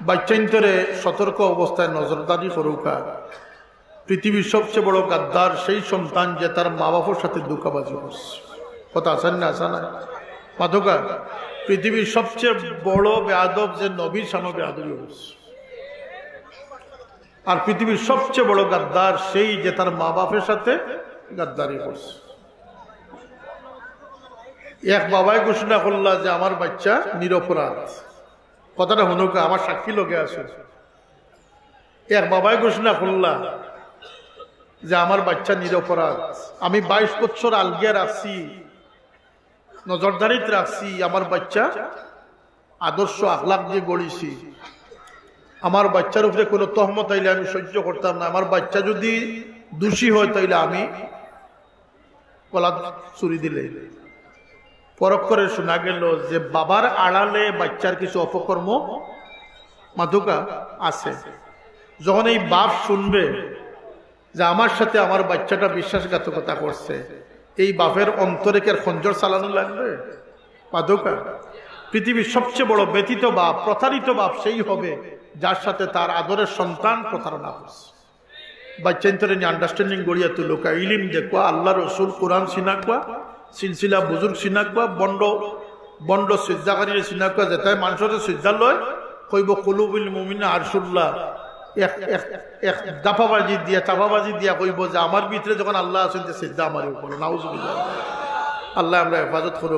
বাচ্চাইন্তরে সতর্ক অবস্থায় নজরদারি করুকা। পৃথিবীর সবচেয়ে বড় গাদ্দার সেই সন্তান যে তার মা বাবার সাথে ধোঁকাবাজি করছে। কথা আছে না, আছে না? মাতোকা, পৃথিবীর সবচেয়ে বড় বেয়াদব যে নবীর সামনে বেয়াদবি করছে। আর পৃথিবীর সবচেয়ে বড় গাদ্দার সেই যে তার মা বাপের সাথে গাদ্দারি করছে। এক বাবায় ঘোষণা করলা যে আমার বাচ্চা নিরপরাধ। কথাটা হুনুকা, আমার সাক্ষী লগে আছে। এক বাবায় ঘোষণা করলা যে আমার বাচ্চা নিরপরাধ, আমি বাইশ বছর আলগিয়া রাখছি, নজরদারিত রাখছি, আমার বাচ্চা আদর্শ আখলাক দিয়া গড়ছি। আমার বাচ্চার উপরে কোনো তহমত আইলে আমি সহ্য করতাম না। আমার বাচ্চা যদি দোষী হয়, তাইলে আমি গলা ছুরি দিলে। পরখ করে শোনা গেল যে বাবার আড়ালে বাচ্চার কিছু অপকর্ম মাতোকা আছে। যখন এই বাপ শুনবে যে আমার সাথে আমার বাচ্চাটা বিশ্বাসঘাতকতা করছে, এই বাপের অন্তরে কি আর খঞ্জর চালানো লাগবে? মাতোকা, পৃথিবীর সবচেয়ে বড় ব্যথিত বাপ, প্রতারিত বাপ সেই হবে যার সাথে তার আদরের সন্তান প্রতারণা করছে। বাচ্চাইন্তরে নিয়া আন্ডারস্ট্যান্ডিং গড়িয়া তুলুকা, ইলিম দেখবা, আল্লাহ রসুল, কোরআন চিনাকবা, সিলসিলা বুজুর্গ চিনাকবা, বন্ড, বন্ড সিজদাকারীরে চিনাকবা, যেতায় মানষরে সিজদা লয়, কইব কুলুবুল মুমিনিনা আরশুল্লাহ। এক, এক, এক দাফাবাজি দিয়া, চাপাবাজি দিয়া কইব যে আমার ভিতরে যখন আল্লাহ আছেন, তে সিজদা আমারে উপরে। নাউজুবিল্লাহ। আল্লাহ আমরা হেফাজত করো।